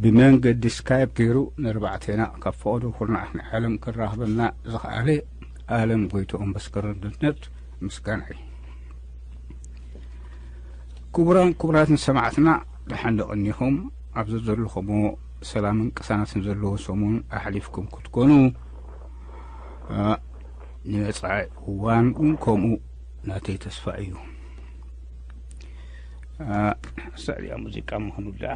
ብመንገዲ ስካይፕ ገይሩ ንርባዕቴና ካብ ፈቐዶ ኩርናዓት ናይ ዓለም ክራኽበና ዝኸኣለ ኣለም ጎይትኦም በስከረን ዶትነት ምስጋና እዩ። ክቡራን ክቡራትን ሰማዕትና፣ ደሓን ዶ ቀኒኹም? ኣብ ዘዘለኹምዎ ሰላምን ቅሳነትን ዘለዎ ሰሙን ኣሕሊፍኩም ክትኮኑ፣ እ፣ ንመጻኢ እዋን እውን ከምኡ ናተይ ተስፋ እዩ። እ፣ ሳዕዲያ ሙዚቃ ምዃኑ ደኣ።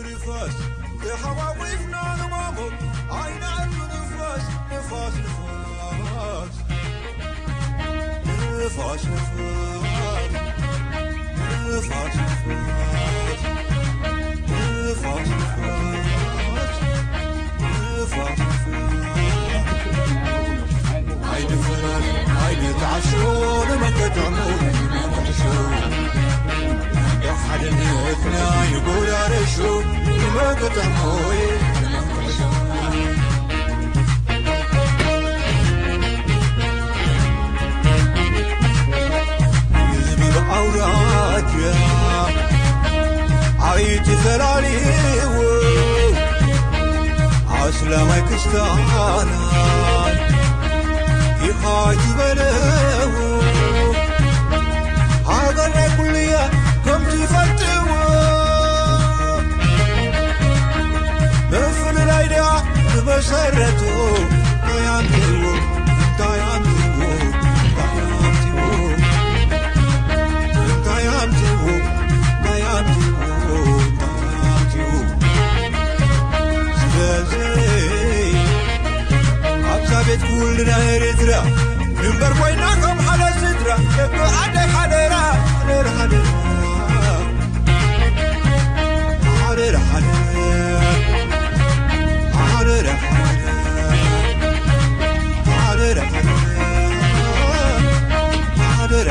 ንፋስ፣ ተሓዋዊስና ንማሞ፣ ኣይንኣቱ ንፋስ፣ ንፋስ፣ ንፋስ። ንፋስ፣ ንፋስ። ንፋስ፣ ንፋስ። ንፋስ፣ ንፋስ። ንፋስ፣ ንፋስ። ኣይንፈራር፣ ኣይንትዓሾ፣ ንመን ከጥዕሞ፣ ንመን ከጥዕሞ። ሓድነትና ይጎዳረሹ፣ ንመን ከጥዕሞ፣ ንመን ከጥዕሞ። ህዝቢ ብኣውራጃ ኣይትፈላልይዎ፣ ኣስላማይ ክስታናይ ኢኻ ኣይትበልዎ። ሃገር ናይ ኩሉ እያ ከምቲ ፈልጥዎ። ምፍልላይ ድኣ ዝመሰረቱ እንታይ ኣምፅዎ? እንታይ ኣምፅዎ? እንታይ ኣምፅዎ? እንታይ ኣምፅዎ? እንታይ ኣምፅዎ? እንታይ ኣምፅዎ? ስለዚ ኣብዛ ቤት ኩልና ኤርትራ ንንበር ኮይና ከም ሓደ ስድራ፣ ደቂ ዓደይ ሓደራ፣ ሓደራ፣ ሓደራ። ሓደራ፣ ሓደራ። ሓደራ፣ ሓደራ። ሓደራ፣ ሓደራ። ሓደራ፣ ሓደራ።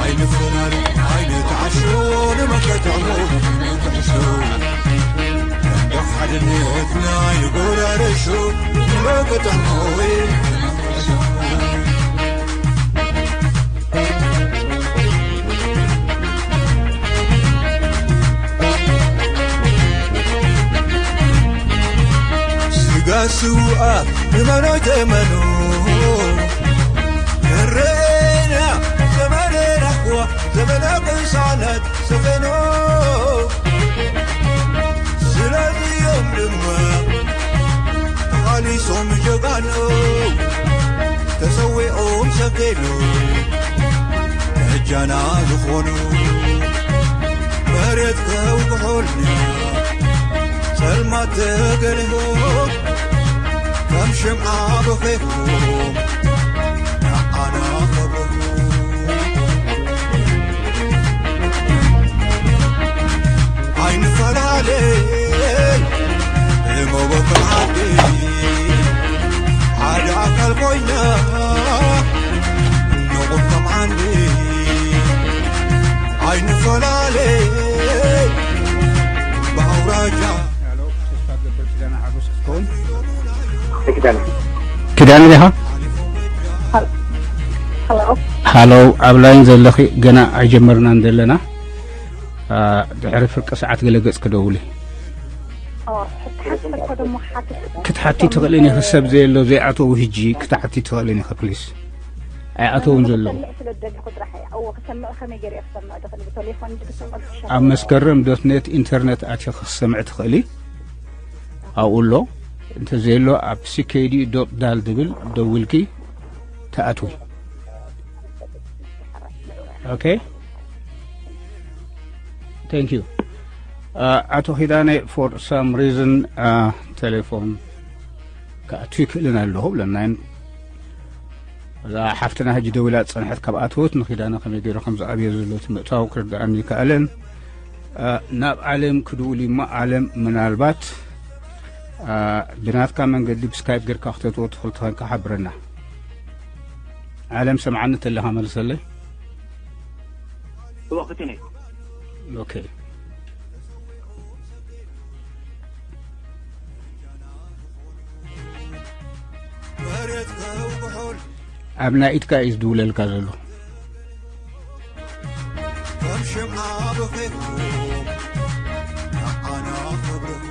ኣይንፈላል፣ ኣይንትዓሾ፣ ንመን ከጥዕሞ፣ ንመን ከጥዕሞ። ሓድነትና ይጎዳረሾ፣ ንመን ከጥዕሞ፣ ንመን ከጥዕሞ። ስጋ ስውኣ እመኖ ኣይትእመኖ፣ ንረኤና ዘመነ ራህዋ፣ ዘመነ ቅሳነት ሰፈኖ። ስለዚኦም ድማ ተቓሊሶም ጀጋኑ፣ ተሰዊኦም ሰገዱ፣ ምሕጃና ዝኾኑ። መሬት ከውግሖልና ጸልማት ተገሊሁ፣ ከም ሽምዓ በኺኹም ንዓና ከብርሁ። ኣይንፈላለ ብመበቆል ዓዲ፣ ሓደ ኣካል ኮይና ንቑም ከም ዓንዲ። ኣይንፈላለ ብኣውራጃ። ኪዳነ ዲኻ? ሃሎ። ሃሎ፣ ኣብ ላይን ዘለኺ፣ ገና ኣይጀመርናን ዘለና። ኣ፣ ድሕሪ ፍርቂ ሰዓት ገለ ገጽ ክደውሊ። ኦ፣ ክትሓቲ ተኮ ደሞ ሓትት። ክትሓቲ ትኽእልን ኢኺ፣ ሰብ ዘየሎ ዘይኣተው ህጂ ክትሓቲ ትኽእልን ኢኺ፣ ፕሊስ። ኣይኣተውን ዘለዉ። ክሰምዕ ስለ ዝደለኹ ጥራሕ እየ። እዎ፣ ክሰምዕ ከመይ ገይረ ክሰምዕ ትኽእል? ብቴሌፎን ድክሰምዕ ትሻል? ኣብ መስከረም ዶት ኔት ኢንተርኔት ኣትኺ ክሰምዕ ትኽእሊ። ኣብኡ ኣሎ። እንተዘየሎ ኣብ ሲ ኬ ዲ ዶት ዳል ድብል ደዊልኪ ትኣትዊ። ኦኬ። Thank you. ኣ፣ ኣቶ ኪዳነ፣ for some reason፣ ኣ፣ ቴሌፎን ክኣቱ ይክእልን ኣለኹ ብለናይን። እዛ ሓፍትና ሕጂ ደዊላ ዝጸንሐት ካብ ኣተወት ንኪዳነ ከመይ ገይሩ ከም ዝኣብዮ ዘሎ እቲ ምእታው ክርድኣኒ ይከኣለን። ኣ፣ ናብ ዓለም ክድውል እሞ ዓለም ምናልባት፣ ኣ፣ ብናትካ መንገዲ ብስካይፕ ጌርካ ክተእትዎ ትኽእል ተኾንካ ሓብረና። ዓለም ሰምዓኒ ተለኻ መልሰለይ። እወ፣ ክቲነይ። ኦኬ። ኣብ ናይ ኢድካ እዩ ዝድውለልካ ዘሎ። ከም ሽምዓ ብኺርኩም ንዓና ተብርሁ።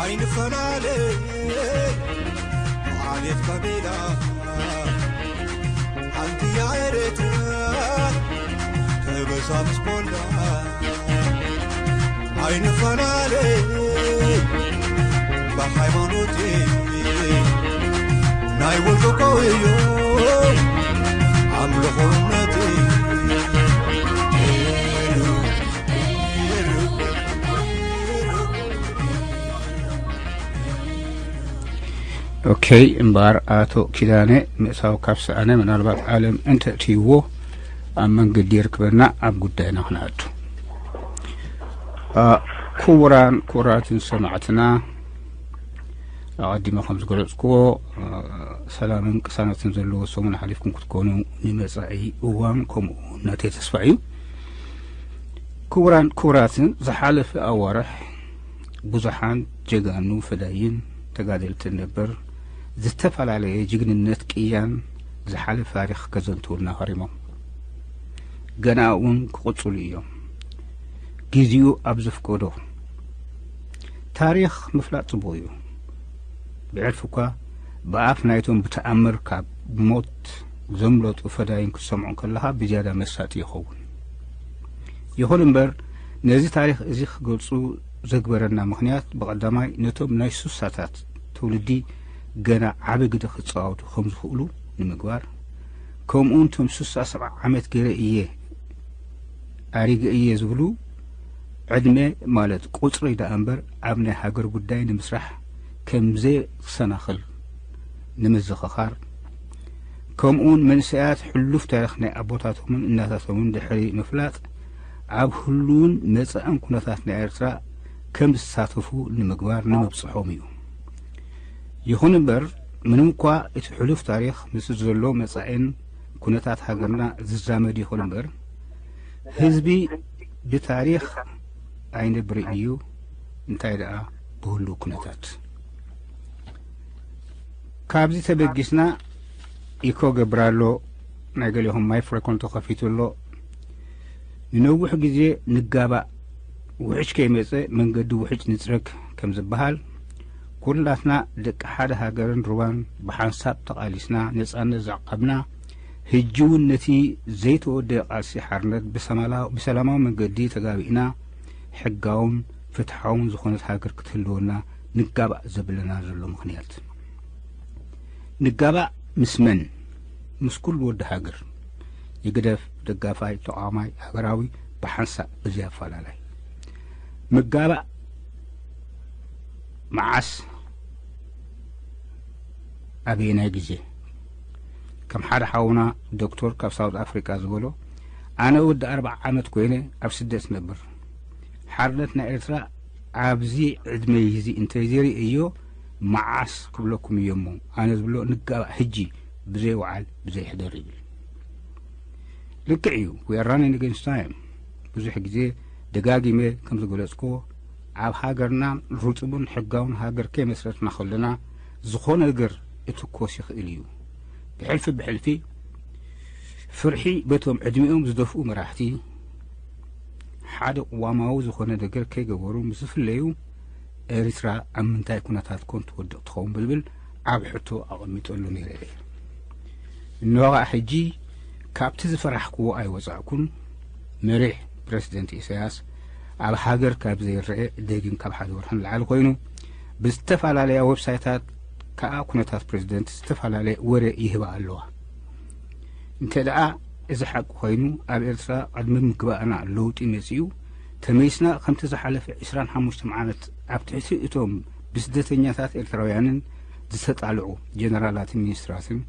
ኣይንፈላለ ዓሌት ቀቢላ፣ ሓንቲ እያ ኤርትራ፣ ከበሳ ምስ ኮላ። ኣይንፈላለ ብሃይማኖት፣ ናይ ውልቂ እኮ እዩ ኣምልኾ እምነት። ኦኬ፣ እምበኣር ኣቶ ኪዳነ ምእታው ካብ ሰኣነ፣ ምናልባት ዓለም እንተእትይዎ ኣብ መንገዲ ይርክበና፣ ኣብ ጉዳይና ክንኣቱ። ኣ፣ ክቡራን ክቡራትን ሰማዕትና፣ ኣቐዲመ ከም ዝገለጽክዎ፣ ኣ፣ ሰላምን ቅሳነትን ዘለዎ ሰሙን ሓሊፍኩም ክትኮኑ፣ ንመጻኢ እዋን ከምኡ እምነተይ ተስፋ እዩ። ክቡራን ክቡራትን፣ ዝሓለፈ ኣዋርሕ ብዙሓን ጀጋኑ ፈዳይን ተጋደልትን ነበር ዝተፈላለየ ጅግንነት ቅያን ዝሓለፈ ታሪኽ ከዘንትዉልና ከሪሞም። ገና እውን ክቕጽሉ እዮም። ግዜኡ ኣብ ዘፍቀዶ። ታሪኽ ምፍላጥ ጽቡቕ እዩ። ብዕርፊ እኳ ብኣፍ ናይቶም ብተኣምር ካብ ሞት ዘምለጡ ፈዳይን ክትሰምዖ ከለኻ ብዝያዳ መሳጢ ይኸውን። ይኹን እምበር፣ ነዚ ታሪኽ እዚ ክገልጹ ዘግበረና ምኽንያት፣ ብቐዳማይ ነቶም ናይ ሱሳታት ትውልዲ ገና ዓቢ ግደ ክጻወቱ ከም ዝኽእሉ ንምግባር፣ ከምኡውን እቶም ሱሳ ሰብዓ ዓመት ገይረ እየ፣ ኣሪገ እየ ዝብሉ፣ ዕድመ ማለት ቁጽሪ ደኣ እምበር ኣብ ናይ ሃገር ጉዳይ ንምስራሕ ከም ዘይሰናኽል ንምዝኽኻር፣ ከምኡውን መንእሰያት ሕሉፍ ታሪኽ ናይ ኣቦታቶምን እናታቶምን ድሕሪ ምፍላጥ፣ ኣብ ህሉውን መጻእን ኩነታት ናይ ኤርትራ ከም ዝሳተፉ ንምግባር ንምብጽሖም እዩ። ይኹን እምበር፣ ምንም እኳ እቲ ሕሉፍ ታሪኽ ምስ ዘሎ መጻኢን ኩነታት ሃገርና ዝዛመድ ይኹን እምበር፣ ህዝቢ ብታሪኽ ኣይነብርን እዩ፣ እንታይ ደኣ ብህሉው ኩነታት። ካብዚ ተበጊስና፣ ኢኮ ገብር ኣሎ፣ ናይ ገሊኹም ማይክሮፎን ተኸፊቱ ኣሎ። ንነዊሕ ግዜ ንጋባእ፣ ውሕጅ ከይመጸ መንገዲ ውሕጅ ንጽረግ ከም ዝበሃል፣ ኩላትና ደቂ ሓደ ሃገርን ሩባን ብሓንሳብ ተቓሊስና ነጻነት ዘዕቀብና፣ ሕጂ እውን ነቲ ዘይተወደአ ቃልሲ ሓርነት ብሰማላ-፣ ብሰላማዊ መንገዲ ተጋቢእና፣ ሕጋውን ፍትሓውን ዝኾነት ሃገር ክትህልወና ንጋባእ ዘብለና ዘሎ ምኽንያት። ንጋባእ ምስ መን? ምስ ኩሉ ወዲ ሃገር። ይግደፍ፣ ደጋፋይ፣ ተቓዋማይ፣ ሃገራዊ፣ ብሓንሳእ ብዘይ ኣፈላላይ። ምጋባእ መዓስ? ኣበየናይ ግዜ? ከም ሓደ ሓውና ዶክተር ካብ ሳውት ኣፍሪቃ ዝበሎ፣ ኣነ ወዲ ኣርብዓ ዓመት ኮይነ ኣብ ስደት ነብር። ሓርነት ናይ ኤርትራ ኣብዚ ዕድመይ እዚ እንተዘይርእዮ መዓስ ክብለኩም እየ እሞ፣ ኣነ ዝብሎ ንጋባእ ሕጂ፣ ብዘይ ወዓል ብዘይ ሕደር ይብል። ልክዕ እዩ፣ we are running against time። ብዙሕ ግዜ ደጋጊመ ከም ዝገለጽክዎ፣ ኣብ ሃገርና ርጡብን ሕጋውን ሃገር ከይመስረትና ከለና፣ ዝኾነ ነገር ክትኮስ ይኽእል እዩ። ብሕልፊ ብሕልፊ፣ ፍርሒ በቶም ዕድሚኦም ዝደፍኡ መራሕቲ፣ ሓደ ቅዋማዊ ዝኾነ ነገር ከይገበሩ ምስ ዝፍለዩ፣ ኤርትራ ኣብ ምንታይ ኩነታት ኮን ትወድቕ ትኸውን ብዝብል ዓቢ ሕቶ ኣቐሚጠሉ ነይረ እየ። እንሆ ኸኣ ሕጂ ካብቲ ዝፈራሕክዎ ኣይወጻእኩን። መሪሕ ፕረሲደንት ኢሳያስ ኣብ ሃገር ካብ ዘይረአ ደጊም ካብ ሓደ ወርሒ ንላዕሊ ኮይኑ፣ ብዝተፈላለያ ዌብሳይታት ከኣ ኩነታት ፕረሲደንት ዝተፈላለየ ወረ ይህባ ኣለዋ። እንተ ደኣ እዚ ሓቂ ኮይኑ፣ ኣብ ኤርትራ ቅድሚ ምግባእና ለውጢ መጺኡ፣ ተመይስና ከምቲ ዝሓለፈ ዕስራን ሓሙሽተን ዓመት ኣብ ትሕቲ እቶም ብስደተኛታት ኤርትራውያንን ዝተጣልዑ ጀነራላትን ሚኒስትራትን፣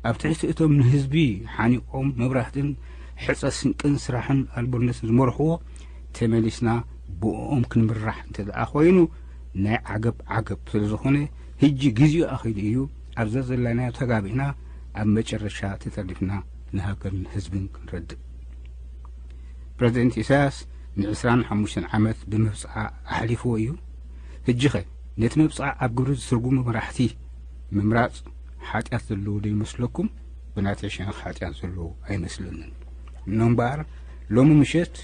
ኣብ ትሕቲ እቶም ንህዝቢ ሓኒቖም መብራህትን ሕጸ ስንቅን ስራሕን ኣልቦነትን ዝመርሕዎ፣ ተመሊስና ብእኦም ክንምራሕ እንተ ደኣ ኮይኑ፣ ናይ ዓገብ ዓገብ ስለ ዝኾነ፣ ሕጂ ግዜኡ ኣኺሉ እዩ። ኣብ ዘዘለናዮ ተጋቢእና፣ ኣብ መጨረሻ ተጠርኒፍና ንሃገርን ህዝብን ክንረድእ። ፕረዚደንት ኢሳያስ ንዕስራን ሓሙሽተን ዓመት ብምብጽዓ ኣሕሊፍዎ እዩ። ሕጂኸ ነቲ ምብጽዓ ኣብ ግብሪ ዝትርጉሙ መራሕቲ ምምራጽ ሓጢኣት ዘለዎ ዶ ይመስለኩም? ብናተይ ሸነኽ ሓጢኣት ዘለዉ ኣይመስለንን። እኖ እምበኣር፣ ሎሚ ምሸት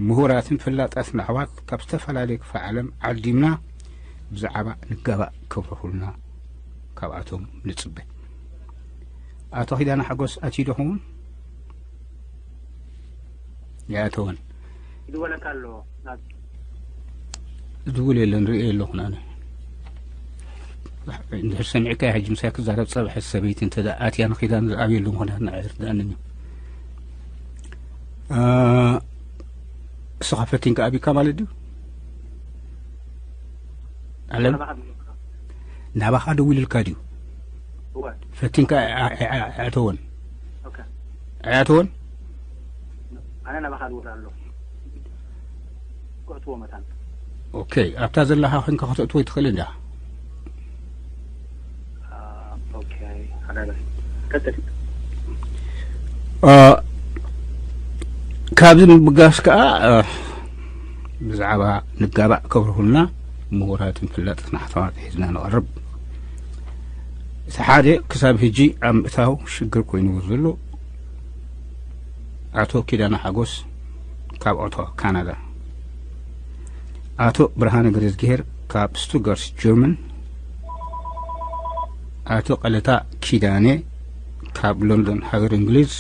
ምሁራትን ፈላጣትን ኣሕዋት ካብ ዝተፈላለየ ክፋል ዓለም ዓዲምና ብዛዕባ ንጋባእ ከብርሁልና ካብኣቶም ንጽበ። ኣቶ ኪዳነ ሓጎስ ኣትዩ ዶ ኸውን? ይኣተወን። ይድወለካ ኣሎ። ዝብል የለን፣ ርእየ ኣለኹ ኣነ። እንድሕር ሰሚዕካዮ ሕጂ ምሳይ ክዛረብ ጸብሐት ሰበይቲ እንተ ደኣ ኣትያ ንኺዳን ዝኣብየሉ ምኽንያት ንዓይ ኣይርድኣንን እዩ። እ፣ ንስኻ ፈቲንካ ኣቢካ ማለት ድዩ? ኣለም? ናባኻ ደዊሉልካ ድዩ? እወ። ፈቲንካ ኣይ-፣ ኣይ-፣ ኣይ-፣ ኣይኣተወን? ኦኬ። ኣይኣተወን? ኣነ ናባኻ ድውል ኣለኹ። ክእትዎ መታን። ኦኬ፣ ኣብታ ዘለኻ ኮንካ ከተእትዎ ይትኽእል እንዳ። አ፣ ኦኬ፣ ሓዳጋ። ቀጥል። አ፣ ካብዚ ምብጋስ ከኣ፣ አ፣ ብዛዕባ ንጋባእ ከብርሁልና ምሁራትን ፈላጥትን ኣሕዋት ሒዝና ንቐርብ። እቲ ሓደ ክሳብ ሕጂ ኣብ ምእታው ሽግር ኮይንዎ ዘሎ ኣቶ ኪዳነ ሓጎስ ካብ ኦታዋ ካናዳ፣ ኣቶ ብርሃነ ገረዝግሄር ካብ ስቱትጋርት ጀርመን፣ ኣቶ ቀለታ ኪዳነ ካብ ሎንዶን ሃገር እንግሊዝ፣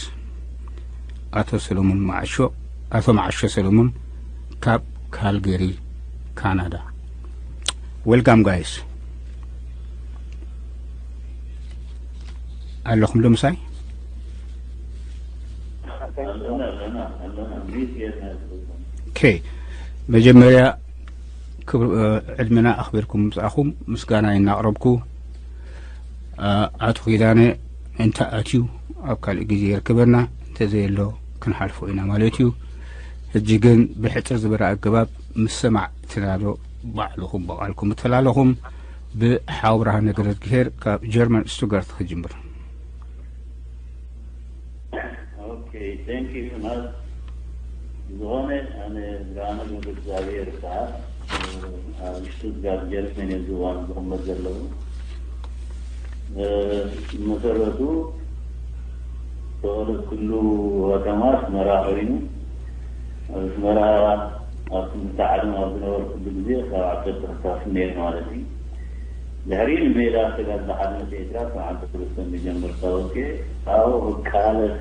ኣቶ ሰሎሞን መዓሾ፣ ኣቶ መዓሾ ሰሎሞን ካብ ካልገሪ ካናዳ። ዌልካም ጋይስ። ኣለኹም ዶ ምሳይ? ኦኬ፣ መጀመርያ ክብር-፣ እ፣ ዕድመና ኣኽቢርኩም ምምጻእኩም ምስጋና እናቕረብኩ፣ እ፣ ኣቶ ኪዳነ እንተ ኣትዩ ኣብ ካልእ ግዜ የርክበና፣ እንተ ዘየሎ ክንሓልፎ ኢና ማለት እዩ። ሕጂ ግን ብሕጽር ዝበለ ኣገባብ ምስ ሰማዕትና ዶ ባዕልኹም ብቓልኩም እተላለኹም ብሓው ብርሃነ ገረዝግሄር ካብ ጀርመን ስቱትጋርት ክጅምር። ኦኬ፣ ቴንክ ዩ ዮናስ። ዝኾነ ኣነ ብርሃነ ገብረ እግዚኣብሔር ይበሃል። ኣብ ሽቱትጋርት ጀርመን እየ ዝዋን ዝቕመጥ ዘለኹ። እ፣ መሰረቱ ተወለድኩሉ ከተማ ኣስመራ ኮይኑ፣ ኣብ ኣስመራ ኣብ ትምህርቲ ዓለም ኣብ ዝነበርኩሉ ግዜ ካብ ዓሰርተ ክሳብ ነይሩ ማለት እዩ። ድሕሪ ንሜዳ ዝተጋድለ ሓድነት ኤርትራ ካብ ዓዲ ክርስቲያን ዝጀምር ታወኬ ኣብኡ ክቃለስ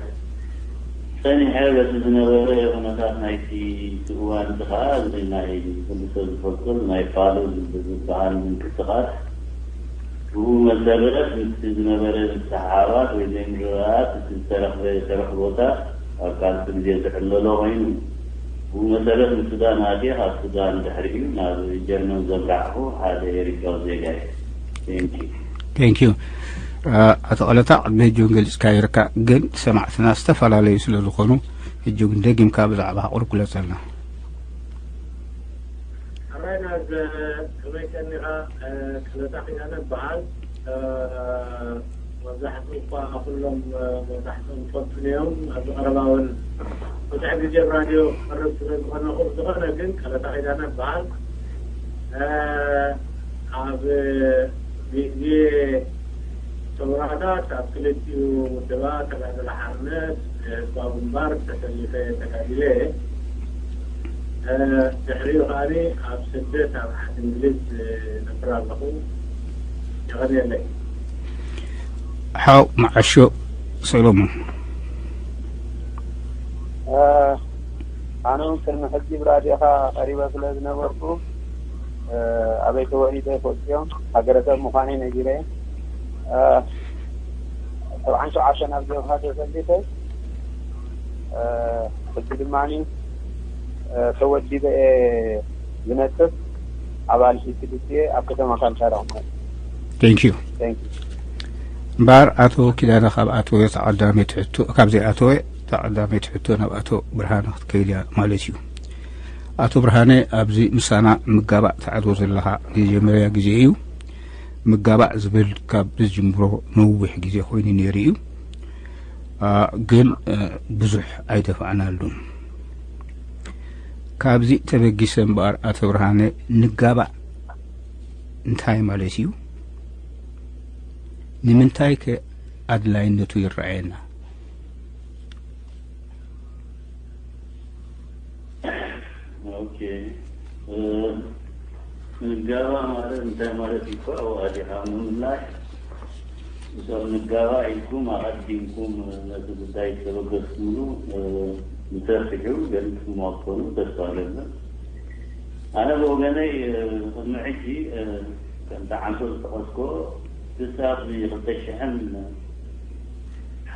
ጸኒሐ። በቲ ዝነበረ ኩነታት ናይቲ እቲ እዋን እቲ ኸኣ እዚ ናይ ኩሉ ሰብ ዝፈልጦ ናይ ፋሉል ዝበሃል ምንቅስቓስ ብኡ መሰረት ምስቲ ዝነበረ ምስሕሓባት ወይ ዘይምርድዳኣት እቲ ዝተረኽበ ተረኽቦታት ኣብ ካልእ ግዜ ዝዕለሎ ኮይኑ ብኡ መሰረት ንሱዳን ኣትየ ካብ ሱዳን ድሕሪኡ ናብ ጀርመን ዘምራሕኹ ሓደ ኤሪትራዊ ዜጋ እየ። ቴንኪዩ። ቴንኪዩ። ኣቶ ቀለታ፣ ቅድሚ ሕጂ እውን ገሊጽካ ይርካ፣ ግን ሰማዕትና ዝተፈላለዩ ስለ ዝኾኑ፣ ሕጂ እውን ደጊምካ ብዛዕባ ቁሩብ ግለጸልና። ኣራይ ናዝ፣ ከመይ ቀኒኻ? ቀለታ ኪዳነ እበሃል። መብዛሕትኡ እኳ ኩሎም፣ መብዛሕትኦም ይፈልጡኒ እዮም። ኣብዚ ቀረባ እውን ብዙሕ ግዜ ኣብ ራድዮ ክቐርብ ስለ ዝኾነኹ፣ ዝኾነ ግን ቀለታ ኪዳነ እበሃል። ኣብ ግዜ ሰውራታት ኣብ ክልቲኡ ውድባት ተጋድሎ ሓርነት ህዝባዊ ግንባር ተሰሊፈ ተጋዲለ። ድሕሪኡ ከኣ ኣብ ስደት ኣብ ዓዲ እንግሊዝ ነብር ኣለኹ። የቐንየለይ። ሓው መዓሾ ሰሎሞን። ኣነ እውን ቅድሚ ሕጂ ብራድዮኻ ቀሪበ ስለ ዝነበርኩ፣ ኣበይ ተወሊደ ይፈልጡ እዮም። ሃገረሰብ ምዃነይ ነጊረ። ሰብዓን ሸውዓተን ኣብ ጀብሃ ተሰሊፈ። ሕጂ ድማ ተወዲበ እየ ዝነጥፍ። ኣባል ኢ ሲ ዲ ሲ እየ። ኣብ ከተማ ካልካራ ማለት እዩ። ቴንክ ዩ። ቴንክ ዩ። እምበኣር ኣቶ ኪዳነ ካብ ኣተወ ተቐዳመይቲ ሕቶ፣ ካብ ዘይኣተወ ተቐዳመይቲ ሕቶ ናብ ኣቶ ብርሃነ ክትከይድ እያ ማለት እዩ። ኣቶ ብርሃነ፣ ኣብዚ ምሳና ምጋባእ ትኣትዎ ዘለኻ መጀመርያ ግዜ እዩ። ምጋባእ ዝብል ካብ ዝጅምሮ ነዊሕ ግዜ ኮይኑ ነይሩ እዩ። አ፣ ግን፣ እ፣ ብዙሕ ኣይደፋእናሉን። ካብዚ ተበጊሰ እምበኣር ኣቶ ብርሃነ፣ ንጋባእ እንታይ ማለት እዩ? ንምንታይ ከ ኣድላይነቱ ይረኣየና። ኦኬ፣ ንጋባ ማለት እንታይ ማለት እዩ? ኣዋዲኻ ምምላሽ፣ እቶም ንጋባ ኢልኩም ኣቐዲምኩም ነቲ ጉዳይ ዝተበገስኩምሉ ብሰፊሑ ገሊጽኩሞ ክትኮኑ ተስፋ ኣለና። ኣነ ብወገነይ ቅድሚ ሕጂ ከምቲ ዓንቶ ዝጠቐስኮ ክሳብ ክልተ ሽሕን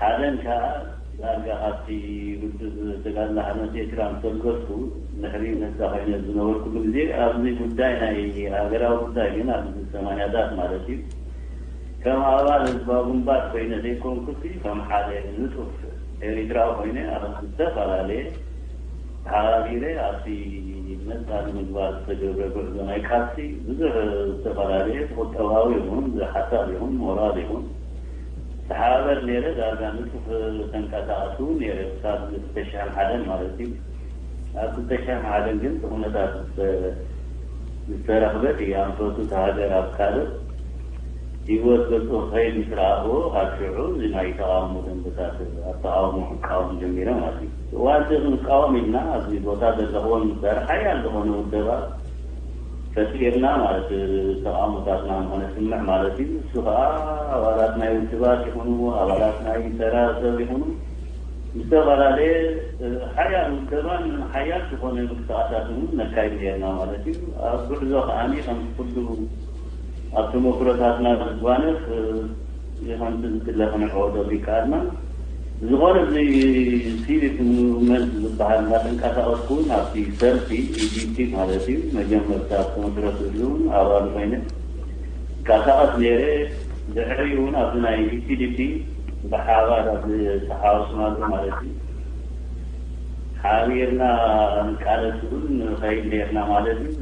ሓደን ከዓ ዳርጋ ካብቲ ውድብ ተጋድሎ ሓርነት ኤርትራ ምስ ተበገስኩ ድሕሪ ነዛ ኮይነ ዝነበርኩሉ ግዜ ኣብዚ ጉዳይ ናይ ሃገራዊ ጉዳይ ግን ኣብዚ ሰማንያታት ማለት እዩ ከም ኣባል ህዝባዊ ግንባር ኮይነ ዘይኮንኩሲ ከም ሓደ ንጡፍ ኤሪትራዊ ኮይነ ኣብ ዝተፈላለየ ተሓባቢረ ኣብቲ ነፃ ንምግባር ዝተገብረ ጉዕዞ ናይ ቃልሲ ብዙሕ ዝተፈላለየ ቁጠባዊ ይኹን ሓሳብ ይኹን ሞራል ይኹን ተሓባበር ነይረ። ዳርጋ ንጡፍ ተንቀሳቐሲ እውን ነይረ ክሳብ ክልተ ሽሕን ሓደን ማለት እዩ። ኣብ ክልተ ሽሕን ሓደን ግን እቲ ኩነታት ዝተረኽበት እያ ኣንፈቱ እታ ሃገር ኣብ ካልእ ህይወት ገጹ ክኸይድ ምስ ረኣኽዎ ካብ ሽዑ እዚ ናይ ተቓውሞ ደንብታት ኣብ ተቓውሞ ክቃወም ጀሚረ ማለት እዩ። እዋን እቲ ክንቃወም ኢልና ኣብዚ ቦታ ዘለኽዎም ምስ ሓያል ዝኾነ ውደባ ፈጢርና ማለት ተቓውሞታትና ንኾነ ስምዕ ማለት እዩ። እሱ ከዓ ኣባላት ናይ ውድባት ይኹኑ ኣባላት ናይ ተራ ሰብ ይኹኑ ዝተፈላለየ ሓያል ውደባን ሓያል ዝኾነ ምንቅስቃሳት እውን ነካይድ ነርና ማለት እዩ። ኣብ ጉዕዞ ከዓኒ ከም ኩሉ ኣብ ተመክሮታትና ዝጓነፍ ከምቲ ዝድለ ክንዕወዶ ይከኣልና። ዝኾነ እዚ ሲቪክ ሙቭመንት ዝበሃል እናተንቀሳቐስኩ እውን ኣብቲ ሰልፊ ኢዲፒ ማለት እዩ መጀመርታ ኣብ ተመክረትሉ እውን ኣባል ኮይነ እንቀሳቐስ ነይረ። ድሕሪኡ እውን ኣብዚ ናይ ኢፒዲፒ ብሓባር ኣብ ዝተሓዋስናሉ ማለት እዩ ሓቢርና ንቃለስ እውን ንኸይድ ነርና ማለት እዩ።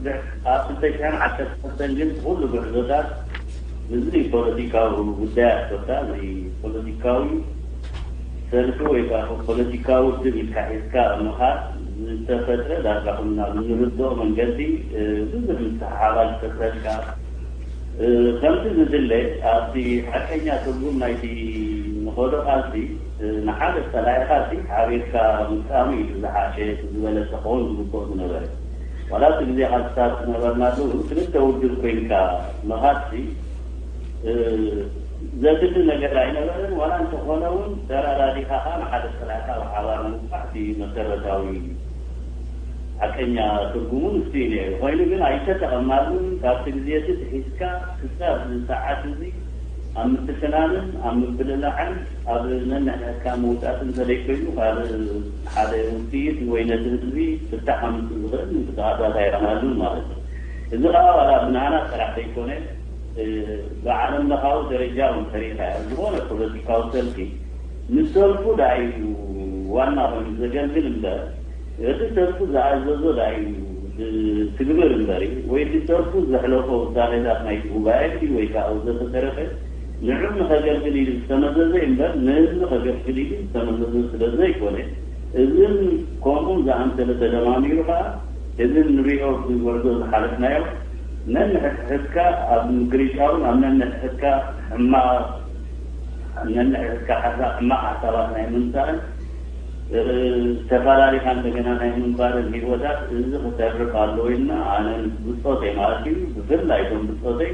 ኣብ ክልተ ሽሕን ዓሰርተ ሰለስተን ግን ኩሉ ጉዕዞታት እዚ ፖለቲካዊ ጉዳያት ኮታ እዚ ፖለቲካዊ ሰልፊ ወይ ከዓ ፖለቲካዊ ውድብ ኢልካ ሒዝካ ምኻድ ዝተፈጥረ ዳርጋ ኩልና ብንርድኦ መንገዲ ብዙሕ ምትሕሓባል ዝተፈጥረልካ ከምቲ ዝድለ ኣብቲ ሓቀኛ ትርጉም ናይቲ ንኸዶ ቃልሲ ንሓደ ጸላኢኻ ሓቢርካ ምጥቃሙ እዩ ዝሓሸ ዝበለጸ ክኸውን ዝግብኦ ዝነበረ። ዋላ እቲ ግዜ ቃልስታት ዝነበርናሉ ክልተ ውድብ ኮይንካ ምኻድሲ ዘድሊ ነገር ኣይነበረን። ዋላ እንተኾነ እውን ተራዳዲኻ ከዓ ንሓደ ጸላኢኻ ብሓባር ምውቃዕ እቲ መሰረታዊ ሓቀኛ ትርጉሙ ንሱ እዩ ነይሩ። ኮይኑ ግን ኣይተጠቐምናሉን። ካብቲ ግዜ እቲ ትሒዝካ ክሳብ እዚ ሰዓት እዚ ኣብ ምትፍናንን ኣብ ምብልላዕን ኣብ ነንሕድሕድካ ምውጣጥ እንተደይኮይኑ ካልእ ሓደ ውፅኢት ወይ ነቲ ህዝቢ ፍታሕ ኣምፅእ ዝኽእል ምንቅስቃሳት ኣይረኣናሉን ማለት እዩ። እዚ ከዓ ዋላ ብናህና ጥራሕ ዘይኮነ ብዓለም ለኻዊ ደረጃ እውን ተሪኢኻዮ ዝኾነ ፖለቲካዊ ሰልፊ ንሰልፉ ደኣ እዩ ዋና ኮይኑ ዘገልግል እምበር እቲ ሰልፉ ዝኣዘዞ ደኣ እዩ ትግብር እምበር ወይ እቲ ሰልፉ ዘሕለፎ ውሳኔታት ናይቲ ጉባኤ ወይ ከዓ ወዘተተረፈ ንዑ ንኸገልግል ኢሉ ዝተመዘዘ እምበር ንህዝቢ ከገልግል ኢሉ ዝተመዘዘ ስለ ዘይኮነ እዝን ከምኡን ዝኣምሰለ ተደማሚሩ ከዓ እዚ ንሪኦ ብጉዕዞ ዝሓለፍናዮ ነንሕድሕድካ ኣብ ምግሪጫውን ኣብ ነንሕድሕድካ ሕማቕ ነንሕድሕድካ ሓሳብ ሕማቕ ሓሳባት ናይ ምምፃእን ተፈላሊኻ እንደገና ናይ ምንባርን ህይወታት እዚ ክተርፍ ኣለዎ ኢልና ኣነ ምስ ብፆተይ ማለት እዩ ብፍላይ እቶም ብፆተይ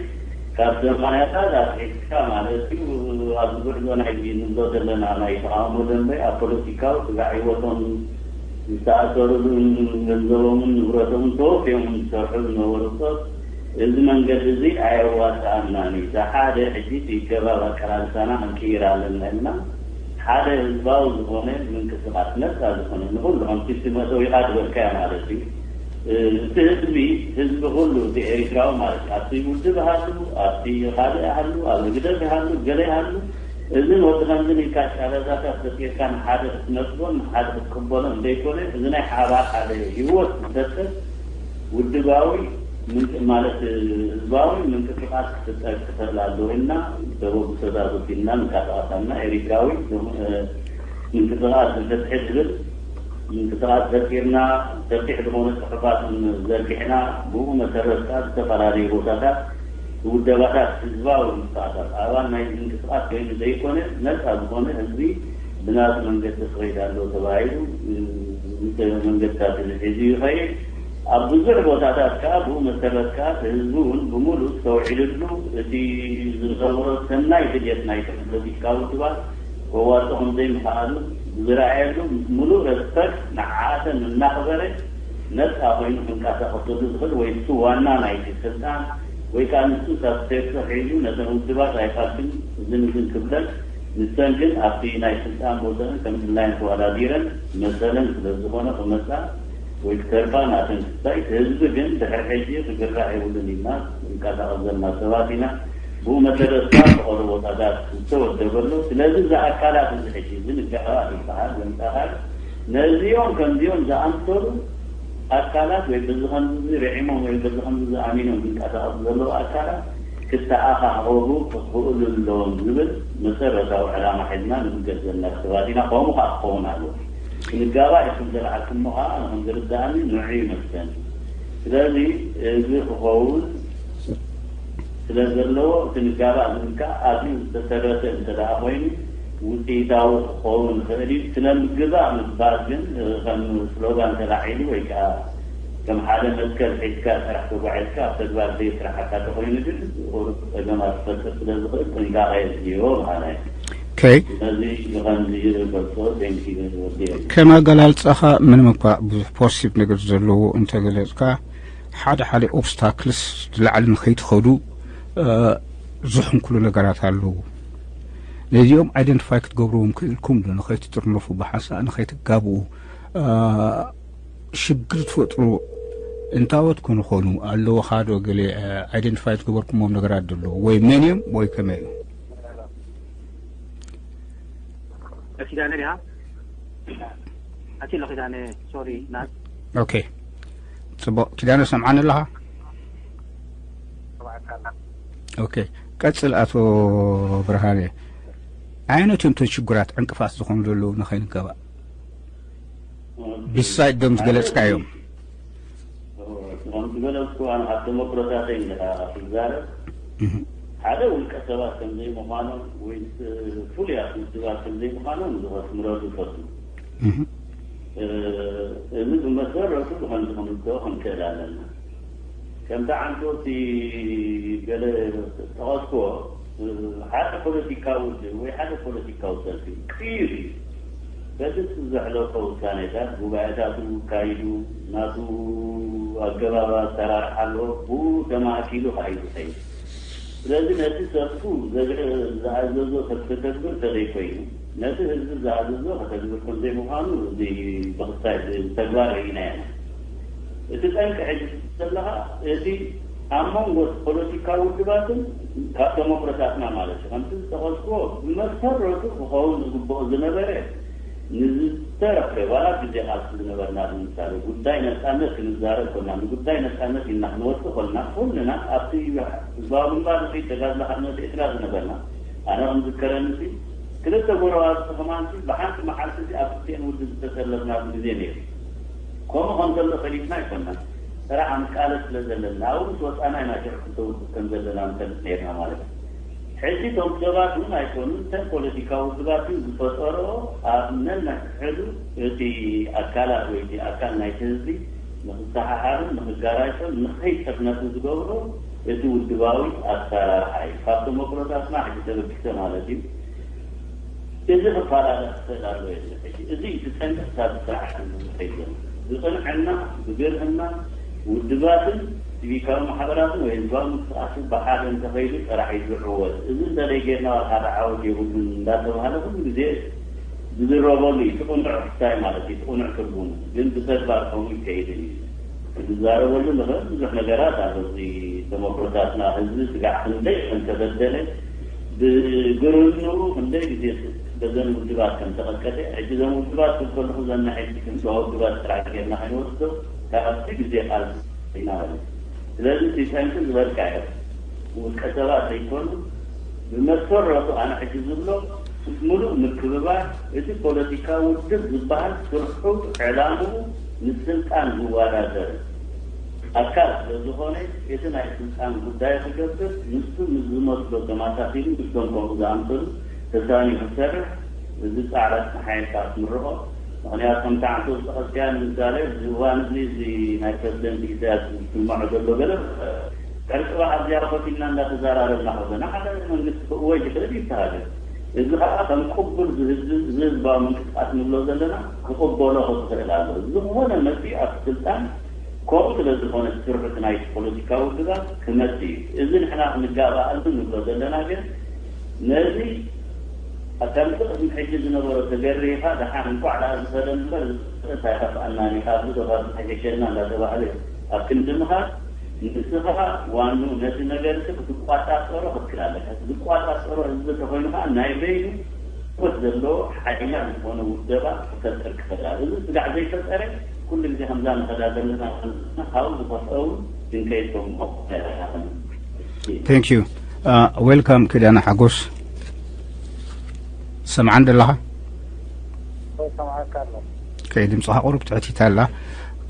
ካብ ሰማንያታት ኣትሒዝካ ማለት እዩ ኣብዚ ጉዕዞ ናይ ንብሎ ዘለና ናይ ተቃውሞ ደንበ ኣብ ፖለቲካዊ ስጋዕ ህይወቶም ዝተኣሰሩሉን ገንዘቦምን ንብረቶምን ተወፊዮምን ዝሰርሑ ዝነበሩ ሰብ እዚ መንገዲ እዚ ኣየዋፅኣናን እዩ። ሓደ ሕጂ እቲ ገባብ ኣቀላልሳና ክንቅይር ኣለና ኢልና ሓደ ህዝባዊ ዝኾነ ምንቅስቃስ ነፃ ዝኾነ ንኩሉ ከምቲ ስመተዊካ ዝበልካዮ ማለት እዩ። እቲ ህዝቢ ህዝቢ ኩሉ እቲ ኤሪትራዊ ማለት እዩ። ኣብቲ ውድብ ሃሉ ኣብቲ ካልእ ሃሉ ኣብ ህግደፍ ሃሉ ገለ ሃሉ እዝን ወዲ ከምዝን ኢልካ ቃለዛታት ፈጢርካ ንሓደ ክትነፅጎን ንሓደ ክትቅበሎን ዘይኮነ እዚ ናይ ሓባር ሓደ ህይወት ዝፈጥር ውድባዊ ማለት ህዝባዊ ምንቅስቃስ ክፍጠር ክኽእል ኣለዎ ኢልና ተበግሶታት ወሲድና ንንቀሳቐስ ኣለና። ኤሪትራዊ ምንቅስቃስ ንፍትሒ ዝብል ምንቅስቃስ ፈጢርና ሰፊሕ ዝኾነ ፅሑፋት ዘርጊሕና ብኡ መሰረት ከዓ ዝተፈላለዩ ቦታታት ውደባታት ህዝባዊ ምንቅስቃሳት ኣባል ናይ ምንቅስቃስ ኮይኑ ዘይኮነ፣ ነፃ ዝኾነ ህዝቢ ብናቱ መንገዲ ክኸይድ ኣለዎ ተባሂሉ፣ እ፣ መንገድታት ሒዙ ይኸይድ። ኣብ ብዙሕ ቦታታት ከዓ ብኡ መሰረት ከዓ ህዝቢ እውን ብምሉእ ዝተውዒልሉ፣ እቲ ዝገብሮ ሰናይ ድልየት ናይቶም ፖለቲካዊ ውድባት ከዋፅኦም ዘይምኽኣሉ ዝረኣየሉ፣ ምሉእ ረስፐክት ንዓኣተን እናኽበረ ነፃ ኮይኑ ክንቀሳቐሰሉ ዝኽእል ወይ እሱ ዋና ናይቲ ስልጣን ወይ ከዓ ንሱ ሳክሴሶ ሒዙ ነተን ውድባት ኣይፋልክን ዝንዝን ክብለን፣ ንሰን ግን ኣብቲ ናይ ስልጣን ቦተን ከም ድላየን ተወዳዲረን መሰለን ስለ ዝኾነ ክመፃ ወይ ክተርፋ ናተን ክሳይ፣ ህዝቢ ግን ድሕሪ ሕጂ ክግራሕ የብሉን ኢልና ክንቀሳቐስ ዘለና ሰባት ኢና። ብኡ መሰረት ከዓ ብቐሎ ቦታታት ዝተወደበሉ። ስለዚ እዚ ኣካላት እዚ ሕጂ እዚ ንጋራ ይበሃል ዘምጣኻል ነዚኦም ከምዚኦም ዝኣምሰሉ ኣካላት ወይ በዚ ከምዚ ርዒሞም ወይ በዚ ከምዚ ዝኣሚኖም ዝንቀሳቐሱ ዘለዉ ኣካላት ክተኣኻኸቡ ክኽእሉ ኣለዎም ዝብል መሰረታዊ ዕላማ ሒዝና ንብገስ ዘለና ሰባት ኢና። ከምኡ ከዓ ክኸውን ኣለዎ። ክንጋባእ ኢኹም ዘለዓልኩሞ ከዓ ንኹም ዝርዳእኒ ንዑ ይመስለኒ። ስለዚ እዚ ክኸውን ስለ ዘለዎ እቲ ንጋባእ ዝብል ከዓ ኣዝዩ ዝተሰረተ እንተ ደኣ ኮይኑ ውፅኢታዊ ክኸውን ይኽእል እዩ። ስለ ምግባእ ምባል ግን ከም ስሎጋን ተላዒሉ ወይ ከዓ ከም ሓደ መትከል ሒዝካ ጥራሕ ተጓዒዝካ ኣብ ተግባር ዘይስራሓካ ተኮይኑ ግን ቁሩብ ፀገማት ክፈጥር ስለ ዝኽእል ጥንቃቐ የድልዮ በሃላይ። ኦኬ። ስለዚ ብኸምዚ ይገልፆ። ቴንኪ ወዲ ከም ኣገላልጻኻ ምንም እኳ ብዙሕ ፖዚቲቭ ነገር ዘለዎ እንተገለጽካ ሓደ ሓደ ኦብስታክልስ ንላዕሊ ንኸይትኸዱ እ፣ ዝሕንክሉ ነገራት ኣለዉ። ነዚኦም ኣይደንቲፋይ ክትገብርዎም ክእልኩም ዶ ንኸይትጥርነፉ ብሓንሳእ ንኸይትጋብኡ እ፣ ሽግር ትፈጥሩ እንታወት ኮኑ ኾኑ ኣለዉ ኻዶ ገለ ኣይደንቲፋይ ዝገበርኩሞም ነገራት ዘለዉ ወይ መን እዮም ወይ ከመይ እዩ? ኪዳነ ዲኻ? ኣቲ ኣሎ ኪዳነ፣ ሶሪ፣ ና- ኦኬ፣ ጽቡቕ። ኪዳነ ሰምዓኒ ኣለኻ? ኦኬ፣ ቀጽል ኣቶ ብርሃነ። ዓይነት እዮም እቶም ሽጉራት ዕንቅፋት ዝኾኑ ዘለዉ ንኸይንገባእ? ብሳይድ ዶም ዝገለጽካዮም። ከም ዝገለጽኩ ኣነ ካብ ተመክሮታተይ እንድሕር ክዛረብ፣ ሓደ ውልቀ ሰባት ከም ዘይምዃኖም ወይ ፍሉያት ውድባት ከም ዘይምዃኖም ዝኸስምረሉ ይፈቱ። እዚ ብመሰረቱ ብኸምዚ ክንርድኦ ክንክእል ኣለና። ከምቲ ዓንተርቲ ገለ ጠቐስክዎ፣ ሓደ ፖለቲካዊ ውድብ ወይ ሓደ ፖለቲካዊ ሰልፊ ቅይር እዩ። በቲ ዘሕለፎ ውሳኔታት ጉባኤታቱ ካይዱ ናቱ ኣገባብ ኣሰራርሓ ኣለዎ። ብኡ ተማእኪሉ ከዓ እዩ ዝኸይድ። ስለዚ ነቲ ሰልፉ ዝኣዘዞ ከተግብር ተዘይኮይኑ ነቲ ህዝቢ ዝኣዘዞ ከተግብር ከምዘይምዃኑ እዚ ብክስታይ ብተግባር ርኢና ኢና። እቲ ጠንቂ ሕጂ ዘለኻ እቲ ኣብ መንጎ ፖለቲካዊ ውድባትን ካብ ተመክሮታትና ማለት እዩ ከምቲ ዝጠቐስክዎ ብመሰረቱ ክኸውን ዝግብኦ ዝነበረ ንዝተረፈ ዋላ ግዜ ቃልሲ ዝነበርና ብምሳሌ ጉዳይ ነፃነት ክንዛረብ ኮና ንጉዳይ ነፃነት ኢልና ክንወፅእ ኮልና ኩልና ኣብቲ ህዝባዊ ግንባር ንኸይድ ተጋድሎ ሓርነት ኤርትራ ዝነበርና ኣነ ከም ዝከረኒ ክልተ ጎረባብቲ ከማን ብሓንቲ መዓልቲ ኣብ ክልቲኤን ውድብ ዝተሰለፍናሉ ግዜ ነይሩ። ከምኡ ከም ዘሎ ፈሊጥና ኣይኮናን። ጥራሕ ንቃለስ ስለ ዘለና ኣብኡ ምስ ወፃና ኢና ሽዑ ክልተ ውድብ ከም ዘለና ንፈልጥ ነይርና ማለት እዩ። ሕጂ እቶም ሰባት እውን ኣይኮኑን እተን ፖለቲካዊ ውድባት ግን ዝፈጠርኦ ኣብ ነንሕድሕዱ እቲ ኣካላት ወይ እቲ ኣካል ናይቲ ህዝቢ ንክሰሓሓብን ንክጋራሸን ንኸይጥርነፍን ዝገብሮ እቲ ውድባዊ ኣሰራርሓ እዩ። ካብ ተመክሮታትና ሕጂ ተበጊሰ ማለት እዩ። እዚ ክፈላለ ክኽእል ኣሎ የለ ሕጂ እዚ እቲ ጠንቂ ክሳብ ስራሕ ዝኸይድ ዘሎ ብቅንዕና ብግርህና ውድባትን ሲቪካዊ ማሕበራትን ወይ ህዝባዊ ምንቅስቃስ ብሓደ እንተኸይዱ ጥራሕ እዩ ዝዕወት። እዚ እንተዘይጌርና ዋላ ሓደ ዓወት የብሉን እንዳተባሃለ ኩሉ ግዜ ዝዝረበሉ እዩ። እቲ ቅኑዕ ክስታይ ማለት እዩ፣ እቲ ቅኑዕ ትርጉሙ ግን ብተግባር ከምኡ ይከይድን እዩ። ዝዛረበሉ ንኽእል ብዙሕ ነገራት ኣሎ። እዚ ተመክሮታትና ህዝቢ ስጋዕ ክንደይ ከም ተበደለ ብግርህንኡ ክንደይ ግዜ በዘን ውድባት ከም ተቐጥቀጠ ሕጂ እዘን ውድባት ክብል ከለኹ ዘን ናይ ሕጂ ክንስዋ ውድባት ጥራሕ ጌርና ከይንወስዶ ካብቲ ግዜ ቃልሲ ኢና ማለት እዩ። ስለዚ እቲ ጠንቂ ዝበልካዮ ውልቀ ሰባት ዘይኮኑ ብመሰረቱ ኣነ ሕጂ ዝብሎ ምስ ሙሉእ ምክብባር እቲ ፖለቲካዊ ውድብ ዝበሃል ስርሑ ዕላምኡ ንስልጣን ዝወዳደር ኣካል ስለዝኾነ፣ እቲ ናይ ስልጣን ጉዳይ ክገብር፣ ንሱ ምስ ዝመስሎ ተመሳሲሉ ምስቶም ከምኡ ዝኣምሰሉ ተሳኒዩ ክሰርሕ፣ እዚ ጻዕራት መሓየሻ ክትምርቖ። ምኽንያቱ ከምቲ ዓንቶ ዝጠቐስካያ ንምሳሌ፣ እዚ እዋን እዚ፣ እዚ ናይ ፕረዚደንት ኢሳያስ ዝስምዖ ዘሎ ገለ፣ ዕርቂ በዓል እዚኣ ኮፍ ኢልና እንዳተዘራረብና ከለና፣ ሓደ መንግስቲ ክእወጅ ይኽእል እዩ፣ ይተሃገር። እዚ ከዓ ከም ቅቡል ዝህዝ-፣ ዝህዝባዊ ምንቅስቃስ ንብሎ ዘለና ክቕበሎ ክኽእል ኣሎ። ዝኾነ መፂ ኣብ ስልጣን ከምኡ ስለ ዝኾነ ስርት ናይቲ ፖለቲካዊ ውድባት ክመጽእ እዩ። እዚ ንሕና ክንጋባኣሉ ንብሎ ዘለና ግን ነዚ ከምቲ ቅድሚ ሕጂ ዝነበሮ ተገሪኻ ደሓን እንኳዕ ደኣ ዝኸደ እምበር ዝኸደ እንታይ ከፍኣና ኒ ካብ ዝዶ ካብ ዝሓሸሸና እንዳተባህለ ኣብ ክንዲ ምኻድ ንስኻ ዋኑ ነቲ ነገር እቲ ክትቋጻጸሮ ክትክእል ኣለካ። እቲ ዝቋጻጸሮ ህዝቢ እንተኾይኑ ከዓ ናይ በይኑ ህይወት ዘለዎ ሓይላ ዝኾነ ውደባ ክፈጥር ክኽእል ኣሎ። እዚ ስጋዕ ዘይፈጠረ ኩሉ ግዜ ከምዛ ንኸዳ ዘለና ካብኡ ዝኸፍአ እውን ድንከይቶም Thank you. Welcome ክዳነ ሓጎስ። ሰምዓን ደለኻ? ከይ ድምፅኻ ቁሩብ ትሕቲት ኣላ።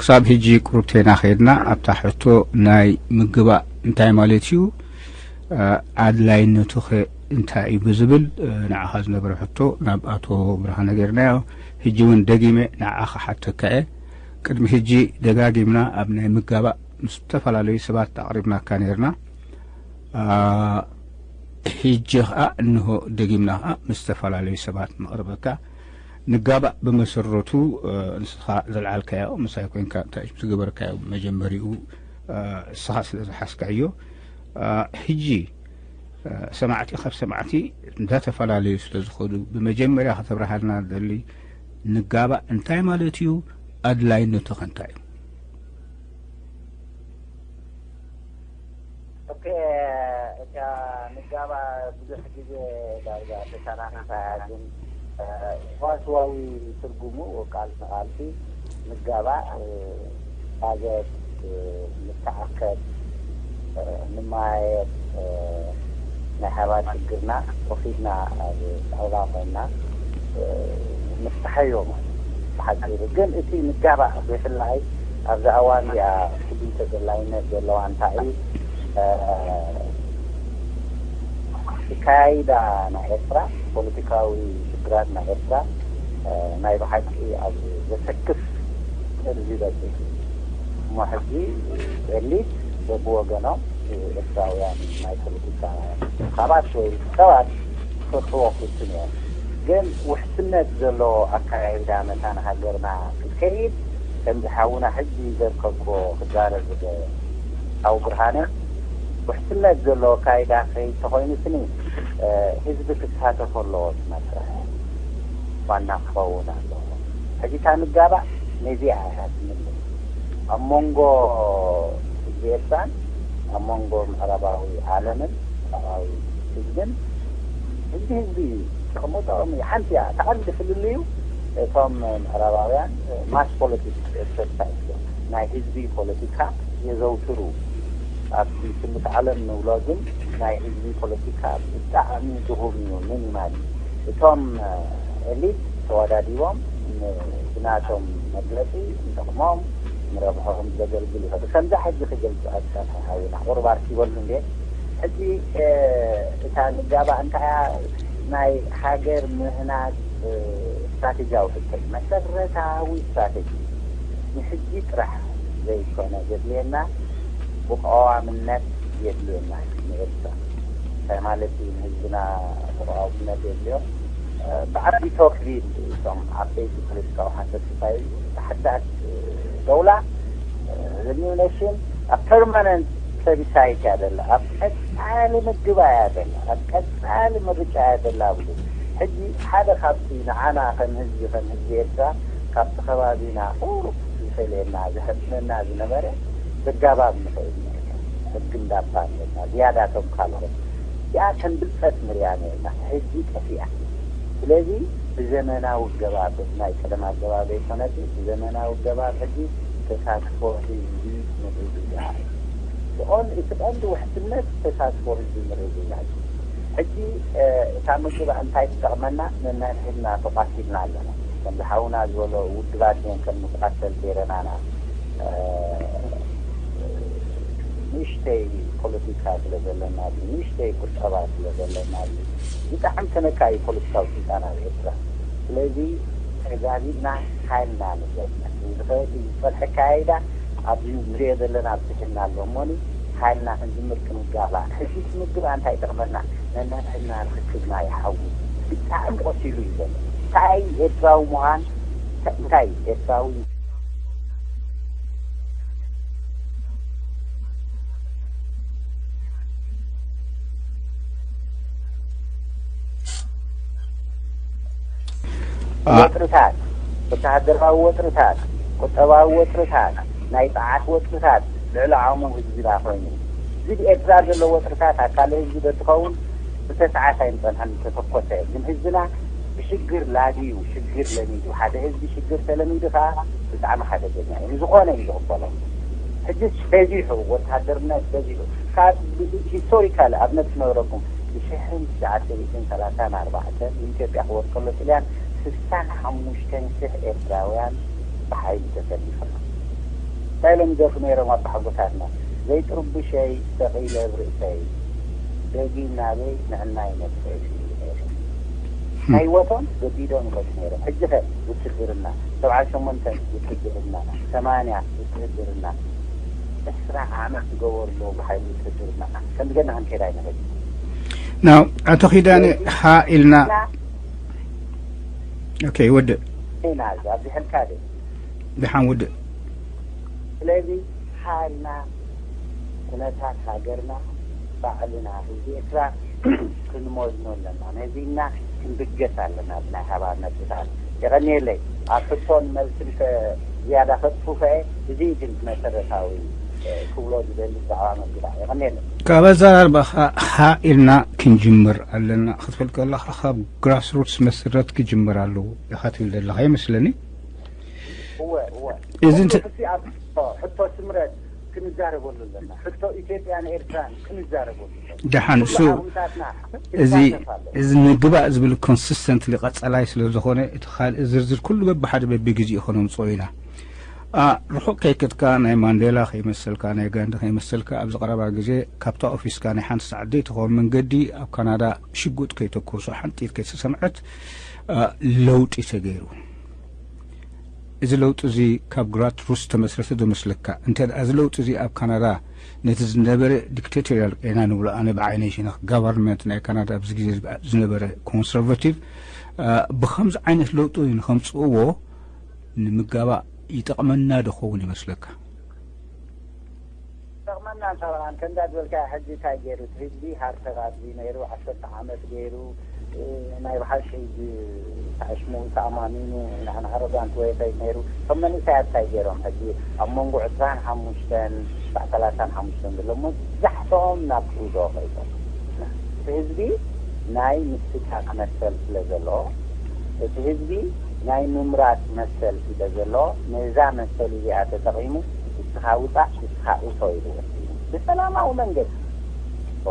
ክሳብ ሕጂ ቁሩብ ተይና ከይድና ኣብታ ሕቶ ናይ ምግባእ እንታይ ማለት እዩ፣ ኣድላይነቱ ኸ እንታይ እዩ ብዝብል ንዓኻ ዝነበረ ሕቶ ናብ ኣቶ ብርሃነ ገይርናዮ። ሕጂ እውን ደጊመ ንዓኻ ክሓተካ እየ። ቅድሚ ሕጂ ደጋጊምና ኣብ ናይ ምጋባእ ምስ ዝተፈላለዩ ሰባት ኣቕሪብናካ ነይርና። ሕጂ ኸዓ እንሆ ደጊምና ኸዓ ምስ ዝተፈላለዩ ሰባት ነቕርበካ። ንጋባእ ብመሰረቱ ንስኻ ዘልዓልካዮ ምሳይ ኮይንካ እንታይ ዝገበርካዮ መጀመሪኡ ንስኻ ስለ ዝሓዝካዮ ሕጂ ሰማዕቲ ካብ ሰማዕቲ እንዳተፈላለዩ ስለ ዝኸዱ ብመጀመርያ ከተብርሃልና ደሊ ንጋባእ እንታይ ማለት እዩ? ኣድላይነቱ ከ እንታይ እዩ? ኦኬ፣ እታ ንጋባ ብዙሕ ግዜ ዳርጋ ተሰራሕና እያ፣ ግን ሰዋስዋዊ ትርጉሙ ቃል ንቃልሲ ንጋባ፣ እ፣ ቃዘት፣ እ፣ ንተኣከብ፣ እ፣ ንመያየጥ፣ እ፣ ናይ ሓባር ሽግርና ወሲድና ኣብ ጣውላ ኮይንና፣ እ፣ ንፍትሓዮ ማለት እዩ። ብሓፂሩ ግን እቲ ንጋባእ ብፍላይ ኣብዛ እዋን እዚኣ ፍሉይ ተደላይነት ዘለዋ እንታይ እዩ? እ፣ ኣካያይዳ ናይ ኤርትራ፣ ፖለቲካዊ ሽግራት ናይ ኤርትራ፣ እ፣ ናይ ብሓቂ ኣብ ዘሰክፍ ጥርዚ በፂሑ። እሞ ሕጂ ኤሊት በብወገኖም ኤርትራውያን ናይ ፖለቲካ ውድባት ወይ ሰባት ክሰርሕዎ ክፍትን እዮም። ግን ውሕስነት ዘለዎ ኣካያይዳ መታን ሃገርና ክትከይድ ከምዚ ሓውና ሕጂ ዘርከብክዎ ክዛረብ ዝደ ሓው ብርሃነ ውሕስነት ዘለዎ ኣካይዳ ክኸይድ ተኾይኑ ስኒ፣ እ፣ ህዝቢ ክሳተፎ ኣለዎ እቲ መስርሕ ዋና ክኸውን ኣለዎ። ሕጂ እታ ንጋባእ ነዚኣ እያ ትምልስ። ኣብ መንጎ ህዝቢ ኤርትራን ኣብ መንጎ ምዕራባዊ ዓለምን ምዕራባዊ ህዝብን ህዝቢ ህዝቢ እዩ። ጥቕሙ ጥቕሚ ሓንቲ እያ። እቲ ቀንዲ ፍልልዩ እቶም ምዕራባውያን ማስ ፖለቲክስ ኤክሰርሳይዝ ናይ ህዝቢ ፖለቲካ የዘውትሩ። ኣብቲ ስምት ዓለም ንብሎ ግን ናይ ህዝቢ ፖለቲካ ብጣዕሚ ድኹም እዩ፣ ሚኒማል እዩ። እቶም ኤሊት ተወዳዲቦም ን-፣ ብናቶም መግለፂ ንጥቕሞም ንረብሖም ዘገልግል ይኸዱ። ከምዛ ሕጂ ክገልፁ ኣስካት ሓውና ቁሩብ ኣርኪበሉ እንዴ። ሕጂ፣ እ፣ እታ ንጋባእ እንታይ እያ? ናይ ሃገር ምህናፅ፣ እ፣ ስትራቴጂያዊ ሕቶ እዩ። መሰረታዊ ስትራቴጂ ንሕጂ ጥራሕ ዘይኮነ ዘድልየና ብቐዋምነት የድልየና እዩ ንኤርትራ። እንታይ ማለት እዩ? ንህዝብና ብቐዋምነት የድልዮ። እ፣ ብዓቢ ቶክቢል እቶም ዓበይቲ ፖለቲካዊ ሓተትታ እዩ። ተሓዳስ፣ እ፣ ደውላ፣ እ፣ the new nation ኣብ ፐርማነንት ፕለቢሳይት እያ ዘላ። ኣብ ቀጻሊ ምግባእ እያ ዘላ። ኣብ ቀጻሊ ምርጫ እያ ዘላ ብሉ። ሕጂ ሓደ ካብቲ ንዓና ከም ህዝቢ፣ ከም ህዝቢ ኤርትራ ካብቲ ከባቢና ቁሩብ ዝፈልየና፣ ዘሕብነና ዝነበረ ዘጋባብ ንኽእል ነርና። ሕጊ እንዳባ ነርና። ዝያዳቶም ካልኦት እዚኣ ከም ብልጸት ንሪኣ ነርና። ሕጂ ጠፊኣ። ስለዚ ብዘመናዊ ኣገባብ፣ ናይ ቀደም ኣገባብ ዘይኮነሲ፣ ብዘመናዊ ኣገባብ ሕጂ ተሳትፎ ህዝቢ ምርግጋዕ። ብኦን እቲ ቀንዲ ውሕስነት ተሳትፎ ህዝቢ ምርግጋዕ። ሕጂ፣ እ፣ እታ ምግባእ እንታይ ትጠቕመና? ነናይ ሕድና ተቋሲልና ኣለና። ከምዚ ሓውና ዝበሎ ውድባት እየን ከም ንቃተል ገይረናና፣ እ፣ ንእሽተይ ፖለቲካ ስለ ዘለና ድዩ፣ ንእሽተይ ቁጠባ ስለ ዘለና ድዩ፣ ብጣዕሚ ተነካኢ ፖለቲካዊ ስልጣን ኣብ ኤርትራ። ስለዚ ተጋቢእና ሓይልና ንገዝእ። ዝኸ-፣ ዝጸንሐ ኣካያይዳ ኣብዚ ንሪኦ ዘለና ኣብ ስሕልና ኣሎ እሞኒ፣ ሓይልና ክንጅምር ክንጋባእ። ሕጂ እቲ ምግባእ እንታይ ይጠቕመና? ነንሕድሕድና ርክክብና ይሓዊ። ብጣዕሚ ቆሲሉ እዩ ዘሎ። እንታይ ኤርትራዊ ምዃን? እንታይ ኤርትራዊ አ- ወጥርታት፣ ወተሃደራዊ ወጥርታት፣ ቁጠባዊ ወጥርታት፣ ናይ ጸዓት ወጥርታት ልዕሊ ዓቕሙ ህዝብና ኮይኑ። እዚ ኤርትራ ዘሎ ወጥርታት ኣካል ህዝቢ ተትኸውን ክልተ ሰዓት ኣይምጸንሐን፣ ተተኮሰ። ግን ህዝብና ብሽግር ላግዩ፣ ሽግር ለሚዱ። ሓደ ህዝቢ ሽግር ተለሚዱ ከኣ ብጣዕሚ ሓደገኛ እዩ። ንዝኾነ እዩ ዝቕበሎ። ሕጂ በዚሑ ወተሃደርነት በዚሑ። ካብ ሂስቶሪካል ኣብነት ክነግረኩም፣ ብሽሕን ትሽዓተ ሚእትን ሰላሳን ኣርባዕተን ንኢትዮጵያ ክወር ከሎ ጥልያን ስሳን ሓሙሽተን ሽሕ ኤርትራውያን ብሓይሊ ተሰሊፎም። እንታይ ኢሎም ይደርፉ ነይሮም ኣባሓጎታትና? ዘይጥርቡሸይ ሰቒለ ብርእሰይ፣ ደጊም ናበይ ንዕናይ መጥፍእቲ ይብሉ ነይሮም። ናይ ህይወቶም ገዲዶም ይኸዱ ነይሮም። ሕጂ ኸ ውትድርና፣ ሰብዓን ሸሞንተን ውትድርና፣ ሰማንያ ውትድርና፣ ዕስራ ዓመት ዝገበሩ ኣለዉ ብሓይሊ ውትድርና። ከምዚ ገና ክንከይድ ኣይንኽእል። ናው ኣቶ ኺዳነ፣ ሓ ኢልና። ኦኬ፣ ወድእ። ኢና ኣብዚ ሕልካ ደ። ደሓን፣ ወድእ። ስለዚ ሓልና ኩነታት ሃገርና ባዕልና ህዝቢ ኤርትራ ክንመዝኖ ኣለና። ነዚና ክንብገስ ኣለና ብናይ ሓባር ነጥብታት። የቐንየለይ። ኣብ ሕቶን መልስን ከ-፣ ዝያዳ ከጥፉፈ፣ እዚ ግን መሰረታዊ፣ እ፣ ክብሎ ዝደሊ ብዛዕባ ምግባእ። የቐንየለይ። ካብ ኣዘራርባኻ ሓ ኢልና ክንጅምር ኣለና ክትብል ከለኻ፣ ካብ ግራስሩትስ መስረት ክጅምር ኣለዎ ኢኻ ትብል ዘለኻ ይመስለኒ። እወ፣ እወ። እዚ እንተ- ሕቶ፣ ሕቶ ስምረት ክንዛረበሉ ኣለና። ሕቶ ኢትዮጵያን ኤርትራን ክንዛረበሉ ኣለና። ደሓን፣ ኩሉ እሱ ኣሁንታትና እዚ፣ ክሳተፍ ኣለና። እዚ ንግባእ ዝብል ኮንሲስተንትሊ ቀጸላይ ስለ ዝኾነ፣ እቲ ካልእ ዝርዝር ኩሉ በብሓደ በብግዜኡ ከነምጽኦ ኢና። ኣ፣ ርሑቕ ከይከድካ፣ ናይ ማንዴላ ከይመሰልካ፣ ናይ ጋንዲ ከይመሰልካ፣ ኣብዚ ቀረባ ግዜ ካብታ ኦፊስካ ናይ ሓንቲ ሰዓት ዘይትኸውን መንገዲ ኣብ ካናዳ ሽጉጥ ከይተኮሱ፣ ሓንቲ ጥይት ከይተሰምዐት፣ ኣ፣ ለውጢ ተገይሩ። እዚ ለውጢ እዚ ካብ ግራስሩትስ ዝተመስረተ ዶ መስለካ? እንተ ደኣ እዚ ለውጢ እዚ ኣብ ካናዳ ነቲ ዝነበረ ዲክቴቶርያል ኢና ንብሎ፣ ኣነ ብዓይነይ ሽነኽ ጋቨርንመንት ናይ ካናዳ ኣብዚ ግዜ ዝነበረ ኮንሰርቫቲቭ፣ ኣ፣ ብኸምዚ ዓይነት ለውጢ ንኸምጽእዎ ንምጋባእ ይጠቕመና ዶ ኸውን ይመስለካ? ይጠቕመና እንተበኣን፣ ከምዛ ዝበልካዮ ሕጂ እንታይ ገይሩ? እቲ ህዝቢ ሃርተር ኣድልዩ ነይሩ፣ ዓሰርተ ዓመት ገይሩ፣ እ፣ ናይ ብሓቂ ዝ-፣ ተኣሽሙ ተኣማሚኑ፣ ንሕና ኣሮጋንት ወይ ኸይድ ነይሩ። እቶም መንእሰያት እንታይ ገይሮም? ሕጂ ኣብ መንጎ ዕስራን ሓሙሽተን ክሳዕ ሰላሳን ሓሙሽተን ዘሎ መብዛሕትኦም ናብ ፕሩዶ ከይዶም። እቲ ህዝቢ ናይ ምስታፍ መሰል ስለ ዘሎ፣ እቲ ህዝቢ ናይ ምምራጽ መሰል ስለ ዘሎ፣ ነዛ መሰል እዚኣ ተጠቒሙ፣ "እስኻ ውጻእ፣ እስኻ እቶ" ኢሉ ወሲኑ። ብሰላማዊ መንገዲ።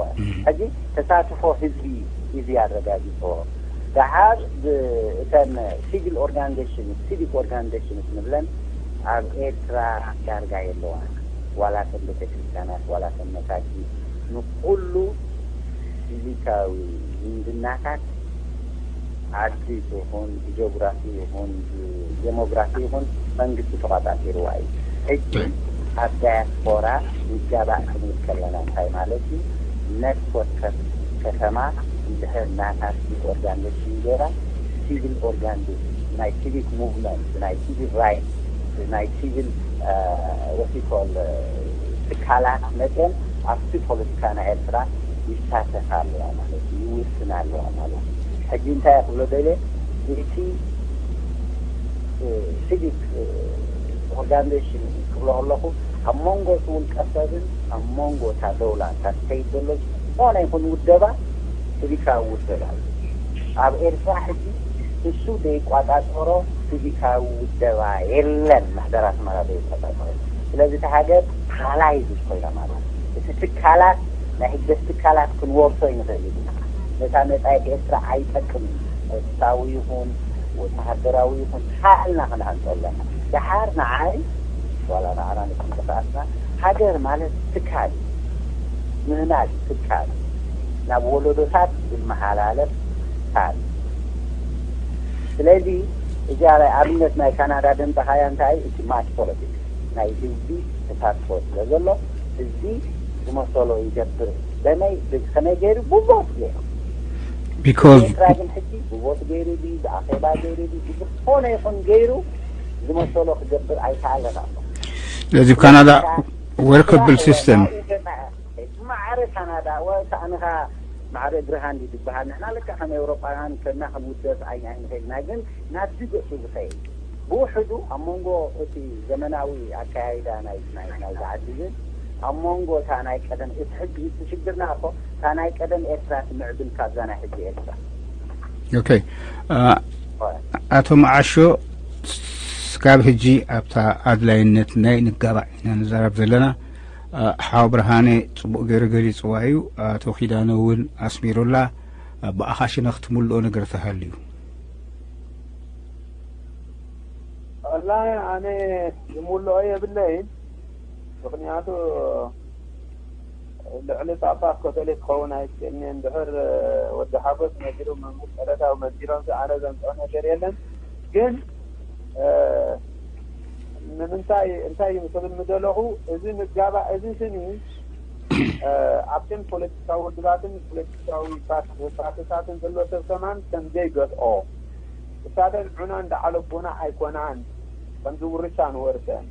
እም። ሕጂ ተሳትፎ ህዝቢ እዚ ኣረጋጊጽዎ። ደሓር ብ-፣ እተን ሲቪል ኦርጋናይዜሽን፣ ሲቪክ ኦርጋናይዜሽንስ ንብለን ኣብ ኤርትራ ዳርጋ የለዋን። ዋላ እተን ቤተክርስትያናት፣ ዋላ እተን መሳጊድ፣ ንኹሉ ሲቪካዊ ዝምድናታት ዓዲ ይኹን፣ ብጂኦግራፊ ይኹን፣ ብዴሞግራፊ ይኹን፣ መንግስቲ ተቋጻጺርዋ እዩ። ሕጂ ኣብ ዳያስፖራ ይጋባእ ክንብል ከለና እንታይ ማለት እዩ? ነፍስ ወከፍ ከተማ እንድሕር ናታ ሲቪክ ኦርጋናይዜሽን ገይራ፣ ሲቪል ኦርጋናይዜሽን፣ ናይ ሲቪክ ሙቭመንት፣ ናይ ሲቪል ራይት፣ ናይ ሲቪል፣ እ፣ ወሲኮል፣ እ፣ ትካላት መፅየን ኣብቲ ፖለቲካ ናይ ኤርትራ ይሳተፋ ኣለዋ ማለት እዩ፣ ይውስና ኣለዋ ማለት እዩ። ሕጂ እንታይ ክብሎ ደልየ፣ እቲ፣ እ፣ ሲቪክ፣ እ፣ ኦርጋናይዜሽን ክብሎ ከለኹ፣ ኣብ መንጎ እቲ ውልቀ ሰብን ኣብ መንጎ እታ ደውላ፣ እታ ስተይት ዘሎ ዝኾነ ይኹን ውደባ፣ ሲቪካዊ ውደባ እዩ። ኣብ ኤርትራ ሕጂ ንሱ ዘይቋጻጸሮ ሲቪካዊ ውደባ የለን፣ ምሕደራ ኣስመራ ዘይቋጻጸሮ። ስለዚ እታ ሃገር ፓራላይዝድ ኮይና ማለት እዩ። እቲ ትካላት፣ ናይ ህግደፍ ትካላት ክንወርሶ ኣይንኽእል ኢና። ነታ መጻኢት ኤርትራ ኣይጠቅምን እዩ። ፖለቲካዊ ይኹን ወተሃደራዊ ይኹን ሓልና ክንሃንጾ ኣለና። ደሓር ንዓይ፣ ዋላ ንዓና ንቅንቅሳትና፣ ሃገር ማለት ትካል እዩ። ምህናጽ ትካል ናብ ወለዶታት ዝመሓላለፍ ትካል። ስለዚ እዚኣ ናይ ኣብነት ናይ ካናዳ ደምበኻያ እንታይ እዩ? እቲ ማስ ፖለቲክስ ናይ ህዝቢ ተሳትፎ ስለ ዘሎ ህዝቢ ዝመሰሎ ይገብር። በመይ ከመይ ገይሩ? ብቦት ገይሩ። because ኤርትራ ግን ሕጂ ብቦት ገይሩ ድዩ ብኣኼባ ገይሩ ድዩ ብዝኾነ ይኹን ገይሩ ዝመሰሎ ክገብር ኣይከኣለን ኣሎ። ስለዚ ካናዳ workable system ማዕረ ካናዳ ወ ከኣንኻ ማዕረ ብርሃን ድዩ ዝበሃል? ንሕና ልክዕ ከም ኤውሮጳውያን ከና ከም ውደት ኣይ ኣይንኸይድና፣ ግን ናብዚ ገጹ ዝኸይድ ብውሕዱ ኣብ መንጎ እቲ ዘመናዊ ኣካያይዳ ናይ ናይ ናይ ዝዓዲ ግን ኣብ መንጎ እታ ናይ ቀደም እቲ ሕጂ እቲ ሽግርና እኮ እታ ናይ ቀደም ኤርትራ ትምዕብል ካብዛ ናይ ሕጂ ኤርትራ። okay ኣቶ መዓሾ፣ ስጋብ ሕጂ ኣብታ ኣድላይነት ናይ ንጋባእ ኢና ንዛረብ ዘለና። ሓው ብርሃነ ጽቡቕ ገይሩ ገሊጽዋ እዩ። ኣቶ ኪዳነ እውን ኣስሚሩላ። ብኣኻ ሽነኽ ትምልኦ ነገር ተሃልዩ። ወላሂ ኣነ ዝምልኦ የብለይን። ምኽንያቱ ልዕሊ ጳጳስ ኮቶሊክ ክኸውን ኣይክእልን እየ። እንድሕር ወዲ ሓጎስ ነጊሩ፣ መምህር ቀለታዊ መጊሮም፣ ኣነ ዘምፅኦ ነገር የለን። ግን ንምንታይ እንታይ ክብል ምደለኹ፣ እዚ ምጋባእ እዚ ስኒ ኣብተን ፖለቲካዊ ውድባትን ፖለቲካዊ ፓርቲታትን ዘሎ ሰብ ከማን ከም ዘይገትኦ፣ እሳተን ዑና እንዳዓለቦና ኣይኮናን፣ ከምዚ ውርሻ ንወርሰን።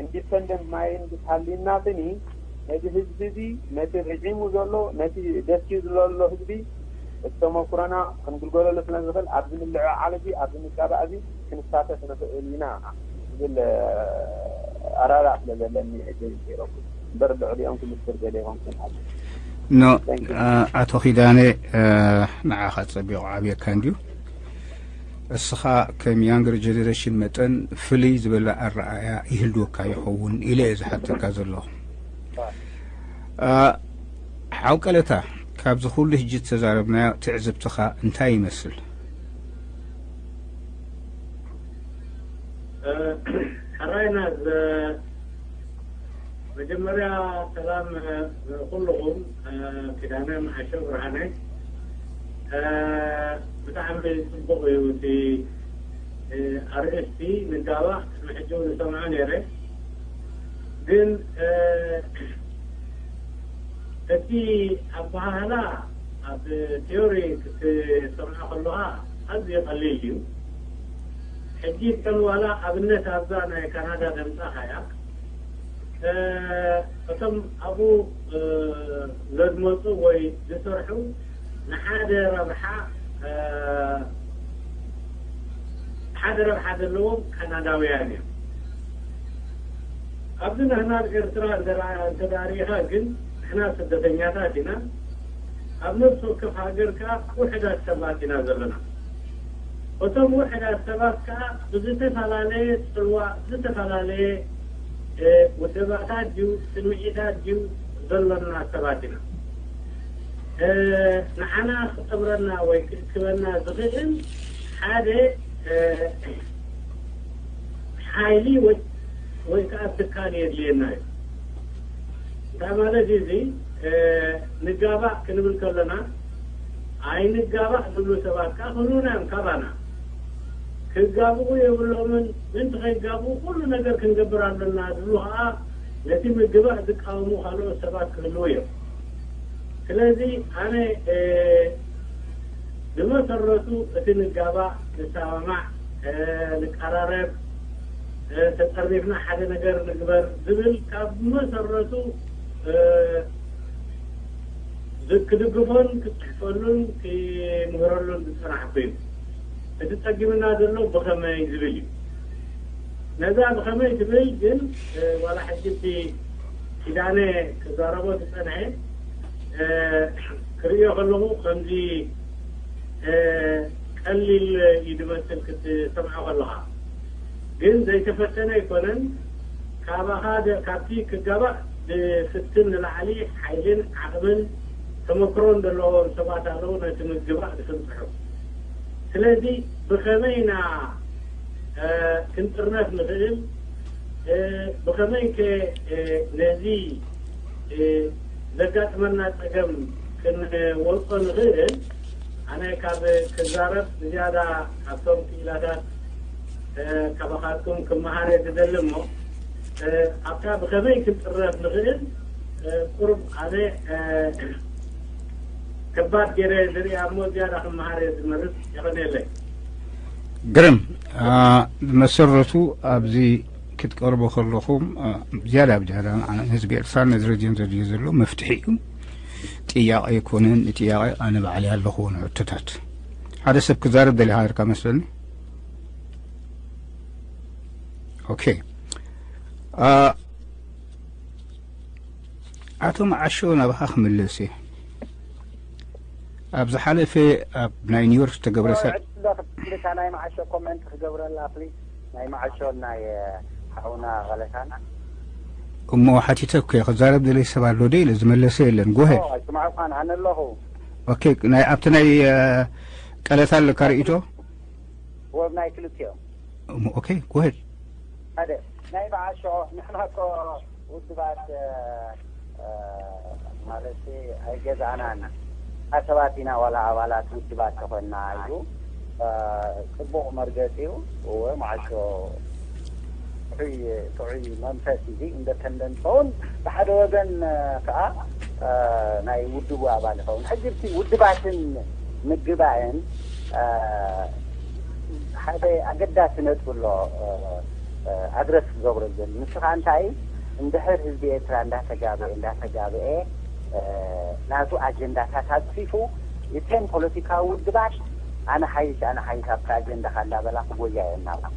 ኢንዲፐንደንት ማይንድ ሃሊና ስኒ ነቲ ህዝቢ እዚ፣ ነቲ ርዒሙ ዘሎ፣ ነቲ ደስዩ ዘሎ ህዝቢ፣ እቲ ተመኩሮና ክንግልገለሉ ስለ ንኽእል፣ ኣብዚ ምልዕዓል እዚ፣ ኣብዚ ምጋባእ እዚ ክንሳተፍ ንኽእል ኢና ዝብል ኣራዳ ስለ ዘለኒ እየ ገይረኩ እምበር ልዕሊኦም ክምስክር ገለ ይኾንኩን። ኖ ኣቶ ኪዳነ፣ ንዓኻ ጸቢቑ ዓብየካ እንድዩ። እስኻ ከም younger generation መጠን ፍልይ ዝበለ ኣረኣእያ ይህልወካ ይኸውን ኢለ እየ ዝሓተካ ዘለኹ። ሓው ቀለታ፣ ካብዚ ኩሉ ሕጂ ዝተዛረብናዮ ትዕዝብትኻ እንታይ ይመስል? ሕራይና፣ መጀመርያ ሰላም ንኩልኹም። ኪዳነ መዓሾ ብርሃነ፣ ብጣዕሚ ጽቡቕ እዩ እቲ ኣርእስቲ። ንጋባእ ቅድሚ ሕጂ እውን እሰምዖ ነይረ፣ ግን እቲ ኣበሃህላ ኣብ ቲዮሪ ክትሰምዖ ከለኻ ኣዝዩ ቀሊል እዩ። ሕጂ ከም ዋላ ኣብነት ኣብዛ ናይ ካናዳ ዘምጻኻያ፣ እቶም ኣብኡ ዘድመጹ ወይ ዝሰርሑ ንሓደ ረብሓ፣ ሓደ ረብሓ ዘለዎም ካናዳውያን እዮም። ኣብዚ ንሕና ኣብ ኤርትራ እንተ ርኢኻ ግን ንሕና ስደተኛታት ኢና። ኣብ ነፍሲ ወከፍ ሃገር ከኣ ውሕዳት ሰባት ኢና ዘለና። እቶም ውሕዳት ሰባት ከኣ ብዝተፈላለየ ጽልዋ፣ ብዝተፈላለየ ውደባታት ድዩ ስምዒታት ድዩ ዘሎና ሰባት ኢና። ንዓና ክጠምረና ወይ ክእክበና ዝኽእል ሓደ ሓይሊ ወይ ከዓ ትካል የድልየና እዩ። እንታይ ማለት እዩ እዚ? ንጋባእ ክንብል ከለና ኣይንጋባእ ዝብሉ ሰባት ከዓ ክህልውና እዮም ካባና። ክጋብኡ የብሎምን፣ ምእንቲ ከይጋብኡ ኩሉ ነገር ክንገብር ኣለና ዝብሉ ከዓ ነቲ ምግባእ ዝቃወሙ ካልኦት ሰባት ክህልዉ እዮም። ስለዚ ኣነ ብመሰረቱ እቲ ንጋባእ፣ ንሰማማዕ፣ ንቀራረብ፣ ተጠርኒፍና ሓደ ነገር ንግበር ዝብል ካብ መሰረቱ ክድግፎን ክፅሕፈሉን ክምህረሉን ዝፀናሕኩ እዩ። እቲ ፀጊምና ዘሎ ብኸመይ ዝብል እዩ። ነዛ ብኸመይ ትብል ግን ዋላ ሕጂ እቲ ኪዳነ ክዛረቦ ዝፀንሐ ክርእዮ ከለኹ ከምዚ ቀሊል እዩ ዝመስል ክትሰምዖ ከለኻ፣ ግን ዘይተፈተነ ኣይኮነን። ካባኻ ካብቲ ክጋባእ ዝፍትን ንላዕሊ ሓይልን ዓቕምን ተመክሮን ዘለዎም ሰባት ኣለዉ ነቲ ምግባእ ዝፍንፅሑ። ስለዚ ብኸመይ ኢና ክንጥርነፍ ንኽእል? ብኸመይ ከ ነዚ ዘጋጥመና ጸገም ክንወልቆ ንኽእል። ኣነ ካብ ክዛረብ ዝያዳ ካብቶም ክኢላታት ካባኻትኩም ክመሃር እየ ዝደሊ እሞ፣ ኣብታ ብኸመይ ክንጥረፍ ንኽእል ቁሩብ ኣነ ከባድ ገይረ ዝርኢ እሞ ዝያዳ ክመሃር እየ ዝመርጽ። የቐንየለይ። ግርም። ብመሰረቱ ኣብዚ ክትቀርቡ ከለኹም ዝያዳ ብዝያዳ ህዝቢ ኤርትራ ነዚ ረድዮን ዘድልዮ ዘሎ መፍትሒ እዩ። ጥያቄ ኣይኮነን። ንጥያቄ ኣነ ባዕለይ ኣለኹዎ ንሕቶታት። ሓደ ሰብ ክዛረብ ደሊኻ ነርካ መስለኒ። ኦኬ። ኣቶ መዓሾ፣ ናባኻ ክምለስ እየ። ኣብ ዝሓለፈ ኣብ ናይ ኒውዮርክ ዝተገብረ ሰ- ዕድል ክትልካ ናይ መዓሾ ኮመንት ክገብረላ ፕሊዝ። ናይ መዓሾ ናይ ሓውና ገለታን እሞ ሓቲተኩ እየ። ክዛረብ ደለይ ሰብ ኣሎ ዶ ኢለ ዝመለሰ የለን። ጎሄድ። ኣይስማዕኳን ኣነ ኣለኹ። ኦኬ። ናይ ኣብቲ ናይ ቀለታ ኣለካ ርእይቶ? ወብ ናይ ክልቲኦም ኦኬ፣ ጎሄድ። ሓደ ናይ መዓሾ ንሕና እኮ ውድባት ማለት ኣይገዛእናን። ኣሰባት ኢና ዋላ ኣባላት ውድባት ተኾንና ኢሉ ጽቡቕ መርገጺ እዩ። እወ መዓሾ ጥዑይ ጥዑይ መንፈስ እዚ ኢንደፐንደንት ኸውን ብሓደ ወገን ከዓ ናይ ውድቡ ኣባል ይኸውን። ሕጂ እቲ ውድባትን ምግባእን ሓደ ኣገዳሲ ነጥቢ ኣሎ ኣድረስ ክገብሮ ዘሉ። ንሱ ከዓ እንታይ እንድሕር ህዝቢ ኤርትራ እንዳተጋብአ እንዳተጋብአ ናቱ ኣጀንዳታት ኣፅፊፉ እተን ፖለቲካዊ ውድባት ኣነ ሓይሽ ኣነ ሓይሽ ኣብቲ ኣጀንዳኻ እንዳበላ ክጎያ እየን ናብኡ።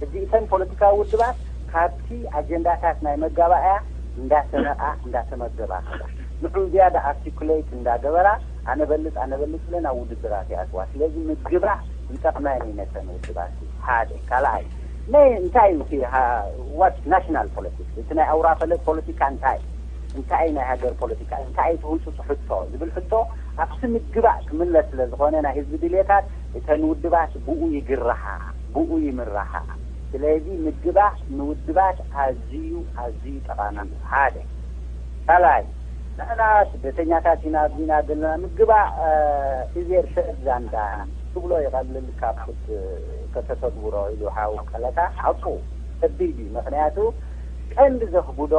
ሕጂ እተን ፖለቲካዊ ውድባት ካብቲ ኣጀንዳታት ናይ መጋባእያ እንዳሰነቓ እንዳተመገባ ከዳ ንዑ ዝያዳ ኣርቲኩሌት እንዳገበራ ኣነ በልፅ ኣነ በልፅ ኢለን ኣብ ውድድራት ይኣትዋ። ስለዚ ምግባእ ይጠቕመን እዩ ነተን ውድባት። ሓደ ካልኣይ ናይ እንታይ እዩ እቲ what national politics እቲ ናይ ኣውራ ፈለግ ፖለቲካ እንታይ እንታይ ናይ ሃገር ፖለቲካ እንታይ ትውፅፅ ሕቶ ዝብል ሕቶ ኣብቲ ምግባእ ክምለስ ስለ ዝኾነ ናይ ህዝቢ ድሌታት እተን ውድባት ብኡ ይግርሓ ብኡ ይምርሓ። ስለዚ ምግባእ ንውድባት ኣዝዩ ኣዝዩ ጠቓሚ እዩ። ሓደ ካልኣይ ንሕና ስደተኛታት ኢና ኣብዚና ዘለና ምግባእ እዜር ሸዕብ ዛንዳን ትብሎ ይቐልል ካብ ከተተግብሮ ኢሉ ሓው ቀለታ ሓቁ ከቢድ እዩ። ምኽንያቱ ቀንዲ ዘኽብዶ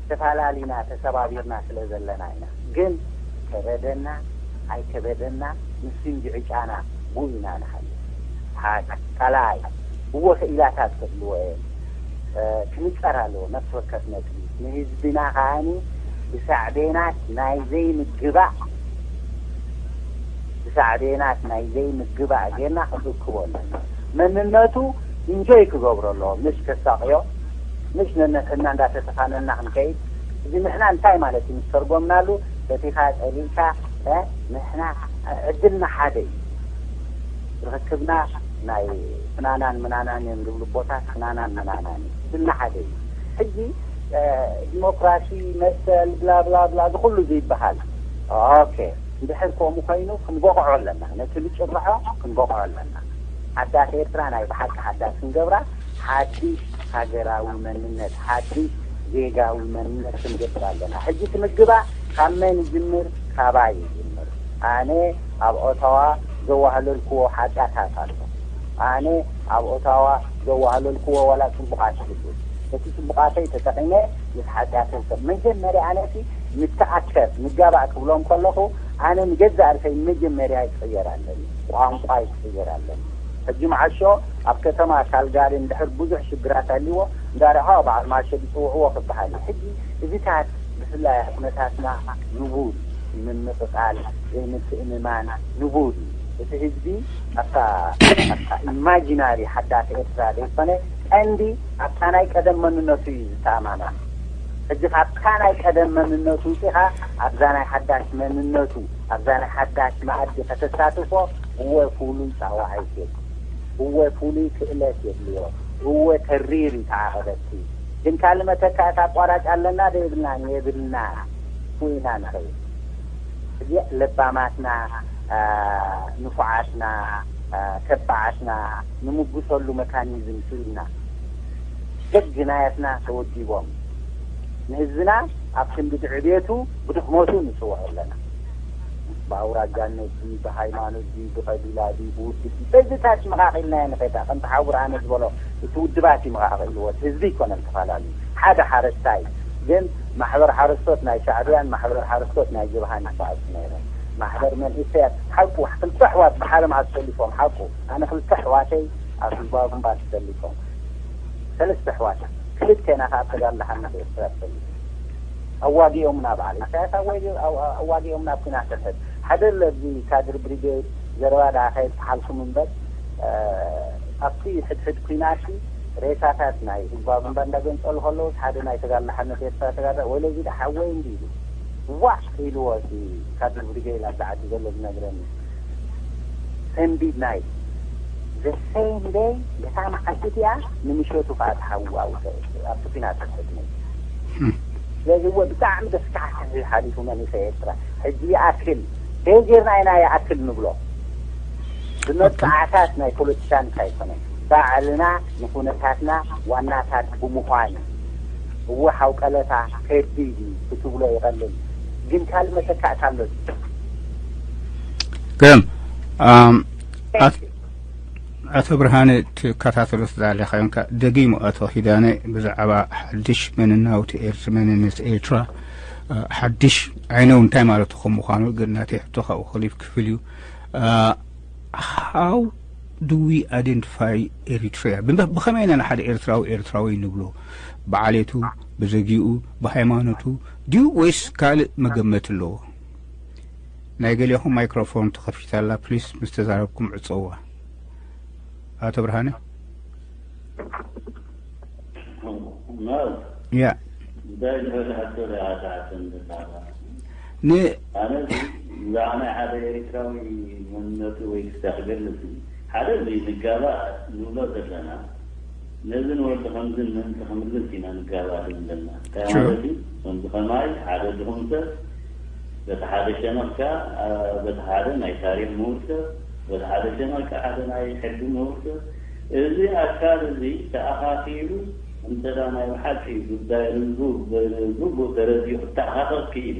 ተፈላለና ተሰባቢርና ስለ ዘለና ኢና። ግን ከበደና ኣይከበደና ንሱ እንጂ ዕጫና ብኡ ኢና ንሓልፍ። ሓደ ካልኣይ እወ ክኢላታት ከድልዎ እየን ክምፀር ኣለዎ ነፍሲ ወከፍ ነጥቢ ንህዝብና ከዓኒ ብሳዕቤናት ናይ ዘይምግባእ ብሳዕቤናት ናይ ዘይምግባእ ጌርና ክንእክቦ ኣለና። መንነቱ ኢንጆይ ክገብሮ ኣለዎ ምሽ ከሳቕዮ ምሽ ነነትና እንዳተተፋነና ክንከይድ እዚ ንሕና እንታይ ማለት እዩ ምስ ተርጎምናሉ በቲኻ ጸሊእካ ንሕና ዕድልና ሓደ እዩ። ርኽክብና ናይ ፍናናን ምናናን እዮም ዝብሉ ቦታት ፍናናን ምናናን እዩ። ዕድልና ሓደ እዩ። ሕጂ ዲሞክራሲ መሰል ብላ ብላ ብላ እዚ ኩሉ እዚ ይበሃል። ኦኬ እንድሕር ከምኡ ኮይኑ ክንበቕዖ ኣለና። ነቲ ዝጭርሖ ክንበቕዖ ኣለና። ሓዳስ ኤርትራ ናይ ብሓቂ ሓዳስ ክንገብራ ሓድሽ ሃገራዊ መንነት ሓድሽ ዜጋዊ መንነት ክንገብር ኣለና። ሕጂ እቲ ምግባእ ካብ መን ይጅምር? ካባይ ይጅምር። ኣነ ኣብ ኦታዋ ዘዋህለልክዎ ሓጢኣታት ኣሎ። ኣነ ኣብ ኦታዋ ዘዋህለልክዎ ዋላ ጽቡቓት ይህሉ። ነቲ ጽቡቓተይ ተጠቒመ ምስ ሓጢኣተይ ሰብ መጀመርያ ኣነ እቲ ንተኣከብ ንጋባእ ክብሎም ከለኹ ኣነ ንገዛእ ርእሰይ መጀመርያ ይቅየር ኣለኒ። ቋንቋ ይቅየር ኣለኒ። ሕጂ መዓሾ ኣብ ከተማ ካልጋሪ እንድሕር ብዙሕ ሽግራት ኣልዎ እንዳርኣኻ በዓል መዓሾ ዝፅውዕዎ ክበሃል እዩ። ሕጂ እዚታት ብፍላይ ኣብ ኩነታትና ንቡር ምምቕቓል ዘይምትእምማን ንቡር እዩ። እቲ ህዝቢ ኣብታ ኣብታ ኢማጂናሪ ሓዳስ ኤርትራ ዘይኮነ ቀንዲ ኣብታ ናይ ቀደም መንነቱ እዩ ዝተኣማመን። ሕጂ ካብታ ናይ ቀደም መንነቱ ውፂኻ ኣብዛ ናይ ሓዳሽ መንነቱ ኣብዛ ናይ ሓዳሽ መኣዲ ከተሳትፎ እወ ፍሉይ ፃዋዒት የድልዮ፣ እወ ፍሉይ ክእለት የድልዮ፣ እወ ተሪር እዩ ተዓቐበቲ። ግን ካልእ መተካእታ ኣቋራጭ ኣለና ዶ የብልናን? የብልና። ብኡ ኢና ንኸይድ። ሕጂ ለባማትና፣ ንፉዓትና፣ ተባዓትና ንምጉሰሉ መካኒዝም ስኢልና ደግ ናያትና ተወዲቦም ንህዝብና ኣብ ክንዲ ድዕቤቱ ብድኽመቱ ንጽውዖ ኣለና። ብኣውራጃነት ድዩ፣ ብሃይማኖት ድዩ፣ ብቐቢላ ድዩ፣ ብውድብ ድዩ፣ በዚ ታች መቓቒልናዮ ንኸይድ። ከምቲ ሓው ብርሃነ ዝበሎ፣ እቲ ውድባት እዩ መቓቒልዎ፣ እቲ ህዝቢ ኣይኮነን ተፈላለዩ። ሓደ ሓረስታይ ግን ማሕበር ሓረስቶት ናይ ሻዕብያን ማሕበር ሓረስቶት ናይ ጀብሃን ይበኣሱ ነይሮም። ማሕበር መንእሰያት ሓቁ ክልተ ኣሕዋት ብሓደ መዓት ተሰሊፎም፣ ሓቁ ኣነ ክልተ ኣሕዋተይ ኣብ ህዝባዊ ግንባር ተሰሊፎም፣ ሰለስተ ኣሕዋት ክልተ ኢና ካብ ተጋድሎ ሓርነት ኤርትራ ተሰሊፎም። ኣዋጊኦምና በዓል ኢሳያስ ኣዋጊ-፣ ኣዋ-፣ ኣዋጊኦምና ኣብ ኲናት ሕድሕድ። ሓደ ለዚ ካድር ብሪጌድ ዘረባ ደኣ ከየጥሓልኩም እምበር፣ እ፣ ኣብቲ ሕድሕድ ኲናት ሬሳታት ናይ ህዝባዊ ግንባር እንዳገንጸሉ ከለዉ፣ ሓደ ናይ ተጋድሎ ሓርነት ኤርትራ ተጋዳላይ፣ "ወለዚ ደኣ ሓወይ እንዲ" ኢሉ፣ "ዋዕ!" ኢልዎ፣ እቲ ካድር ብሪጌድ ኣብዚ ዓዲ ዘሎ ዝነግረኒ። ሰንቢድ ናይ the same day፣ በታ መዓልቲ እቲኣ ንምሸቱ ከኣ ተሓዊኡ ኣብቲ ኲናት ሕድሕድ ነይሩ። ስለዚ እወ ብጣዕሚ ዘስካሕክሕ እዩ ሓሊፉ መንእሰይ ኤርትራ። ሕጂ ይኣክል፣ ከየጀርና ኢና ይኣክል ንብሎ። ብመብጽዓታት ናይ ፖለቲካ እንታይ ኣይኮነን። ባዕልና ንኩነታትና ዋናታት ብምዃን እዩ። እወ ሓው ቀለታ ከቢድ እዩ ክትብሎ ይቐልል፣ ግን ካልእ መተካእታ ኣሎ ድዩ? ግን ኣም፣ ኣት-፣ ኣቶ ብርሃነ ትከታተሎ ስለ ዘለኻ፣ ደጊሙ ኣቶ ኪዳነ ብዛዕባ ሓድሽ መንናውቲ ኤርትራ፣ መንነት ኤርትራ፣ እ፣ ሓድሽ ዓይነው እንታይ ማለቱ ከም ምዃኑ ግን ናተይ ሕቶ ካብኡ ክሊፍ ክፍል እዩ። እ፣ how do we identify Eritrea? ብመ-፣ ብኸመይ ኢና ንሓደ ኤርትራዊ ኤርትራዊ ንብሎ? ብዓሌቱ፣ ብዘጊኡ፣ ብሃይማኖቱ ድዩ ወይስ ካልእ መገመት ኣለዎ? ናይ ገሌኹም ማይክሮፎን ተኸፊታ ኣላ፣ ፕሊስ ምስ ተዛረብኩም ዕጸዋ። ኣቶ ብርሃነ? ማል ያ እንታይ ዝበለ ሕቶ ደኣ ትሓተኒ ዘለኻ? ን ኣነ እዚ ብዛዕባ ናይ ሓደ ኤርትራዊ መንነቱ ወይ ክስታ ክገልጽ እዩ። ሓደ እዚ ንጋባእ ንብሎ ዘለና ነዚ ንወዲ ከምዝን ምእንቲ ክምዝን ኢና ንጋባእ ዘለና። እንታይ True. ማለት እዩ? ከምዚ ከማይ ሓደ ድኹም ሰብ በቲ ሓደ ሸነኽ ከኣ በቲ ሓደ ናይ ታሪኽ ምሁር ሰብ በቲ ሓደ ሸነኽ ከኣ ሓደ ናይ ሕጊ ምሁር ሰብ እዚ ኣካል እዚ ተኣኻኺቡ እንተ ደኣ ናይ ብሓቂ ጉዳይ ህዝቡ ብግቡእ ተረዲኡ ክተኣኻኸብ ክኢሉ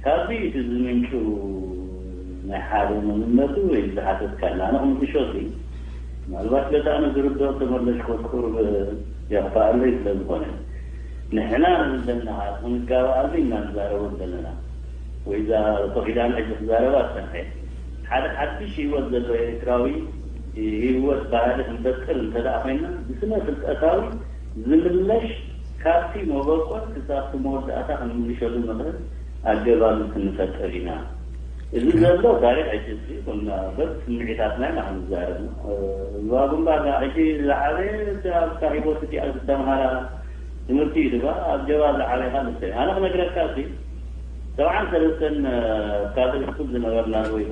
ካብዚ እዩ እቲ ዝምንጩ ናይ ሓደ መንነቱ ወይ ዝሓተትካና ኣነ ክምልሾ እዚ ምናልባት በቲ ኣነ ዝርድኦ ተመለሽኮ ቁሩብ የኽፍኣለይ ስለ ዝኾነ ንሕና ንብል ዘለና ከዓ ክንጋባኣሉ ኢና ንዛረበሉ ዘለና ወይ እዛ ኣቶ ኪዳነ ሕጂ ክዛረባ ዝፀንሐ ሓደ ሓድሽ ህይወት ዘለዎ ኤርትራዊ ህይወት ባህሊ ክንፈጥር እንተደኣ ኮይና ብስነ ፍልጠታዊ ዝምለሽ ካብቲ መበቆል ክሳብቲ መወዳእታ ክንምልሸሉ ንኽእል ኣገባብ ክንፈጥር ኢና። እዚ ዘሎ ታሪኽ ሕጂ እዚ ኩና በብ ስምዒታትና ኢና ክንዛረብ። ህዝባዊ ግንባር ሕጂ ዝዓበየ ኣብታ ህይወት እቲኣ ዝተምሃራ ትምህርቲ እዩ ድባ ኣብ ጀባ ዝዓበየ ካልእ ሰብ ኣነ ክነግረካ እዚ ሰብዓን ሰለስተን ካቶሊክ ስኩል ዝነበርና ወይ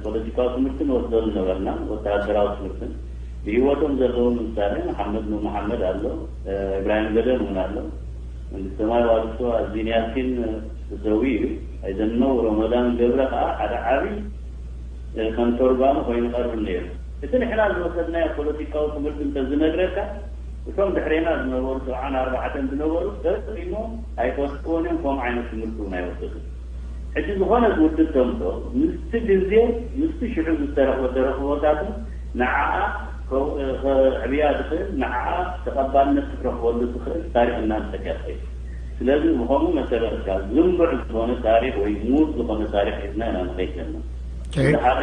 ፖለቲካዊ ትምህርቲ ንወስደሉ ነበርና ወተሃደራዊ ትምህርትን ብህይወቶም ዘለዉ ምሳሌ መሓመድ ኑር መሓመድ ኣሎ እብራሂም ገደም እውን ኣሎ መንግስተ ማይ ዋልሶ ኣዚን ያሲን ተሰዊኡ እዩ ኣይደነው ረመዳን ገብረ ከዓ ሓደ ዓብዪ ከም ተርጓሚ ኮይኑ ቀርብ ነይሩ እቲ ንሕና ዝወሰድናዮ ፖለቲካዊ ትምህርቲ እንተዝነግረካ እቶም ድሕሬና ዝነበሩ ሰብዓን ኣርባዕተን ዝነበሩ ፈጺሞም ኣይፈልጥዎን እዮም ከምኡ ዓይነት ትምህርቲ እውን ኣይወሰዱን ሕጂ ዝኾነ ውድብ ተምፅኦ ምስቲ ግዜ ምስቲ ሽዑ ዝተረኽበ ተረኽቦታትን ንዓኣ ከዕብያ ዝኽእል ንዓኣ ተቐባልነት ክትረኽበሉ ትኽእል ታሪኽ እናምፀካ ትኸይድ ስለዚ ብኸምኡ መሰረት ካብ ዝንቡዕ ዝኾነ ታሪኽ ወይ ሙት ዝኾነ ታሪኽ ሒዝና ኢና ንኸይድ ዘለና እዚ ሓደ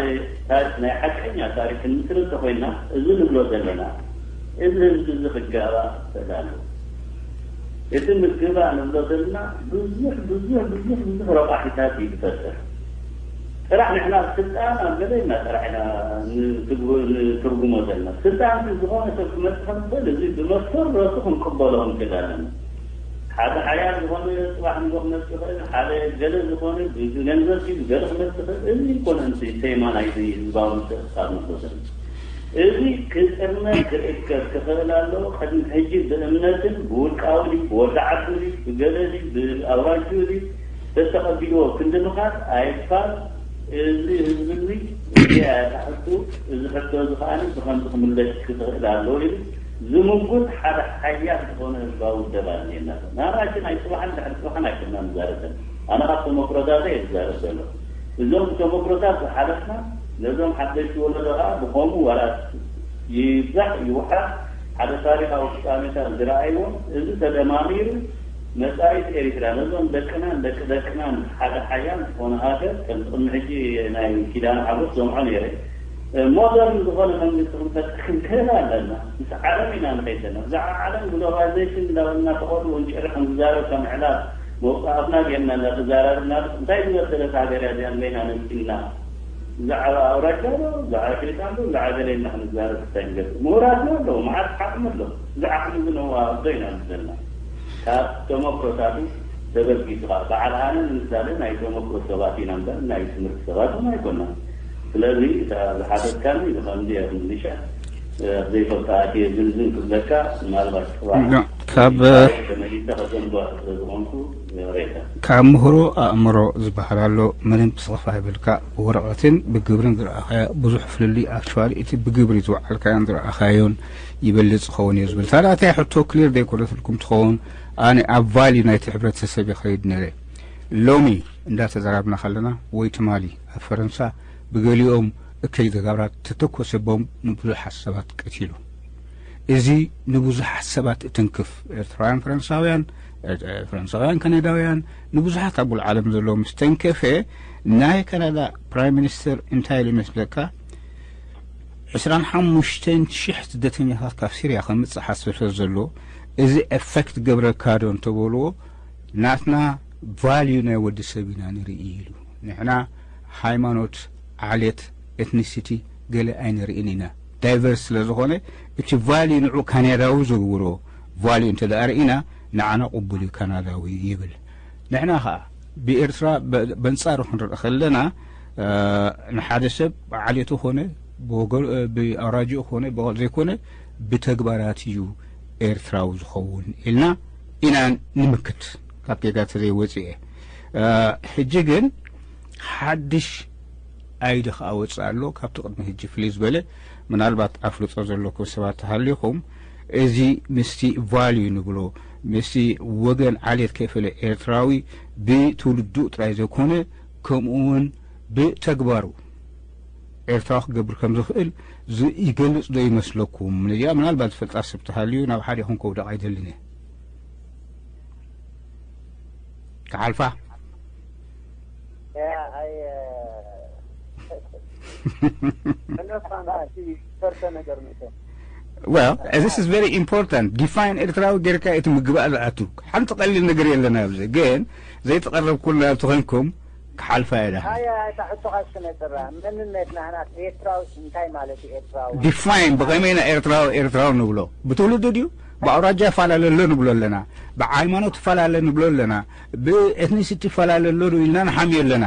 ታሪኽ ናይ ሓቀኛ ታሪኽ ክንምስርት ተኾይንና እዚ ንብሎ ዘለና እዚ ህዝቢ እዚ ክጋባእ ክኽእል ኣለዎ እቲ ምዝግባእ ንብሎ ዘለና ብዙሕ ብዙሕ ብዙሕ ብዙሕ ረቋሒታት እዩ ዝፈጥር ጥራሕ ንሕና ስልጣን ኣብ ገለ ኢና ጥራሕ ኢና ንትርጉሞ ዘለና ስልጣን ግን ዝኾነ ሰብ ክመፅእ ከም ዝኽእል እዚ ብመሰረቱ ክንቅበሎ ክንክእል ኣለና ሓደ ሓያል ዝኾነ ፅባሕ ንጎ ክመፅእ ይኽእል ሓደ ገለ ዝኾነ ብገንዘብ ድዩ ብገለ ክመፅእ ይኽእል እዚ ይኮነ እንት ቴማ ናይዚ ህዝባዊ ምትእስሳር ንብሎ ዘለና እዚ ክጥርነፍ ክእከብ ክኽእል ኣለዎ። ቅድሚ ሕጂ ብእምነትን ብውልቃዊ ድዩ ብወዲ ዓዱ ድዩ ብገለ ድዩ ብኣውራጅኡ ድዩ ተተቐቢልዎ ክንዲ ምኻድ ኣይፋል እዚ ህዝቢ እዚ እዚኣ እያ እታ ሕቶ። እዚ ሕቶ እዚ ከኣ ብኸምዚ ክምለስ ክኽእል ኣለዎ ኢሉ ዝምጉት ሓደ ሓያል ዝኾነ ህዝባዊ ውደባ እኒኤና። ናናችን ኣይፅባሕን ድሕሪ ፅባሕን ኣይኮና ንዛረብ ዘለና። ኣነ ካብ ተመክሮታት እየ ዝዛረብ ዘሎ። እዞም ተመክሮታት ዝሓለፍና ነዞም ሓደሽቲ ወለዶ ከዓ ብኸምኡ ዋላ ይብዛሕ ይውሓድ ሓደ ታሪኻዊ ፍጻሜታት ዝረኣይዎም፣ እዚ ተደማሚሩ መጻኢት ኤሪትራ ነዞም ደቅናን ደቂ ደቅናን ሓደ ሓያል ዝኾነ ሃገር ከም ቅድሚ ሕጂ ናይ ኪዳነ ሓጎስ ዘምዖ ነይረ ሞደርን ዝኾነ መንግስቲ ክንፈጥር ክንክእል ኣለና። ምስ ዓለም ኢና ንኸይድ ዘለና። ብዛዕባ ዓለም ግሎባሊዜሽን እንዳበልና ተቐድኡ እንጭዕሪ ከም ዝዛረብ ከም ዕላል መውፃእትና ጌርና እንዳተዛራርብና እንታይ ዝበደለት ሃገር እያ እዚኣ ንበይና ነፂልና ብዛዕባ ኣውራጃ ዶ ብዛዕባ ኣፍሪቃ ዶ ብዛዕባ ገለ ኢልና ክንዛረብ እንታይ ንገብር? ምሁራትና ኣለዉ፣ መዓት ዓቕሚ ኣሎ። እዚ ዓቕሚ እዚ ነዋሃብዶ ኢና ዘለና። ካብ ተመክሮታቱ ተበጊሱ ከዓ በዓል ኣነ ንምሳሌ ናይ ተመክሮ ሰባት ኢና እምበር ናይ ትምህርቲ ሰባት እውን ኣይኮናን። ስለዚ እታ ዝሓተትካኒ ብኸምዚ እያ ትምልሻ። ኣብ ዘይፈልጦ ኣትየ ዝምዝም ክብለካ ምናልባት ፅባሕ ካብ ተመሊሰ ከዘንብዋ ስለ ዝኾንኩ ሬታ ካብ ምሁሮ ኣእምሮ ዝበሃል ኣሎ። ምንም ስኽፍ ኣይብልካ። ብወረቐትን ብግብርን ዝረኣኻዮ ብዙሕ ፍልልይ። ኣክቹዋሊ እቲ ብግብሪ ዝወዓልካዮን ዝረኣኻዮን ይበልጽ ዝኸውን እዩ ዝብል። ታዲያ እታ ሕቶ ክሊር ዘይኮነትልኩም ትኸውን፣ ኣነ ኣብ ቫልዩ ናይቲ ሕብረተሰብ ይኸይድ ነይረ። ሎሚ እንዳተዘራብና ከለና ወይ ትማሊ ኣብ ፈረንሳ ብገሊኦም እከይ ተጋብራት ተተኮሰ ቦምብ ንብዙሓት ሰባት ቀቲሉ። እዚ ንብዙሓት ሰባት እትንክፍ ኤርትራውያን ፈረንሳውያን፣ ኤር- ፈረንሳውያን ካናዳውያን፣ ንብዙሓት ኣብ ዓለም ዘለዉ ምስ ተንከፈ፣ ናይ ካናዳ ፕራይም ሚኒስተር እንታይ ኢሉ ይመስለካ? ዕስራን ሓሙሽተን ሽሕ ስደተኛታት ካብ ሲርያ ከምጽእ ሓሲቡ ዘሎ፣ እዚ ኤፌክት ገብረካ ዶ እንተበልዎ፣ ናትና ቫልዩ ናይ ወዲ ሰብ ኢና ንርኢ ኢሉ። ንሕና ሃይማኖት፣ ዓሌት፣ ኤትኒሲቲ ገለ ኣይንርእን ኢና። ዳይቨርስ ስለ ዝኾነ፣ እቲ ቫልዩ ንዑ ካናዳዊ ዘግብሮ ቫልዩ እንተ ደኣ ርኢና፣ ንዓና ቅቡል እዩ ካናዳዊ ይብል። ንሕና ኸኣ ብኤርትራ በ- በንጻሩ ክንርኢ ከለና፣ እ፣ ንሓደ ሰብ ብዓሌቱ ኾነ ብወገ- ብኣውራጅኡ ኾነ ብወ- ዘይኮነ ብተግባራት እዩ ኤርትራዊ ዝኸውን ኢልና ኢና ንምክት፣ ካብ ጌጋ ተዘይወፅኤ። እ፣ ሕጂ ግን ሓድሽ ኣይዲ ኸኣ ወፅእ ኣሎ። ካብቲ ቅድሚ ሕጂ ፍልይ ዝበለ ምናልባት ኣፍልጦ ዘለኩም ሰባት ተሃሊኹም፣ እዚ ምስቲ ቫልዩ ንብሎ ምስቲ ወገን ዓሌት ከይፈለ ኤርትራዊ ብትውልዱ ጥራይ ዘይኮነ ከምኡ እውን ብተግባሩ ኤርትራዊ ክገብር ከም ዝኽእል ዝ- ይገልጽ ዶ ይመስለኩም? ነዚኣ ምናልባት ዝፈልጣ ሰብ ተሃልዩ ናብ ሓደ ይኹን ከውደቕ ኣይደልን እየ። ክሓልፋ Yeah, I, uh, እነሱ ኣንዳቲ ፈርተ ነገር ምእተ well, this is very important. ዲፋይን ኤርትራዊ ጌርካ እቲ ምግባእ ዝኣቱ ሓንቲ ቀሊል ነገር የለና ኣብዚ። ግን ዘይተቐረብኩልና ተኾንኩም ክሓልፋ እየ ዳ ኣያ እታ ሕቶኻ እስክነፅራ መንነት ናህና ኤርትራዊ እንታይ ማለት እዩ? ኤርትራዊ ዲፋይን ብኸመይ ኢና ኤርትራዊ ኤርትራዊ ንብሎ? ብትውልዲ ድዩ? ብኣውራጃ ይፈላለ ኣሎ ንብሎ ኣለና። ብሃይማኖት ይፈላለ ንብሎ ኣለና። ብኤትኒሲቲ ይፈላለ ኣሎ ዶ ኢልና ንሓምዮ ኣለና።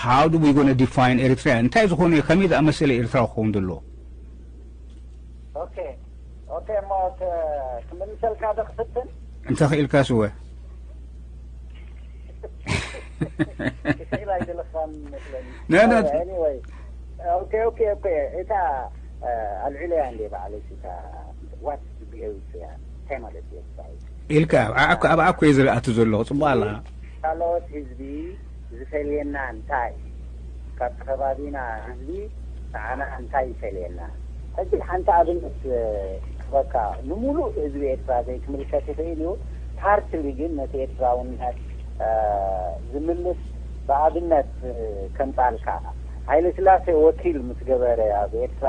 How do we gonna define Eritrea? እንታይ ዝኾነ ከመይ ዝኣመሰለ ኤርትራዊ ክኸውን ዘለዎ? ኦኬ ኦኬ እሞ ክ- ክምልሰልካ ዶ ክፍትን? እንተ ኽኢልካ ስወ ክስኢል ኣይደለኻን መስለኒ። No, no. Anyway, okay, okay, okay. እታ ኣልዒለያ እንደ ባዕለይ እታ what is the Eritrea? እንታይ ማለት እዩ ኤርትራዊ? ኢልካ ኣብ ዓኮ ኣብ ዓኮ እዩ ዝረኣቱ ዘለኹ ጽቡቕ ኣላ። ካልኦት ህዝቢ ዝፈልየና እንታይ? ካብቲ ከባቢና ህዝቢ ንዓና እንታይ ይፈልየና? ሕጂ ሓንቲ ኣብነት ክበካ ንምሉእ ህዝቢ ኤርትራ ዘይክምልከት ይኽእል እዩ። ፓርትሊ ግን ነቲ ኤርትራውነት ዝምልስ ብኣብነት ከምጻልካ ሃይለ ስላሴ ወኪል ምስ ገበረ ኣብ ኤርትራ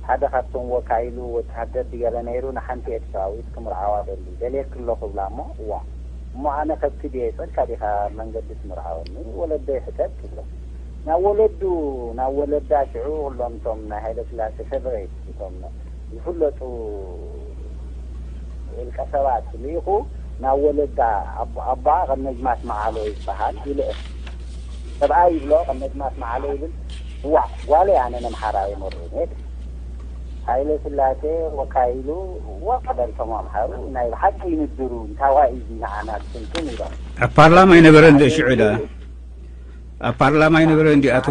ሓደ ካብቶም ወካይሉ ወተሃደር ድገለ ነይሩ ንሓንቲ ኤርትራዊት ክምርዓዋ ደሊ ደልየኪ ኣለኹ ብላ እሞ እዋ እሞ ኣነ ከብቲ ድየ ጸድካ ዲኻ መንገዲ ትምርዓወኒ ወለደይ ሕተት ትብሎ ናብ ወለዱ ናብ ወለዳ ሽዑ ኩሎም እቶም ናይ ሃይለ ስላሴ ፌቨሬት እቶም ዝፍለጡ ውልቀ ሰባት ልኢኹ ናብ ወለዳ ኣቦኣ ከም ነጅማት መዓሎ ይበሃል ይልእኽ ሰብኣይ ይብሎ ከም ነጅማት መዓሎ ይብል እዋዕ ጓለይ ኣነ ነምሓራ የመርኒ ሃይለ ስላሴ ወካይሉ ወቀበልቶም ኣምሓሩ ናይ ብሓቂ ይንድሩ እንታዋይ እዚ ንዓና ዝትንትን ኢሎም ኣብ ፓርላማ ኣይነበረን ዶ ሽዑ ዳ ኣብ ፓርላማ ኣይነበረን ዲ ኣቶ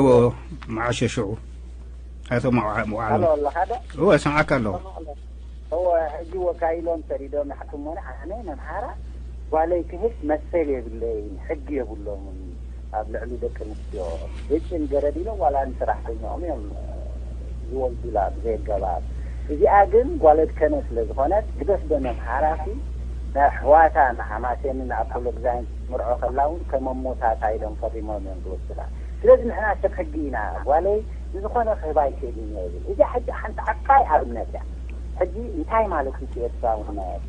መዓሸ ሽዑ ኣቶ መዓሸ ኣለኻ ዶ እወ ሰምዓካ ኣለኹ እወ ሕጂ ወካይሎም ሰዲዶም ይሓክሙኒ። ኣነ ነምሓራ ጓለይ ክህብ መሰል የብለይን፣ ሕጊ የብሎምን። ኣብ ልዕሊ ደቂ ኣንስትዮ ግጭን ገረድ ኢሎም ዋላ ንሰራሕተኛኦም እዮም ዝወልዱላ ብዘይ ኣገባብ። እዚኣ ግን ጓለድ ከነ ስለ ዝኾነት ግደፍ ዶ ነምሓራሲ ንኣሕዋታ ንሓማሴንን ንኣፖሎግዛይን ክትምርዖ ከላ እውን ከመሞታታ ኢሎም ፈሪሞም እዮም ዝወስዱላ። ስለዚ ንሕና ሰብ ሕጊ ኢና። ጓለይ ንዝኾነ ክህባ ኣይክእልን እየ ይብል። እዚኣ ሕጂ ሓንቲ ዓባይ ኣብነት እያ። ሕጂ እንታይ ማለት እዩ እቲ ኤርትራውነት?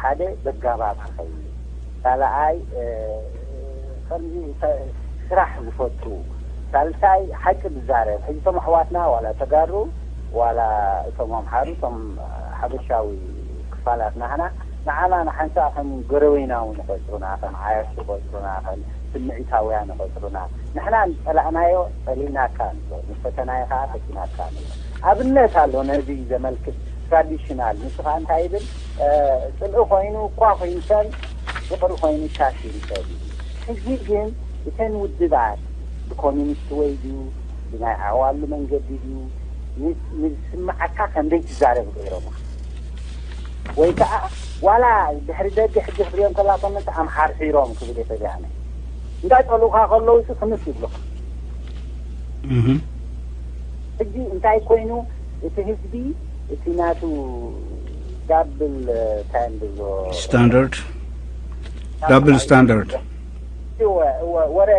ሓደ በጋባብ ክኸይድ፣ ካልኣይ ከምዚ ስራሕ ዝፈቱ፣ ሳልሳይ ሓቂ ዝዛረብ። ሕጂ እቶም ኣሕዋትና ዋላ ተጋሩ ዋላ እቶም ኣምሓሩ እቶም ሓበሻዊ ክፋላት ናህና ንዓና ንሓንሳ ከም ጎረቤና እውን ይቆጽሩና፣ ከም ዓያሹ ይቆጽሩና፣ ከም ስምዒታውያን ይቆጽሩና። ንሕና ንጸላእናዮ ጸሊእናካ ንብል፣ ንፈተናዮ ከዓ ፈቲናካ ንብል። ኣብነት ኣሎ ነዚ ዘመልክት ትራዲሽናል፣ ንሱ ከዓ እንታይ ይብል? ጽልኢ ኮይኑ እኳ ኮይኑ ሰብ ፍቕሪ ኮይኑ ሻሽ ይብል ሰብ እዩ። ሕጂ ግን እተን ውድባት ብኮሚኒስት ወይ ድዩ ብናይ ዓዋሉ መንገዲ ድዩ ንስምዓካ ከምዘይ ትዛረብ ገይሮም ወይ ከዓ ዋላ ድሕሪ ደገ ሕጂ ክትሪኦም ከላ ኮመንት ኣምሓርሒሮም ክብል የተጋነ እንዳጠሉካ ከለውስ ክምስ ይብሉካ። ሕጂ እንታይ ኮይኑ እቲ ህዝቢ እቲ ናቱ ዳብል ታይም ብሎ ስታንዳርድ ዳብል ስታንዳርድ ወረ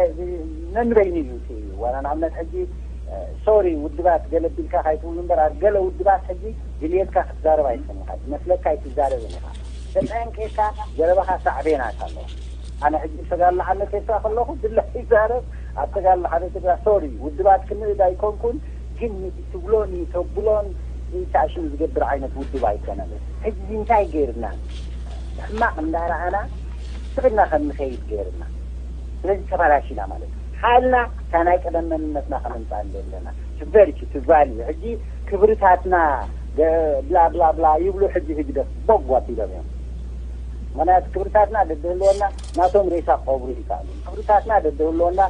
ነንበይኑ እዩ። ዋላ ንኣብነት ሕጂ ሶሪ ውድባት ገለ ቢልካ ካይትብሉ እምበር ኣብ ገለ ውድባት ሕጂ ድልየትካ ክትዛረብ ኣይትኽእልካ መስለካ ኣይትዛረብን ኢኻ። ተጠንቂቕካ ዘረባኻ ሳዕቤናት ኣለዎ። ኣነ ሕጂ ተጋላ ሓነት ኤርትራ ከለኹ ድለ ይዛረብ ኣብ ተጋላ ሓነት ኤርትራ ሶሪ ውድባት ክንእድ ኣይኮንኩን ግን ትብሎን ተብሎን ኢንታሽን ዝገብር ዓይነት ውድብ ኣይኮነን። ሕጂ እንታይ ገይርና ሕማቕ እንዳረኣና ስቕና ከም ንኸይድ ገይርና ስለዚ ተባላሽና ማለት እዩ። ሓልና እታ ናይ ቀደም መንነትና ከነምፃእ እንደለና ትበልኪ ትባሊ ሕጂ ክብርታትና ብላ ብላ ብላ ይብሉ ሕጂ ህግደፍ ቦግ ኣቢሎም እዮም። ምክንያቱ ክብርታትና ደድህልወና ናቶም ሬሳ ክቐብሩ ይከኣሉ። ክብርታትና ደድህልወና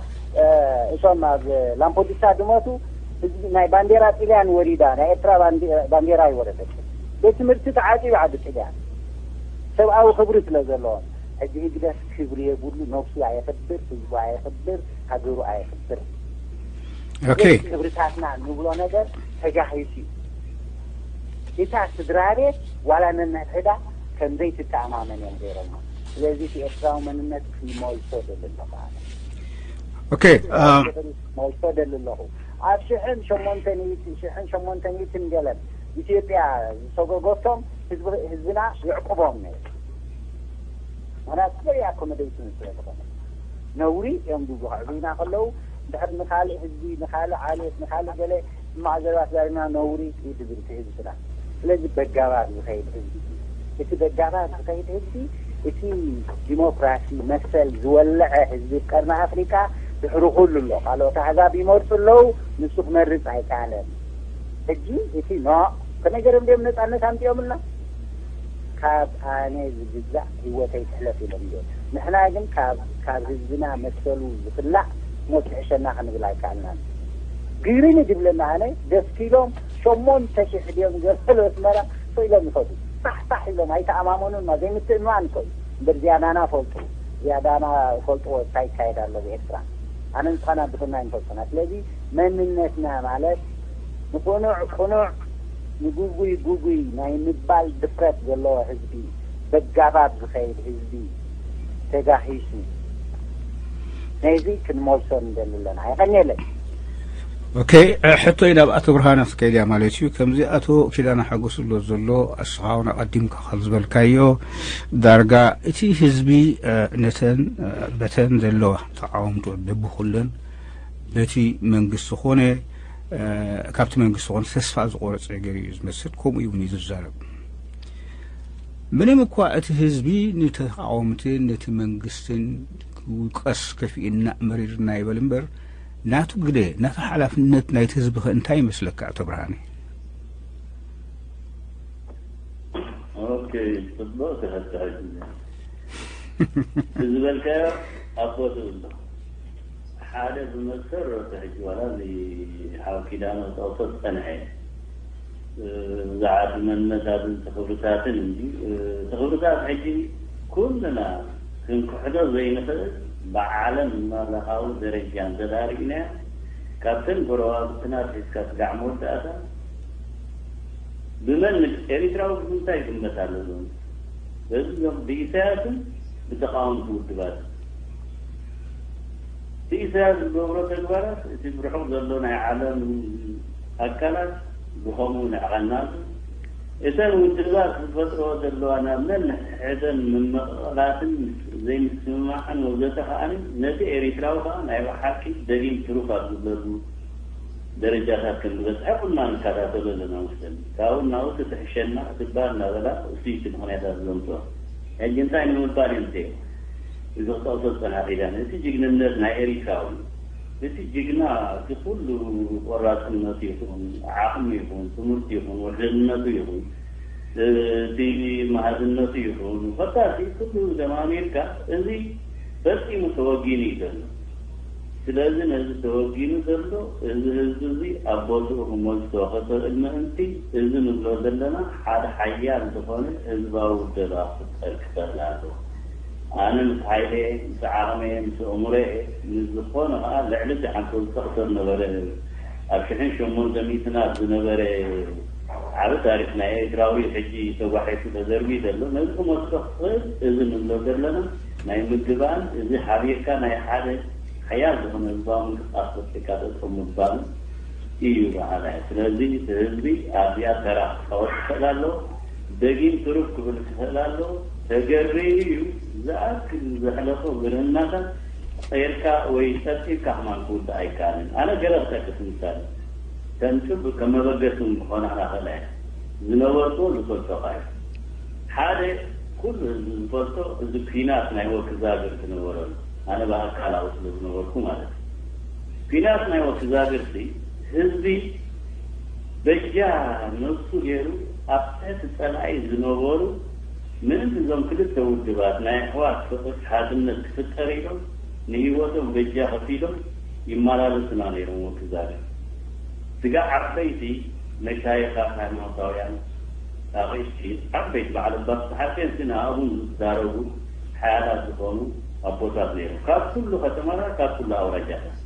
እቶም ኣብ ላምፖዲሳ ድመቱ ህዝቢ ናይ ባንዴራ ጥልያን ወሪዳ ናይ ኤርትራ ባንዴራ ይወረደት። ቤት ትምህርቲ ተዓፂቡ ዓዲ ጥልያን ሰብኣዊ ክብሪ ስለ ዘለዎም ሕጂ ህግደፍ ክብሪ የብሉ፣ ነብሱ ኣየኽብር፣ ህዝቡ ኣየኽብር፣ ሃገሩ ኣየኽብር። ኦኬ ክብርታትና ንብሎ ነገር ተጋሂሱ እዩ። እታ ስድራ ቤት ዋላ ነንሕዳ ከም ዘይትተኣማመን እዮም ገይሮሞ። ስለዚ እቲ ኤርትራዊ መንነት ክመልሶ ደሊ ኣለኹ ኣነ። ኦኬ ክመልሶ ደሊ ኣለኹ። ኣብ ሽሕን ሸሞንተ ሚእቲ ሽሕን ሸሞንተ ሚእትን ገለን ኢትዮጵያ ዝሰጎጎቶም ህዝብና ይዕቁቦም ነይሩ። ምክንያቱ ክበይ ኣኮመደይሽን ስለ ዝኾነ ነውሪ እዮም ዝብሉ ከዕብዩና ከለዉ እንድሕር ንካልእ ህዝቢ ንካልእ ዓሌት ንካልእ ገለ ሕማቕ ዘረባ ተዛሪብና ነውሪ እዩ ዝብል እቲ ህዝብና። ስለዚ በጋባር ዝኸይድ ህዝቢ እዩ። እቲ በጋባር ዝኸይድ ህዝቢ እቲ ዲሞክራሲ መሰል ዝወለዐ ህዝቢ ቀርኒ ኣፍሪቃ ድሕሪ ኩሉ ኣሎ። ካልኦት ኣህዛብ ይመርፁ ኣለዉ፣ ንሱ ክመርፅ ኣይከኣለን። ሕጂ እቲ ኖ ከመይ ገይሮም ድዮም ነፃነት ኣምፂኦምልና? ካብ ኣነ ዝግዛእ ህይወተይ ትሕለፍ ኢሎም እዮም። ንሕና ግን ካብ ካብ ህዝብና መሰሉ ዝፍላዕ ሞት ይሕሸና ክንብል ኣይከኣልናን። ግርም ዝብለና ኣነ ደስኪሎም ሸሞንተ ሽሕ ድዮም ገበሎ ኣስመራ ሰኢሎም ይኸዱ። ሳሕሳሕ ኢሎም ኣይተኣማመኑን ማ ዘይምትእምማን እኮ እዩ። እምበር ዝያዳና ፈልጡ ዝያዳና ፈልጥዎ እንታይ ይካየድ ኣሎ ብኤርትራ ኣነ ንስኻና ብትና ይንፈልጡና። ስለዚ መንነትና ማለት ንቁኑዕ ቁኑዕ ንጉጉይ ጉጉይ ናይ ምባል ድፍረት ዘለዎ ህዝቢ በጋባብ ዝኸይድ ህዝቢ ተጋሂሱ ነዚ ክንመልሶ ንደሊ ኣለና። የቐንየለይ። ኦኬ ሕቶይ ናብ ኣቶ ብርሃነ ክትከይድ እያ ማለት እዩ። ከምዚ ኣቶ ኪዳነ ሓጎስ ዝብሎ ዘሎ ኣስኻውን ኣቐዲምካ ካብ ዝበልካዮ ዳርጋ እቲ ህዝቢ ነተን በተን ዘለዋ ተቃወምቲ በብኩለን ነቲ መንግስቲ ኮነ ካብቲ መንግስቲ ኮነ ተስፋ ዝቆረፀ ገይሩ እዩ ዝመስል። ከምኡ እውን እዩ ዝዛረብ። ምንም እኳ እቲ ህዝቢ ንተቃወምትን ነቲ መንግስትን ውቀስ ከፊእና መሪርና ይበል እምበር ናቱ ግደ ናቱ ሓላፍነት ናይቲ ህዝቢ ከ እንታይ ይመስለካ ኣቶ ብርሃነ? ኦኬ፣ ጽቡቕ ትሕዝቶ ሕጂ። እዚ ዝበልካዮ ኣብ ቦትኡ ኣሎ። ሓደ ዝመሰር ሮተ ሕጂ ዋላ እዚ ሓው ኪዳነ ዝጠቕሶ ዝጸንሐ እዩ። ብዛዕባ መንነታትን እቲ ክብርታትን እንዲ እቲ ክብርታት ሕጂ ኩልና ክንክሕዶ ዘይንኽእል ብዓለም ለኻዊ ደረጃ እንተዳርኢናዮ ካብተን ጎረባብትና ኣትሒዝካ ስጋዕ መወዳእታ ብመን ንግ- ኤሪትራዊ ብምንታይ ይግመት ኣሎ ዞም በዚ ዞም ብኢሳያስን ብተቃወምቲ ውድባት እቲ ኢሳያስ ዝገብሮ ተግባራት እቲ ብርሑቕ ዘሎ ናይ ዓለም ኣካላት ብኸምኡ ንዕቐና ኣሎ። እተን ውድባት ዝፈጥሮ ዘለዋ ናብ ነንሕሕደን ምምቕላትን ዘይምስምማዕን ወዘተ ከኣ ነቲ ኤሪትራዊ ከኣ ናይ ብሓቂ ደጊም ትሩፋት ዝብለሉ ደረጃታት ከም ዝበፅሐ ኩልና ንከታተሎ ኣለና መስለኒ። ካብኡ እናው ትትሕሸና ትባል እናበላ እሱ እቲ ምኽንያታት ዘምፅኦ። ሕጂ እንታይ ንምባል እዮም እትዮም? እዚ ክጠቕሶ ዝፀናሕ ኪዳን እቲ ጅግንነት ናይ ኤሪትራዊ እቲ ጅግና እቲ ኩሉ ቆራፅነቱ ይኹን ዓቕሚ ይኹን ትምህርቲ ይኹን ውሕልነቱ ይኹን እቲ መሃዝነቱ ይኹን ፈታሲ ኩሉ ደማሚርካ እዚ ፈፂሙ ተወጊኑ እዩ ዘሎ። ስለዚ ነዚ ተወጊኑ ዘሎ እዚ ህዝቢ እዚ ኣብ ቦትኡ ክመልሶ ክኽእል ምእንቲ እዚ ንብሎ ዘለና ሓደ ሓያል ዝኾነ ህዝባዊ ውደባ ክፍጠር ክኽእል ኣለዎ። ኣነ ምስ ሓይለ ምስ ዓቕመ ምስ እምሮየ ምስ ዝኾነ ከዓ ልዕሊ እቲ ሓንቶ ዝተኽሰር ነበረ ኣብ ሽሕን ሸሞንተ ሚእትናት ዝነበረ ዓብ ታሪክ ናይ ኤርትራዊ ሕጂ ተጓሒፉ ተዘርጊ ዘሎ ነዚ ክመልሶ ክኽእል እዚ ንብሎ ዘለና ናይ ምግባን እዚ ሓቢርካ ናይ ሓደ ሓያል ዝኾነ ህዝባዊ ምንቅስቃስ ፈጢርካ ጠጠው ምባል እዩ በሃላይ። ስለዚ እቲ ህዝቢ ኣብዚኣ ተራ ክፃወት ይኽእል ኣሎ፣ ደጊም ትሩፍ ክብል ክኽእል ኣሎ። ተገሪዩ እዩ ዝኣክል ዘሕለፎ ግርህናታት ቀይርካ ወይ ጸብጺብካ ከማን ክውዳእ ኣይከኣልን። ኣነ ገለ ክጠቅስ ምሳሌ ከም ጭቡጥ ከም መበገሲ እውን ክኾና ናኽእላ እያ። ዝነበርኩ ዝፈልጦ እዩ። ሓደ ኩሉ ህዝቢ ዝፈልጦ እዚ ኲናት ናይ ወኪ ዛግር ዝነበረሉ ኣነ ብኣካላዊ ስለ ዝነበርኩ ማለት እዩ። ኲናት ናይ ወኪ ዛግርሲ ህዝቢ በጃ ነብሱ ገይሩ ኣብ ትሕቲ ጸላኢ ዝነበሩ ምእንቲ እዞም ክልተ ውድባት ናይ ኣሕዋት ፍቕሪ ሓድነት ክፍጠር ኢሎም ንህይወቶም በጃ ከፊሎም ይመላለሱና ነይሮም ወኪ ዛግር። ስጋ ዓበይቲ መሻይኻት ሃይማኖታውያን ኣቕሽቲ ዓበይቲ በዓል ኣባት ሓሴን ስነ ኣብኡን ዝዳረጉ ሓያላት ዝኾኑ ኣቦታት ነይሮም ካብ ኩሉ ከተማታት ካብ ኩሉ ኣውራጃታት።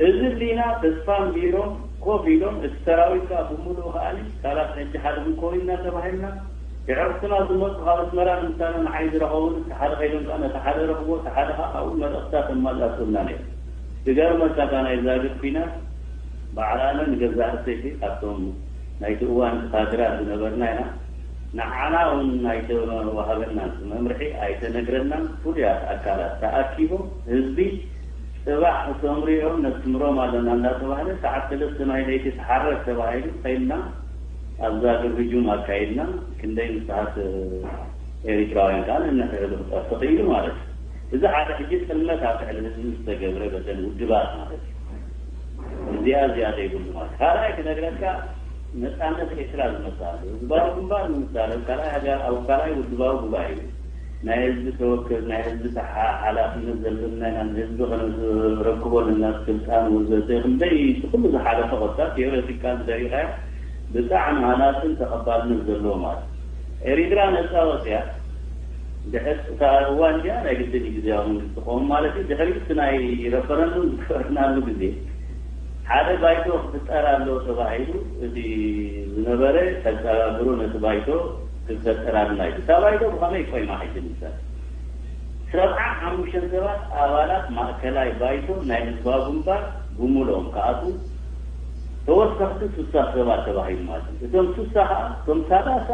እዚ ሊና ተስፋ እንዲሮም ኮፍ ኢሎም እቲ ሰራዊት ከዓ ብምሉኡ ከዓኒ ካላት ሕጂ ሓደ እንኮይና ተባሂልና የዕርክትና ዝመፁ ካብ ኣስመራ ንምሳና ንዓይ ዝረኸቡን እቲ ሓደ ከይዶም ከዓ ነቲ ሓደ ረኽቦ እቲ ሓደ ከዓ ኣብኡ መልእኽትታት ኣማላእኩልና ነይሩ። ዝገርመካ እታ ናይ ዛግር ኲናት በዓል ኣነ ንገዛእ ርእሰይ ካብቶም ናይቲ እዋን ካድራት ዝነበርና ኢና። ንዓና እውን ኣይተዋሃበናን እቲ መምርሒ ኣይተነግረናን። ፍሉያት ኣካላት ተኣኪቦም ህዝቢ ፅባሕ ክሰምሩ እዮም ነስምሮም ኣለና እንዳተባህለ ሰዓት ሰለስተ ናይ ለይቲ ተሓረድ ተባሂሉ ከይድና ኣብዛ ግን ህጁም ኣካይድና ክንደይ ንስሓት ኤሪትራውያን ከዓ ነንሕድሕዱ ክጠፍእ ክኢሉ ማለት እዩ። እዚ ሓደ ሕጂ ጥልመት ኣብ ልዕሊ ህዝቢ ዝተገብረ በተን ውድባት ማለት እዩ። እዚኣ እዚኣ ዘይብሉ ማለት ካልኣይ ክነግረካ ነፃነት ኤርትራ ዝመፅእ ኣሎ። ህዝባዊ ግንባር ንምሳሌ ካልኣይ ሃገር ኣብ ካልኣይ ውድባዊ ጉባኤ እዩ ናይ ህዝቢ ተወከል ናይ ህዝቢ ተሓ ሓላፍነት ዘለና ኢና ንህዝቢ ከነረክቦ ኣለና ስልጣን ወዘተ ክንደይ እቲ ኩሉ ዝሓለፈ ቆታ ቴዎሬቲካል ደሪኻያ ብጣዕሚ ሃናፅን ተቐባልነት ዘለዎ ማለት ኤሪትራ ነፃ ወፅያ ድሕር እታ እዋን እዚኣ ናይ ግድን እዩ ግዜያዊ መንግስቲ ክኸውን ማለት እዩ ድሕሪ እቲ ናይ ረፈረንዱም ዝገበርናሉ ግዜ ሓደ ባይቶ ክፍጠር ኣለዎ ተባሂሉ እቲ ዝነበረ ተፀጋግሩ ነቲ ባይቶ ክፈጠር ኣለና እዩ እታ ባይቶ ብኸመይ ቆይማ ሕጂ ንሳ ሰብዓ ሓሙሽተ ሰባት ኣባላት ማእከላይ ባይቶ ናይ ህዝባዊ ግንባር ብምልኦም ክኣትዉ ተወሰኽቲ ሱሳ ሰባት ተባሂሉ ማለት እዩ። እቶም ሱሳ ከዓ እቶም ሰላሳ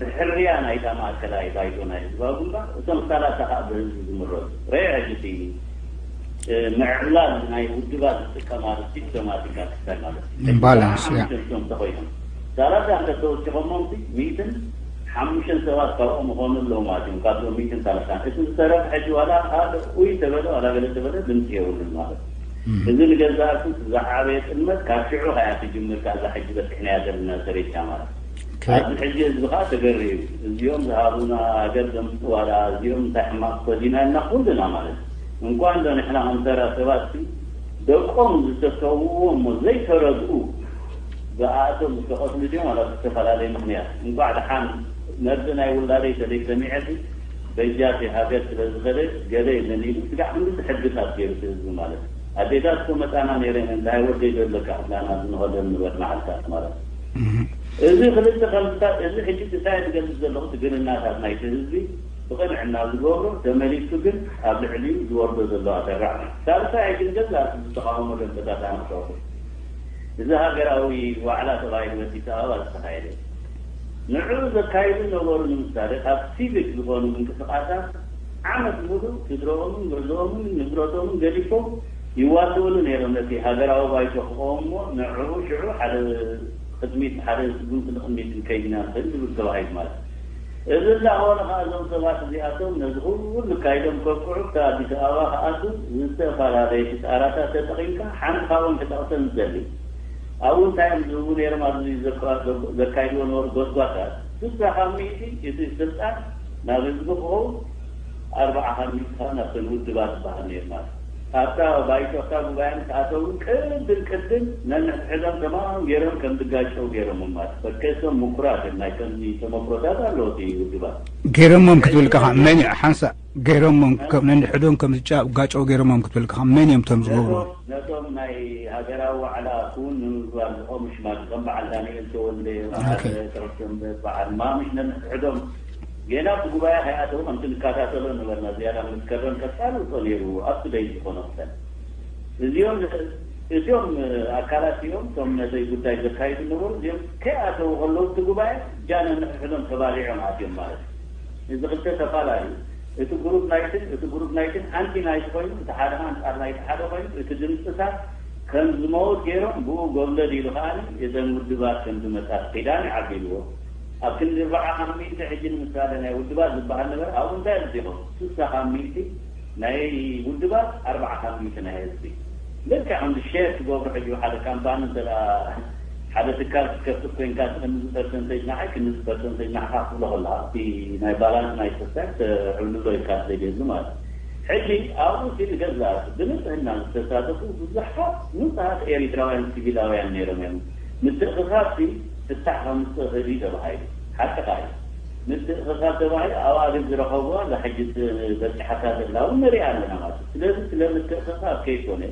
ብሕርያ ናይታ ማእከላይ ባይቶ ናይ ህዝባዊ ግንባር እቶም ሰላሳ ከዓ ብህዝቢ ዝምረፁ ረአ ሕጂ ምዕብላል ናይ ውድባት ዝጥቀማሉ ሲስተማቲክ ኣክሰር ማለት እዩ። እምባላንስ፣ ያ። ሓሙሽተ እቶም ተኾይኖም ሰላሳ እንተተወሲኾሞም ሚእትን ሓሙሽተን ሰባት ካብኦም ምኾኑ ኣለዉ ማለት እዮም። ካብዞም ሚእትን ሰላሳን እቲ ዝተረፈ ሕጂ ዋላ ኣደ ኡይ ተበለ ዋላ ገለ ተበለ ድምፂ የብሉን ማለት እዩ። እዚ ንገዛእቱ ዝዓበየ ጥልመት ካብ ሽዑ ከያ ትጅምር ካብዛ ሕጂ በፂሕናያ ዘለና ደረጃ ማለት እዩ። ኣብዚ ሕጂ ህዝቢ ከዓ ተገሪዩ እዚኦም ዝሃቡና ሃገር ዘምፅኡ ዋላ እዚኦም እንታይ ሕማቅ ተኮዲና ኢልና ኩልና ማለት እዩ። እንኳን ዶ ንሕና ከም ተራ ሰባት ደቆም ዝተሰውዎ እሞ ዘይተረድኡ ብኣቶም ዝተቐትሉ ድዮም ዋላ ብዝተፈላለየ ምኽንያት? እንቋዕ ደሓን ነብሲ ናይ ውላደይ ተዘይሰሚዐሲ በጃቲ ሃገር ስለ ዝኸደ ገለ የለን ኢሉ ስጋዕ ክንዲ ሕግታት ገይሩ እቲ ህዝቢ ማለት እዩ። ኣዴታት እኮ መጻና ነይረን እንታይ ወደይ ዘለካ ክብላና ዝንኸደሉ ንበር መዓልታት ማለት እዩ። እዚ ክልተ ከምዝታት እዚ ሕጂ እንታይ ዝገልጽ ዘለኹ ትግርናታት ናይቲ ህዝቢ ብቕንዕና ዝገብሮ ተመሊሱ ግን ኣብ ልዕሊኡ ዝወርዶ ዘሎ ኣደራዕ ሳልሳይ ግን ገዛ ዝተቃወሞ ደንበታት ኣነክተወ እዚ ሃገራዊ ዋዕላ ተባሂሉ በዲስ ኣበባ ዝተኻየደ ንዕኡ ዘካይዱ ነበሩ ንምሳሌ ካብ ሲቪክ ዝኾኑ ምንቅስቃሳት ዓመት ሙሉ ስድረኦምን ገዝኦምን ንብረቶምን ገዲፎም ይዋስእሉ ነይሮም ነቲ ሃገራዊ ባይቶ ክቐውሞ ንዕኡ ሽዑ ሓደ ቅድሚት ሓደ ስጉምቲ ንቅድሚት ከይድና ንኽእል ዝብል ተባሂሉ ማለት እዩ። እዚ እንዳኾነ ከዓ እዞም ሰባት እዚኣቶም ነዚ ኩሉ ካይዶም ከብቅዑ ክሳብ ኣዲስ ኣበባ ክኣቱ ዝተፈላለየ ክሳራታት ተጠቒምካ ሓንቲ ካብኦም ክጠቕሰን ዝደሊ ኣብኡ እንታይ እዮም ዝህቡ ነይሮም ኣብዚ ዘካይድዎ ነበሩ ጎስጓሳት ስሳ ካብ ሚእቲ እቲ ስልጣን ናብ ህዝቢ ክኸውን ኣርባዓ ካብ ሚእቲ ከዓ ናብተን ውድባት ዝበሃል ነይሩ ማለት ኣብታ ባይቶ ኣብታ ጉባኤ ምስ ኣተው ቅድም ቅድም ነንሕድሕዶም ተማም ገይሮም ከም ዝጋጨው ገይሮም ማለት በከሶም ምኩራት እዮም ናይ ከምዚ ተመክሮታት ኣለዎ እቲ ውድባት ገይሮሞም ክትብል ከኻ መን እዩ ሓንሳ ገይሮሞም ነንሕድሕዶም ከም ዝጋጨው ገይሮሞም ክትብል ከኻ መን እዮም እቶም ዝገብርዎ ነቶም ናይ ሃገራዊ ዋዕላ ክውን ንምግባር ዝቆሙ ሽማግለ ከም በዓል ዳንኤል ተወልደ በዓል ተረፍሰንበት በዓል ማምሽ ነንሕድሕዶም ጌና እቲ ጉባኤ ከይኣተው ከምቲ ንከታተሎ ነበርና ዝያዳ ምትከረን ከሳልጦ ነይሩ ኣብቲ ደይ ዝኾነ ክሰን እዚኦም እዚኦም ኣካላት እዮም እቶም ነዘይ ጉዳይ ዘካይዱ ነበሩ እዚኦም ከይኣተው ከለዉ እቲ ጉባኤ ጃነ ንሕሕዶም ተባሊዖም ኣትዮም ማለት እዩ እዚ ክልተ ተፋላዩ እቲ ግሩፕ ናይትን እቲ ግሩፕ ናይትን ኣንቲ ናይቲ ኮይኑ እቲ ሓደ ኣንፃር ናይቲ ሓደ ኮይኑ እቲ ድምፅታት ከም ዝመውት ገይሮም ብኡ ጎብለል ኢሉ ከዓኒ እዘን ውድባት ከም ዝመፃት ኪዳን ይዓቢልዎ ኣብ ክንዲ ርባዓ ካብ ሚእቲ ሕጂ ንምሳሌ ናይ ውድባት ዝበሃል ነገር ኣብኡ እንታይ ኣምፂኦም ስሳ ካብ ሚእቲ ናይ ውድባት ኣርባዓ ካብ ሚእቲ ናይ ህዝቢ ልክዕ ከምዚ ሼር ትገብሮ ሕጂ ሓደ ካምፓኒ እንተ ሓደ ትካል ክትከፍት ኮይንካ ክንዚ ፐርሰንቴጅ ንዓይ ክንዚ ፐርሰንቴጅ ንዓኻ ክብሎ ከለካ እቲ ናይ ባላንስ ናይ ሰሳይ ተዕብልሎ ኢልካ ስለደሊ ማለት ሕጂ ኣብኡ እቲ ንገዛእ ብንፅህና ዝተሳተፉ ብዙሓት ንፁሃት ኤሪትራውያን ሲቪላውያን ነይሮም እዮም ምትእኽኻብ ሲ ፍታሕ ከምፅእ ይኽእል እዩ ተባሂሉ ሓቅኻ እዩ ምትእኽኻብ ተባሂሉ ኣብ ኣግብ ዝረኸብዋ እዛ ሕጂ በፂሓታ ዘላ እውን ንሪኣ ኣለና ማለት እዩ ስለዚ ስለ ምትእኽኻብ ከይኮነ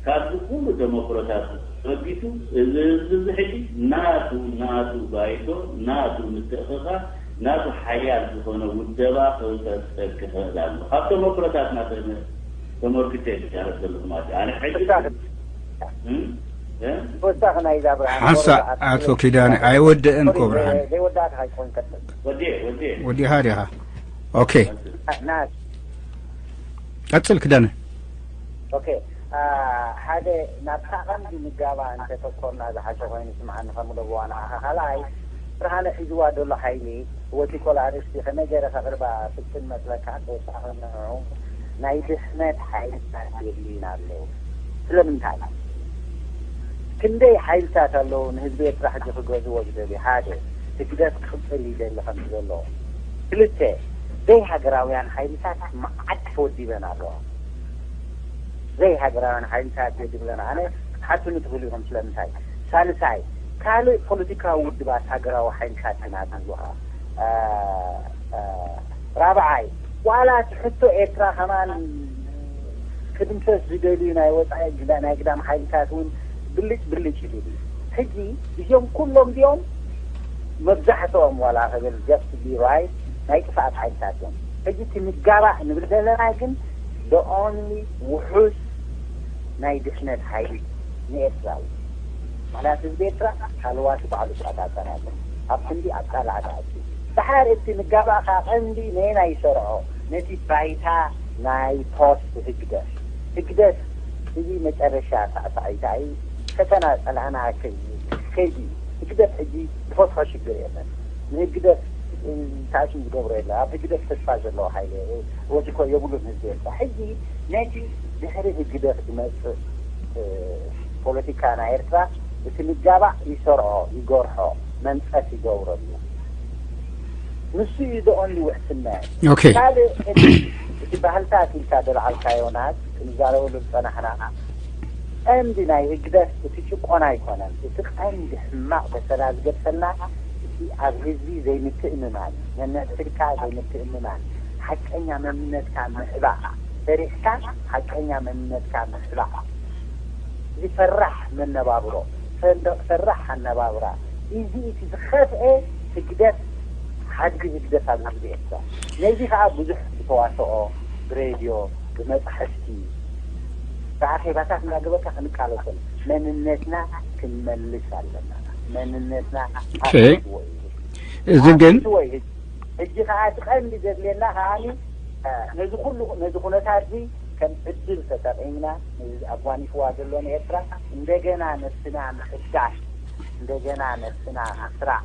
ካብዚ ኩሉ ተመክሮታት ተበጊሱ እዚ ህዝቢ እዚ ሕጂ ናቱ ናቱ ባይቶ ናቱ ምትእኽኻብ ናቱ ሓያል ዝኾነ ውደባ ክፈጥር ክኽእል ኣሎ ካብ ተመክሮታትና ተመርኪሰ እየ ዝዛረብ ዘለኹ ማለት እዩ ኣነ ሕጂ ወሳኺ ናይዛ ብርሃን ሓንሳ ኣቶ ኪዳነ ኣይወድእን እኮ ብርሃን ዘይወዳእካ ኣይኮን ቀጥል ወዲሃ ዲኻ ኦኬ ቀፅል ክዳነ ኦኬ ሓደ ናብታ ቀንዲ ምጋባ እንተተኮርና ዝሓሸ ኮይኑ ስምዓኒ ከምለብዋ ንዓኻ ካልኣይ ብርሃነ ሒዝዋ ዘሎ ሓይሊ ወቲኮል ኣርእስቲ ከመይ ገይረ ከቕርባ ፍትን መስለካ ተወሳኺ ንዑ ናይ ድሕነት ሓይልታት የድልዩና ኣለዉ ስለምንታይ ክንደይ ሓይልታት ኣለዉ ንህዝቢ ኤርትራ ሕጂ ክገዝዎ ዝደልዩ ሓደ ህግደፍ ክቕጽል ይደሊ ከም ዘሎ ክልተ ዘይሃገራውያን ሓይልታት መዓት ተወዲበን ኣለዋ ዘይሃገራውያን ሓይልታት የድብለና ኣነ ክትሓቱኒ ትኽእሉ ኢኹም ስለምንታይ ሳልሳይ ካልእ ፖለቲካዊ ውድባት ሃገራዊ ሓይልታት ኢና ዝብሉኻ ራብዓይ ዋላ እቲ ሕቶ ኤርትራ ከማን ክድምሰስ ዝደልዩ ናይ ወፃኢ ናይ ግዳም ሓይልታት እውን ብልጭ ብልጭ ይብሉ ሕጂ እዚኦም ኩሎም እዚኦም መብዛሕትኦም ዋላ ክብል just be right ናይ ጥፍኣት ሓይልታት እዮም ሕጂ እቲ ምጋባእ ንብል ዘለና ግን the only ውሑስ ናይ ድሕነት ሓይሊ ንኤርትራ እዩ ምኽንያቱ ህዝቢ ኤርትራ ሃለዋቱ ባዕሉ ይቆጻጸር ኣሎ ኣብ ክንዲ ኣጣላዕታ ሕጂ ድሓር እቲ ምጋባእ ከዓ ቀንዲ ነየናይ ይሰርዖ ነቲ ባይታ ናይ ፖስት ህግደፍ ህግደፍ እዚ መጨረሻ ሳዕሳዒታ እዩ ፈተና ጸላእና ከይዲ ህግደፍ ሕጂ ዝፈትሖ ሽግር የለን ንህግደፍ ታእሽም ዝገብሮ የለ ኣብ ህግደፍ ተስፋ ዘለዎ ሓይሊ ወቲኮ የብሉን ህዝቢ ኤርትራ ሕጂ ነቲ ድሕሪ ህግደፍ ዝመፅእ ፖለቲካ ናይ ኤርትራ እቲ ምጋባእ ይሰርዖ ይገርሖ መንፀት ይገብረሉ ንሱ እዩ the only ውሕስና ካልእ እቲ ባህልታት ኢልካ ዘልዓልካዮ ናት ክንዛረበሉ ዝፀናሕና ቀንዲ ናይ ህግደፍ እቲ ጭቆና ኣይኮነን። እቲ ቀንዲ ሕማቕ በሰላ ዝገድፈልና እቲ ኣብ ህዝቢ ዘይምትእምማን፣ ነንሕድሕድካ ዘይምትእምማን፣ ሓቀኛ መንነትካ ምሕባእ፣ ፈሪሕካ ሓቀኛ መንነትካ ምሕባእ፣ እዚ ፈራሕ መነባብሮ፣ ፈንደቕ ፈራሕ ኣነባብራ፣ እዚ እቲ ዝኸፍኤ ህግደፍ ሓድጊ ህግደፍ ኣብ ህዝቢ ኤርትራ። ነዚ ከኣ ብዙሕ ብተዋስኦ፣ ብሬድዮ፣ ብመጻሕፍቲ፣ ብኣኼባታት እንዳገበርካ ክንቃለሶም። መንነትና ክንመልስ ኣለና። መንነትና ኦኬ። ኣትዎ እዩ። እዚ ግን ኣትዎ እዩ። ሕጂ ከኣ እቲ ቀንዲ ዘድልየና ከኣ ነዚ ኩሉ ነዚ ኩነታት እዚ ከም ዕድል ተጠቒምና ነዚ ኣጓኒፍዋ ዘሎ ንኤርትራ እንደገና ነብስና ምሕዳስ፣ እንደገና ነብስና ምስራዕ፣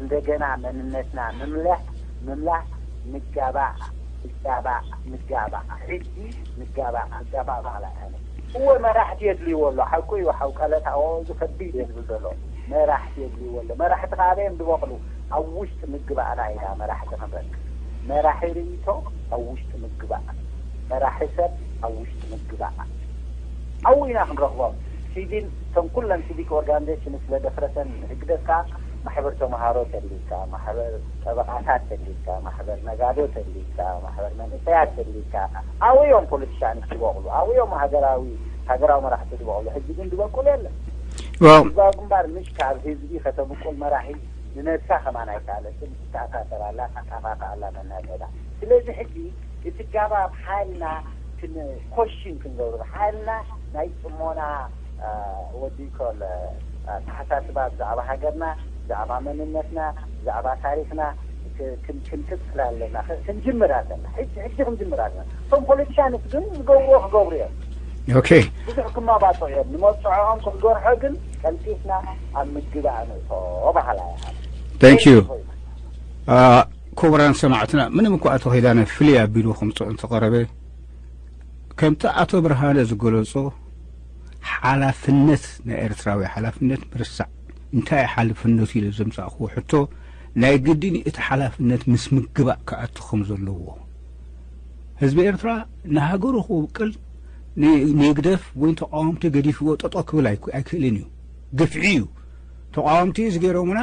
እንደገና መንነትና ምምላስ ምምላስ ንጋባእ ንጋባእ ንጋባእ ሕጂ ንጋባእ ንጋባእ በሃላይ ኣነ። እወ መራሕቲ የድልይዎ ኣሎ፣ ሓቁ እዩ። ሓው ቀለታ እዚ ከቢድ እየ ዝብል ዘሎ። መራሕቲ የድልይዎ ኣሎ። መራሕቲ ከ ኣበይ እዮም ዝበቕሉ? ኣብ ውሽጢ ምግባእና ኢና መራሕቲ ክንረክብ። መራሒ ርእይቶ ኣብ ውሽጢ ምግባእ፣ መራሒ ሰብ ኣብ ውሽጢ ምግባእ። ኣብኡ ኢና ክንረኽቦም። ሲቪል እቶም ኩለን ሲቪክ ኦርጋናይዜሽን ስለ ደፍረሰን ህግደፍ ከኣ ማሕበር ተምሃሮ ተሊካ፣ ማሕበር ጠበቓታት ተሊካ፣ ማሕበር ነጋዶ ተሊካ፣ ማሕበር መንእሰያት ተሊካ። ኣብኡ እዮም ፖለቲሻንስ ዝበቕሉ፣ ኣብኡ እዮም ሃገራዊ ሃገራዊ መራሕቲ ዝበቕሉ። ሕጂ ግን ዝበቁል የለን። ዋው። ህዝባዊ ግንባር ምሽ ካብ ህዝቢ ከተብቁል መራሒ ንነብሳ ከማን ኣይከኣለትን፣ ትተኣሳሰር ኣላ፣ ትጠፋፋ ኣላ መናገዳ። ስለዚ ሕጂ እቲ ጋባብ ሓይልና ክን-፣ ኮሽን ክንገብሮ፣ ሓይልና ናይ ጽሞና፣ አ፣ ወዲ ኮል፣ አ፣ ኣተሓሳስባ ብዛዕባ ሃገርና፣ ብዛዕባ መንነትና፣ ብዛዕባ ታሪኽና ክ-፣ ክን-፣ ክንቅጽል ኣለና፣ ክ-፣ ክንጅምር ኣለና። ሕጂ፣ ሕጂ ክንጅምር ኣለና። እቶም ፖለቲሻንስ ግን ዝገብርዎ ክገብሩ እዮም። ኦኬ። ብዙሕ ክመባጽዑ እዮም። ንመብጽዖኦም ክትገርሖ ግን ቀልጢፍና ኣብ ምግባእ ንእቶ በሃላይ እየ። Thank you። አ፣ ክቡራን ሰማዕትና፣ ምንም እኳ ኣቶ ኪዳነ ፍልይ ኣቢሉ ከምጽኦ እንተቐረበ፣ ከምቲ ኣቶ ብርሃነ ዝገለጾ፣ ሓላፍነት ናይ ኤርትራዊ ሓላፍነት ምርሳዕ። እንታይ ሓላፍነቱ ኢለ ዘምጻእክዎ ሕቶ፣ ናይ ግድን እቲ ሓላፍነት ምስ ምግባእ ክኣቱ ከም ዘለዎ። ህዝቢ ኤርትራ ንሃገሩ ክውቅል ን-፣ ንህግደፍ ወይ ተቃወምቲ ገዲፍዎ ጠጠው ክብል ኣይክ-፣ ኣይክእልን እዩ። ግፍዒ እዩ። ተቃወምቲ እዚ ገይሮምና፣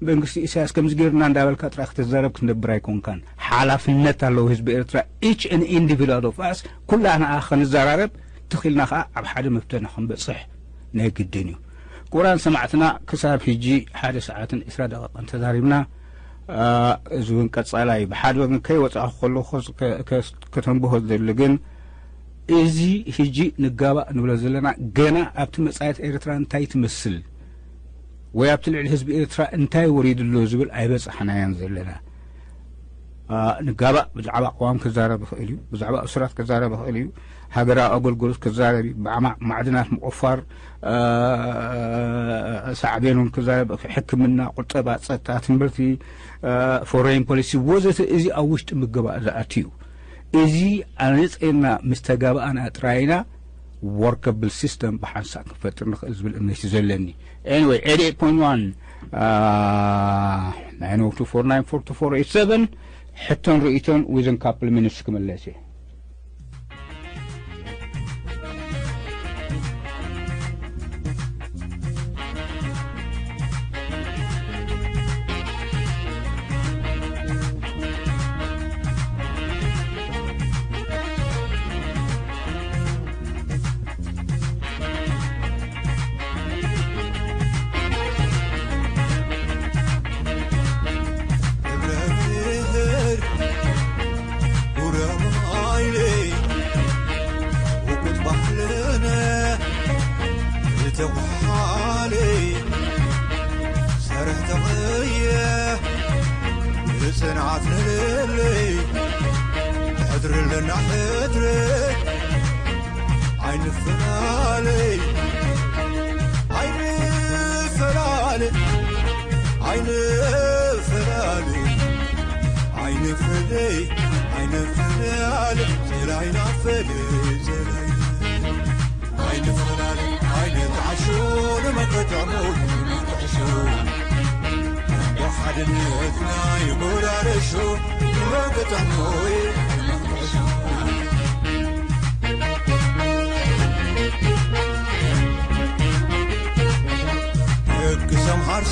መንግስቲ ኢሳያስ ከምዚ ገይሩና እንዳበልካ ጥራይ ክትዛረብ ክትነብር ኣይኮንካን። ሓላፍነት ኣለዎ ህዝቢ ኤርትራ፣ each and individual of us፣ ኩላና ክንዘራረብ ተኺልና ከኣ ኣብ ሓደ መፍትሒ ንክንበጽሕ ናይ ግድን እዩ። ክቡራን ሰማዕትና፣ ክሳብ ሕጂ ሓደ ሰዓትን ዕስራ ደቂቕን ተዛሪብና። አ፣ እዚ እውን ቀጻላይ እዩ። ብሓደ ወገን ከይወጻእኩ ከለኹ ከ-፣ ከ-፣ ከተንብሆ ዝደሊ ግን፣ እዚ ሕጂ ንጋባእ ንብሎ ዘለና፣ ገና ኣብቲ መጻኢት ኤርትራ እንታይ ትመስል ወይ ኣብቲ ልዕሊ ህዝቢ ኤርትራ እንታይ ወሪዱ ኣሎ ዝብል ኣይበጻሕናዮን ዘለና። አ፣ ንጋባእ ብዛዕባ ቅዋም ክዛረብ ይኽእል እዩ፣ ብዛዕባ እሱራት ክዛረብ ይኽእል እዩ፣ ሃገራዊ ኣገልግሎት ክዛረብ እዩ፣ ብዓማ-፣ ማዕድናት ምቑፋር፣ አ፣ ሳዕቤኑን ክዛረብ፣ ሕክምና፣ ቁጠባ፣ ጸጥታ፣ ትምህርቲ፣ አ፣ ፎሬን ፖሊሲ ወዘተ፣ እዚ ኣብ ውሽጢ ምግባእ ዝኣቱ እዩ። እዚ ኣነጺርና ምስ ተጋባእና ጥራይ ኢና ወርከብል ሲስተም ብሓንሳእ ክንፈጥር ንኽእል ዝብል እምነት እዩ ዘለኒ። Anyway, eighty-eight point one, uh, nine oh two four nine four two four eight seven, ሕቶን ርእይቶን within couple minutes ክምለስ እየ።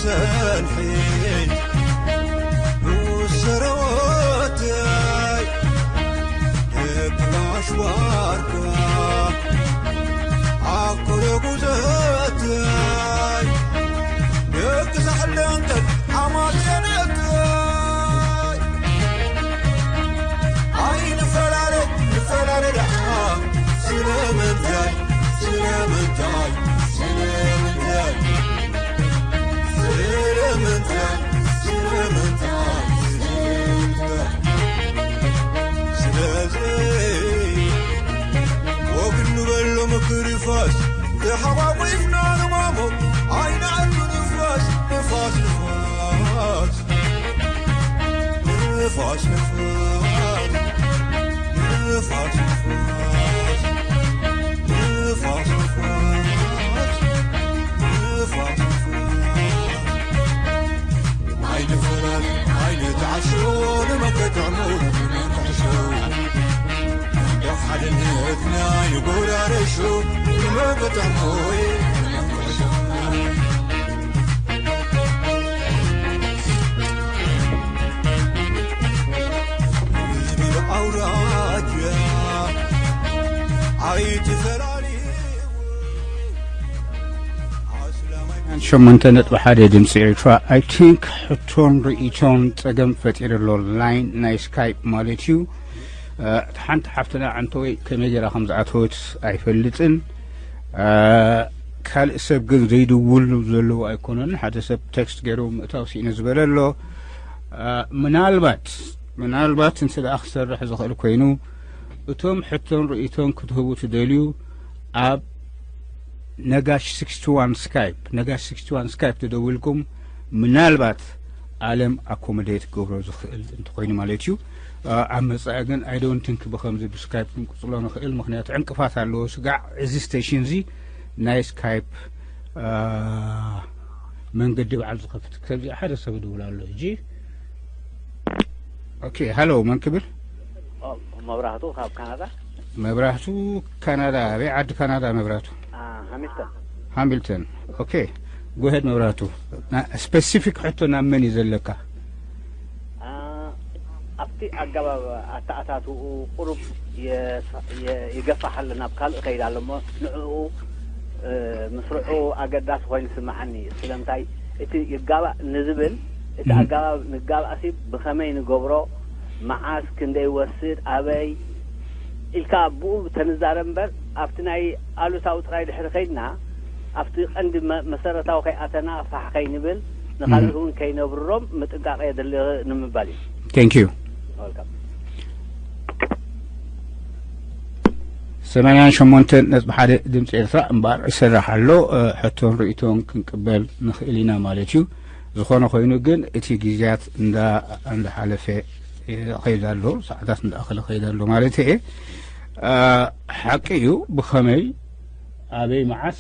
ሰንሒት ንሰረወታይ ደቂ ኣሽዋርካ ኣኮለ ጉዘታይ ደቂ ሳሕለንተን ኣማልየነታይ ኣይንፈላለ ንፈላለ ደኣ ስለምንታይ ስለምንታይ ስለምንታይ ስለምንታይ ስለምንታይ ስለምንታይ ስለዚ ወግድ ንበሎ ምክሪ ፋስ ተሓቋቂፍና ንማሞ ኣይንኣቱ ንፋስ ንፋስ ንፋስ ንፋስ ንፋስ ንፋስ ንፋስ ንፋስ ንፋስ ንፋስ ኣይንፈላለ ኣይንተዓሾ ንመከተዕሞ ንመንቀዕሾ እንደ ሓድነትና ይጎዳረሾ ንመከተዕሞ ንመንቀዕሾ ኣውራጃ ኣይትፈላልዩ ኣስላማይ ሸሞንተ ነጥቢ ሓደ ድምፂ ኤርትራ። I think ሕቶን ርእይቶን ፀገም ፈጢሩ ኣሎ። ላይን ናይ ስካይፕ ማለት እዩ። እቲ ሓንቲ ሓፍትና ዓንተወይ ከመይ ገይራ ከም ዝኣተወት ኣይፈልጥን። ካልእ ሰብ ግን ዘይድውሉ ዘለዉ ኣይኮነን። ሓደ ሰብ ቴክስት ገይሩ ምእታው ስኢነ ዝበለ ኣሎ። ምናልባት ምናልባት እንተ ደኣ ክሰርሕ ዝኽእል ኮይኑ እቶም ሕቶን ርእይቶን ክትህቡ ትደልዩ ኣብ ነጋሽ ስክስቲ ዋን ስካይፕ ነጋሽ ስክስቲ ዋን ስካይፕ ተደዊልኩም ምናልባት ኣለም ኣኮሞዴት ክገብሮ ዝኽእል እንተኾይኑ ማለት እዩ። ኣብ መጻኢ ግን I don't think ብኸምዚ ብስካይፕ ክንቅጽሎ ንኽእል፣ ምኽንያቱ ዕንቅፋት ኣለዎ። ስጋዕ እዚ ስቴሽን እዚ ናይ ስካይፕ መንገዲ በዓል ዝኸፍት ከምዚ ሓደ ሰብ ይድውል ኣሎ ሕጂ። ኦኬ፣ ሃሎ፣ መን ክብል? መብራህቱ ካብ ካናዳ። መብራህቱ ካናዳ። ኣበይ ዓዲ ካናዳ መብራህቱ? ሃሚልተን። ሃሚልተን። ኦኬ፣ ጎሄድ መብራህቱ። ስፔሲፊክ ሕቶ ናብ መን እዩ ዘለካ? ኣብቲ ኣገባብ ኣተኣታትኡ ቁሩብ ይገፋሕ ኣሎ፣ ናብ ካልእ ከይድ ኣሎ እሞ ንዕኡ ምስርዑ ኣገዳሲ ኮይኑ ይስምዓኒ። ስለምንታይ እቲ ይጋባእ ንዝብል እቲ ኣገባብ ንጋባእሲ ብኸመይ ንገብሮ፣ መዓስ፣ ክንደይ ይወስድ፣ ኣበይ ኢልካ ብኡ ተንዛረብ እምበር ኣብቲ ናይ ኣሉታዊ ጥራይ ድሕሪ ከይድና ኣብቲ ቀንዲ መሰረታዊ ከይኣተና ፋሕ ከይንብል ንኻልኦት እውን ከይነብርሮም ምጥንቃቕ የድሊ ንምባል እዩ። Thank you። ሰማንያን ሸሞንተን ነጥቢ ሓደ ድምፂ ኤርትራ እምበኣር ይሰርሕ ኣሎ። ሕቶን ርእይቶን ክንቅበል ንኽእል ኢና ማለት እዩ። ዝኾነ ኮይኑ ግን እቲ ግዜያት እንዳሓለፈ ይኸይድ ኣሎ፣ ሰዓታት እንዳኣኸለ ይኸይድ ኣሎ ማለት እየ። ሓቂ እዩ። ብኸመይ ኣበይ መዓስ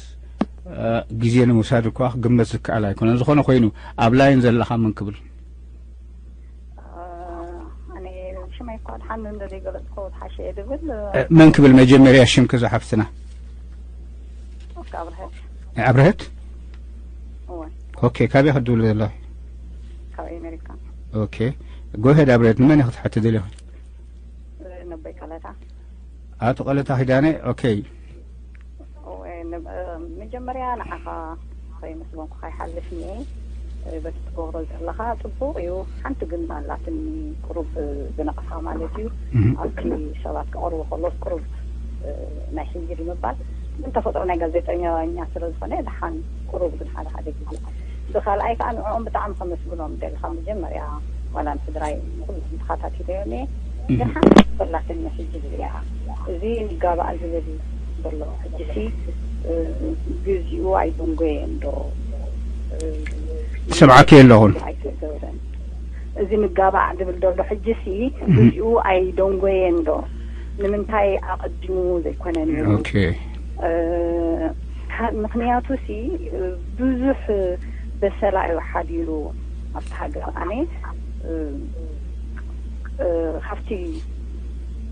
ግዜ ንምውሳድ እኳ ክግመት ዝከኣል ኣይኮነን። ዝኾነ ኮይኑ ኣብ ላይን ዘለኻ መን ክብል? ኣነ ሽመይ እኳ ድሓን እንዶ ዘይገለጽኮ ዝሓሸ እየ ድብል። መን ክብል መጀመርያ ሽምኪ ዝሓፍትና? ኦኬ ኣብርሀት። ኣብርሀት? እወ ኦኬ ካበይ ክትድውል ዘለኺ? ካብ ኣሜሪካ። ኦኬ ጎሄድ ኣብርሀት ንመን ኢኺ ክትሓቲ ደሊኺ? ነቦይ ቀለታ። ኣቶ ቀለታ ኪዳነ ኦኬ። መጀመርያ ንዓኻ ከይመስገንኩ ከይሓልፍ እየ። በቲ ትገብሮ ዘለኻ ፅቡቕ እዩ። ሓንቲ ግን ኣላትኒ ቁሩብ ብነቕፋ ማለት እዩ። ኣብቲ ሰባት ክቐርቡ ከለስ ቁሩብ ናይ ሕጂ ንምባል ግን ተፈጥሮ ናይ ጋዜጠኛ ስለ ዝኾነ ደሓን ቁሩብ ግን ሓደ ሓደ ግዜ ብኻልኣይ ከዓ ንዕኦም ብጣዕሚ ከመስግኖም ደሊ ካብ መጀመርያ ዋላ ንስድራይ ንኩሉ ተኸታቲለዮም እየ። ግን ሓንቲ ኣላትኒ ሕጂ እዚኣ እዚ ንጋባእ ዝብል ዘሎ ሕጂሲ ግዚኡ ኣይደንጎየን ዶ? ይሰምዓኪ ኣለኹን። ኣይተገብረን እዚ ንጋባእ ዝብል ዘሎ ሕጂሲ ግዚኡ ኣይደንጎየን ዶ? ንምንታይ ኣቐዲሙ ዘይኮነ ነይሩ? ኦኬ ምክንያቱ ሲ ብዙሕ በሰላ እዩ ሓዲሩ ኣብቲ ሃገር ኣነ ካብቲ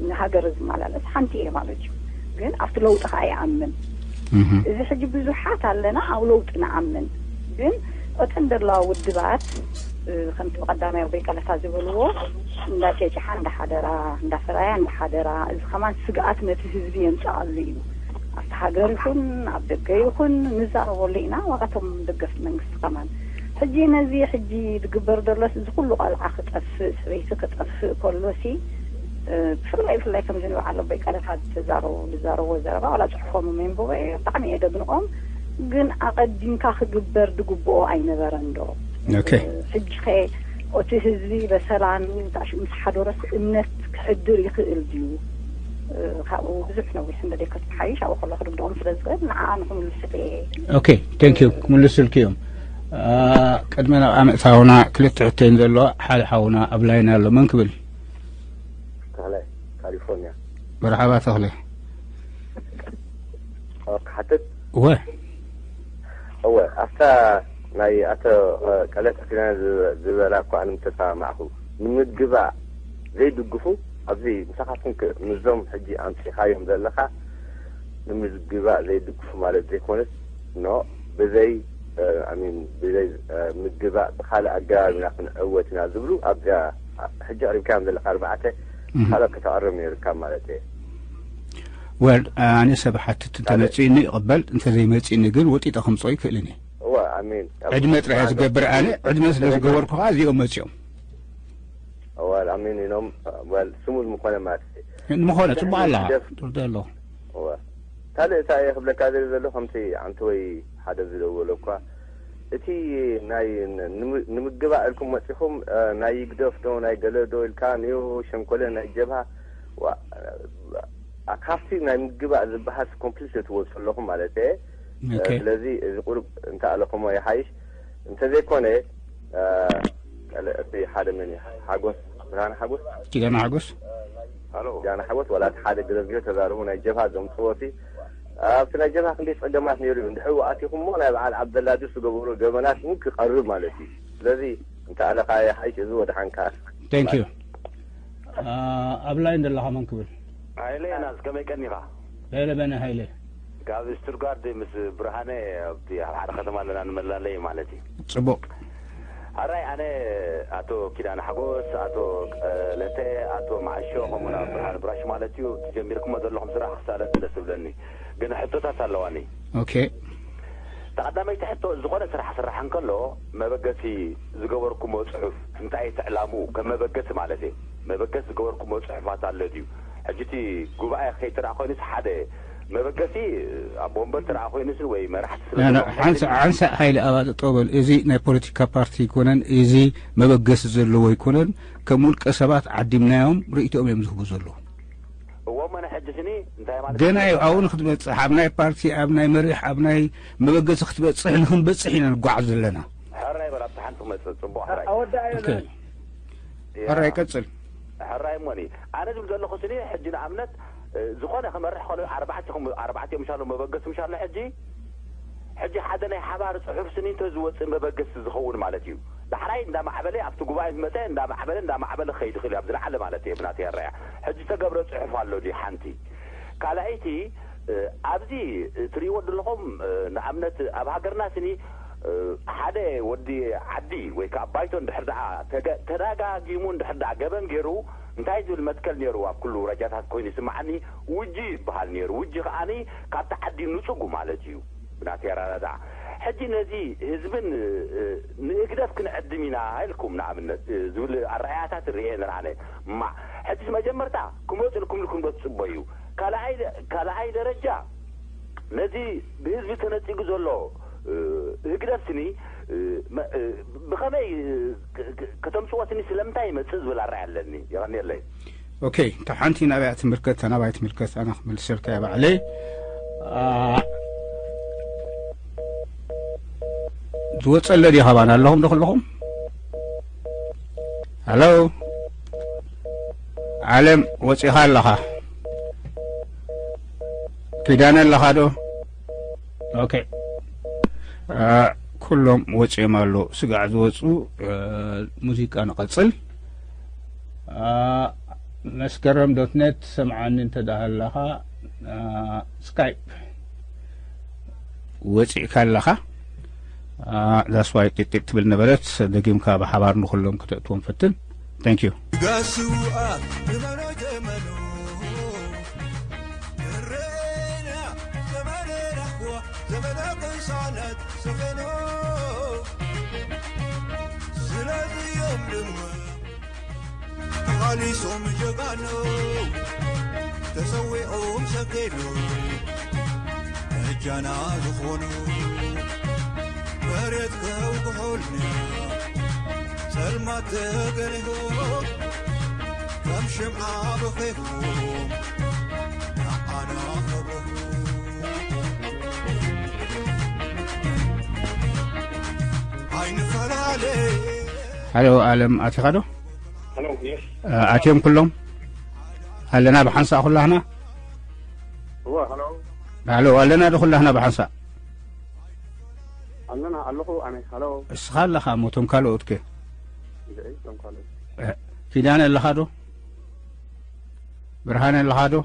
ንሃገር ዝመላለስ ሓንቲ እየ ማለት እዩ። ግን ኣብቲ ለውጢ ከዓ ይኣምን። እዚ ሕጂ ብዙሓት ኣለና ኣብ ለውጢ ንኣምን፣ ግን እተን ዘለዋ ውድባት፣ እ፣ ከምቲ ብቐዳማይ ኣቦይ ቀለታ ዝበልዎ፣ እንዳጨጭሓ እንዳሓደራ፣ እንዳፈራያ እንዳሓደራ፣ እዚ ከማን ስግኣት ነቲ ህዝቢ የምጽኣሉ እዩ። ኣብቲ ሃገር ይኹን ኣብ ደገ ይኹን ንዛረበሉ ኢና፣ ዋጋቶም ደገፍቲ መንግስቲ ከማን። ሕጂ ነዚ ሕጂ ዝግበር ዘሎስ እዚ ኩሉ ቆልዓ ክጠፍእ፣ ሰበይቲ ክጠፍእ ከሎሲ፣ እ፣ ብፍላይ ብፍላይ ከምዚ ንበዓል ኣቦይ ቀለታ ዝተዛረቡ ዝዛረብዎ ዘረባ ዋላ ጽሑፎም የንብቦ እየ፣ ብጣዕሚ እየ ደግንቖም። ግን ኣቐዲምካ ክግበር ዝግብኦ ኣይነበረን ዶ? ኦኬ። ሕጂ ኸ እቲ ህዝቢ በሰላም ታሽኡ ምስ ሓደረስ እምነት ክሕድር ይኽእል ድዩ? ካብኡ ብዙሕ ነዊሕ እንደ ደከት ሓይሽ ኣብኡ ከሎ ክድግድኦም ስለ ዝኽእል ንዓ ንክምልስል እየ። ኦኬ፣ ቴንክ ዩ። ክምልስልኪ እዮም። አ፣ ቅድሚ ናብ ኣመእታውና ክልተ ሕቶይን ዘለዋ ሓደ ሓውና ኣብ ላይን ኣሎ። መን ክብል? ተኽለ ካሊፎርኒያ። መርሓባ ተኽለ። ኦ፣ ክሓትት? እወ። እወ፣ ኣብታ ናይ ኣቶ፣ እ፣ ቀለታ ኪዳነ ዝብ-፣ ዝበላ እኮ ኣነ ምተሰማማዕኩ። ንምግባእ ዘይድግፉ ኣብዚ ምሳኻትኩም ክ-፣ ምስዞም ሕጂ ኣምጺኻዮም ዘለኻ ንምግባእ ዘይድግፉ ማለት ዘይኮነስ፣ ኖ፣ ብዘይ፣ እ፣ ኣይ ሚን፣ ብዘይ፣ እ፣ ምግባእ ብኻልእ ኣገባብ ኢና ክንዕወት ኢና ዝብሉ ኣብዚኣ ሕጂ ኣቕሪብካዮም ዘለኻ ኣርባዕተ እህ። ካልኦት ከተቕርብ ነይሩካ ማለት እየ። ወል፣ ኣነ ሰብ ሓትት እንተ ኣነ መጺእኒ ይቕበል፣ እንተ ዘይመጺእኒ ግን ወጢጠ ከምጽኦ ይክእልን እየ። እወ፣ ኣሜን። ዕድመ ጥራሕ እየ ዝገብር ኣነ፣ ዕድመ ስለ ዝገበርኩ ከኣ እዚኦም መጺኦም። እወ፣ ኣሜን ኢሎም፣ ወል፣ ስሙዝ ምኾነ ማለት እዩ። ምኾነ፣ ጽቡቕ ኣለኻ፣ ደስ ትርዳ ኣለኹ። እወ። ካልእ እታ እየ ክብለካ ዝደሊ ዘለኹ፣ ከምቲ ኣንተ ወይ ሓደ ዝደወለ እኳ፣ እቲ ናይ ን-፣ ንም-፣ ንምግባእ ኢልኩም መጺኹም፣ እ፣ ናይ ይግደፍ ዶ፣ ናይ ገለ ዶ ኢልካ፣ ንዮ ሸንኮለ ናይ ጀብሃ፣ ዋ-፣ ኣ-፣ ካብቲ ናይ ምግባእ ዝበሃል ኮምፕሊት ትወጹ ኣለኹም ማለት እየ። ኦኬ። ስለዚ እዚ ቁሩብ እንተ ኣለኹሞ ይሓይሽ። እንተዘይኮነ፣ እ፣ ቀለ-፣ እቲ ሓደ መን እዩ? ሓጎስ፣ ብርሃነ ሓጎስ? ኪዳነ ሓጎስ? ሃሎ። ኪዳነ ሓጎስ፣ ዋላ እቲ ሓደ ገለ ገለ ተዛረቡ ናይ ጀብሃ ዘምጽዎ እቲ፣ ኣብቲ ናይ ጀብሃ ክንደይ ጸገማት ነይሩ እዩ። እንድሕር ኣቲኹሞ ናይ በዓል ዓብደላ ድስ ዝገበሩ ገበናት እውን ክቐርብ ማለት እዩ። ስለዚ እንተ ኣለኻ ይሓይሽ፣ እዚ ወድሓንካ። ቴንክ ዩ። ኣ፣ ኣብ ላይን ዘለኻ መን ክብል? ሃይለ ዮናስ፣ ከመይ ቀኒኻ? ሃይለ በነ ሃይለ። ካብ ስቱትጋርድ ምስ ብርሃነ ኣብቲ ኣብ ሓደ ከተማ ኣለና፣ ንመላለይ ማለት እዩ። ጽቡቕ። ኣራይ ኣነ ኣቶ ኪዳነ ሓጎስ፣ ኣቶ ቀለተ፣ ኣቶ መዓሾ፣ ከምኡውን ኣብ ብርሃነ ብራሽ ማለት እዩ፣ እቲ ጀሚርኩሞ ዘለኹም ስራሕ ክሳለጥ ደስ ዝብለኒ። ግን ሕቶታት ኣለዋኒ። ኦኬ። ተቐዳመይቲ ሕቶ፣ ዝኾነ ስራሕ ክስራሕ እንከሎ መበገሲ ዝገበርኩሞ ጽሑፍ እንታይ እቲ ዕላምኡ? ከም መበገሲ ማለት እየ። መበገሲ ዝገበርኩሞ ጽሑፋት ኣሎ ድዩ? ሕጂ እቲ ጉባኤ ከይትረኣ ኮይኑስ ሓደ መበገሲ ኣብ ወንበር ትረኣ ኮይኑስ ወይ መራሕቲ ስለ ና፣ ና፣ ዘለኹም ሓንሳእ፣ ሓንሳእ ሃይለ ኣባጠጠው በል። እዚ ናይ ፖለቲካ ፓርቲ ኣይኮነን፣ እዚ መበገሲ ዘለዎ ኣይኮነን። ከም ውልቀ ሰባት ዓዲምናዮም ርእይቶኦም እዮም ዝህቡ ዘለዉ። እዎ፣ መነ ሕጂ ስኒ እንታይ ማለት ገና እዩ? እዩ፣ ኣብኡ ንክትበጽሕ፣ ኣብ ናይ ፓርቲ፣ ኣብ ናይ መሪሕ፣ ኣብ ናይ መበገሲ ክትበጽሕ፣ ንክንበጽሕ ኢና ንጓዓዝ ዘለና። ሕራይ በል፣ ኣብቲ ሓንቲ ክመጽእ ጽቡቕ፣ ሕራይ። ኣወዳእ ኦኬ። ሕራይ ቀጽል። ሕራይ እሞኒ። ኣነ ዝብል ዘለኹ ስኒ፣ ሕጂ ንኣብነት፣ እ፣ ዝኾነ ክመርሕ ከሎ ኣርባዕቲኹም፣ ኣርባዕቲኦም ምሻሎ መበገሲ ምሻሎ ሕጂ፣ ሕጂ ሓደ ናይ ሓባር ጽሑፍ ስኒ እንተ ዝወጽእ መበገሲ ዝኸውን ማለት እዩ። ዳሕራይ እንዳማዕበለ ኣብቲ ጉባኤ ዝመጸ እንዳማዕበለ፣ እንዳማዕበለ ክኸይድ ይኽእል እዩ፣ ኣብ ዝለዓለ ማለት እየ ብናተይ ኣረኣእያ። ሕጂ ዝተገብረ ጽሑፍ ኣሎ ድዩ? ሓንቲ። ካልኣይቲ፣ እ፣ ኣብዚ እትርእይዎ ዘለኹም፣ እ፣ ንኣብነት ኣብ ሃገርና ስኒ፣ እ፣ ሓደ ወዲ ዓዲ ወይ ከዓ ባይቶ እንድሕር ደኣ ተገ-፣ ተደጋጊሙ እንድሕር ደኣ ገበን ገይሩ እንታይ ዝብል መትከል ነይሩ ኣብ ኩሉ ረጃታት ኮይኑ ይስምዓኒ? ውጂ ይበሃል ነይሩ። ውጂ ከኣኒ ካብቲ ዓዲ ንጹጉ ማለት እዩ። ብናተይ ኣረዳድኣ። ሕጂ ነዚ ህዝብን፣ እ፣ ንህግደፍ ክንዕድም ኢና ኢልኩም ንኣብነት፣ እ፣ ዝብል ኣረኣእያታት ርእየ ነርኣነ። እማ፣ ሕጂስ መጀመርታ ክመጹ ኢልኩም ኢልኩም ዶ ትጽበዩ? ካልኣይ ደ-፣ ካልኣይ ደረጃ ነዚ ብህዝቢ ተነጺጉ ዘሎ፣ እ፣ ህግደፍ ስኒ፣ እ፣ መ-፣ እ፣ ብኸመይ፣ እ፣ ክ-፣ ክ-፣ ከተምጽዎ ስኒ ስለምንታይ ይመጽእ ዝብል ኣረኣእያ ኣለኒ። የቐንየለይ። ኦኬ፣ እታ ሓንቲ ናብያ ትምልከት፣ እታ ናባይ ትምልከት፣ ኣነ ክምልሰልካ እየ ባዕለይ። ኣ፣ ዝወጸለ ድዩ ካባና ኣለኹም ዶ ከለኹም? ሃሎ? ዓለም ወጺኻ ኣለኻ? ኪዳነ ኣለኻ ዶ? ኦኬ። ኣ፣ ኩሎም ወጺኦም ኣለዉ። ስጋዕ ዝወጹ፣ እ፣ ሙዚቃ ንቐጽል። ኣ፣ መስከረም ዶት ኔት ትሰምዓኒ እንተ ደኣ ኣለኻ፣ ኣ፣ ስካይፕ ወጺእካ ኣለኻ። ዳስዋይ ጢጢጥ ትብል ነበረት። ደጊምካ ብሓባር ንኹሎም ክተእትዎም ፈትን። Thank you። ጋስዋ ንመኖ ተመኖ እረና ዘመነ ራህዋ ዘመነ ቅሳነት ዘመኖ ስለዚኦም ድማ ተቓሊሶም ጀጋኑ ተሰዊኦም ሰገዱ እጃና ዝኾኑ መሬት ከውግሑልና ጸልማት ተገሊሁ ከም ሽምዓ በኺኹም ንዓና ኣብርሁ ኣይንፈላለ። ሃሎ ኣለም ኣቲኻ ዶ? Hello, yes. ኣትዮም ኩሎም ኣለና ብሓንሳእ ኩላህና። እወ፣ hello። ሃሎ ኣለና ዶ ኩላህና ብሓንሳእ? ኣለና ኣለኹ ኣነ። Hello። እስኻ ኣለኻ እሞ እቶም ካልኦት ከ? እንድዒ፣ እቶም ካልኦት። እ፣ ኪዳነ ኣለኻ ዶ? ብርሃነ ኣለኻ ዶ?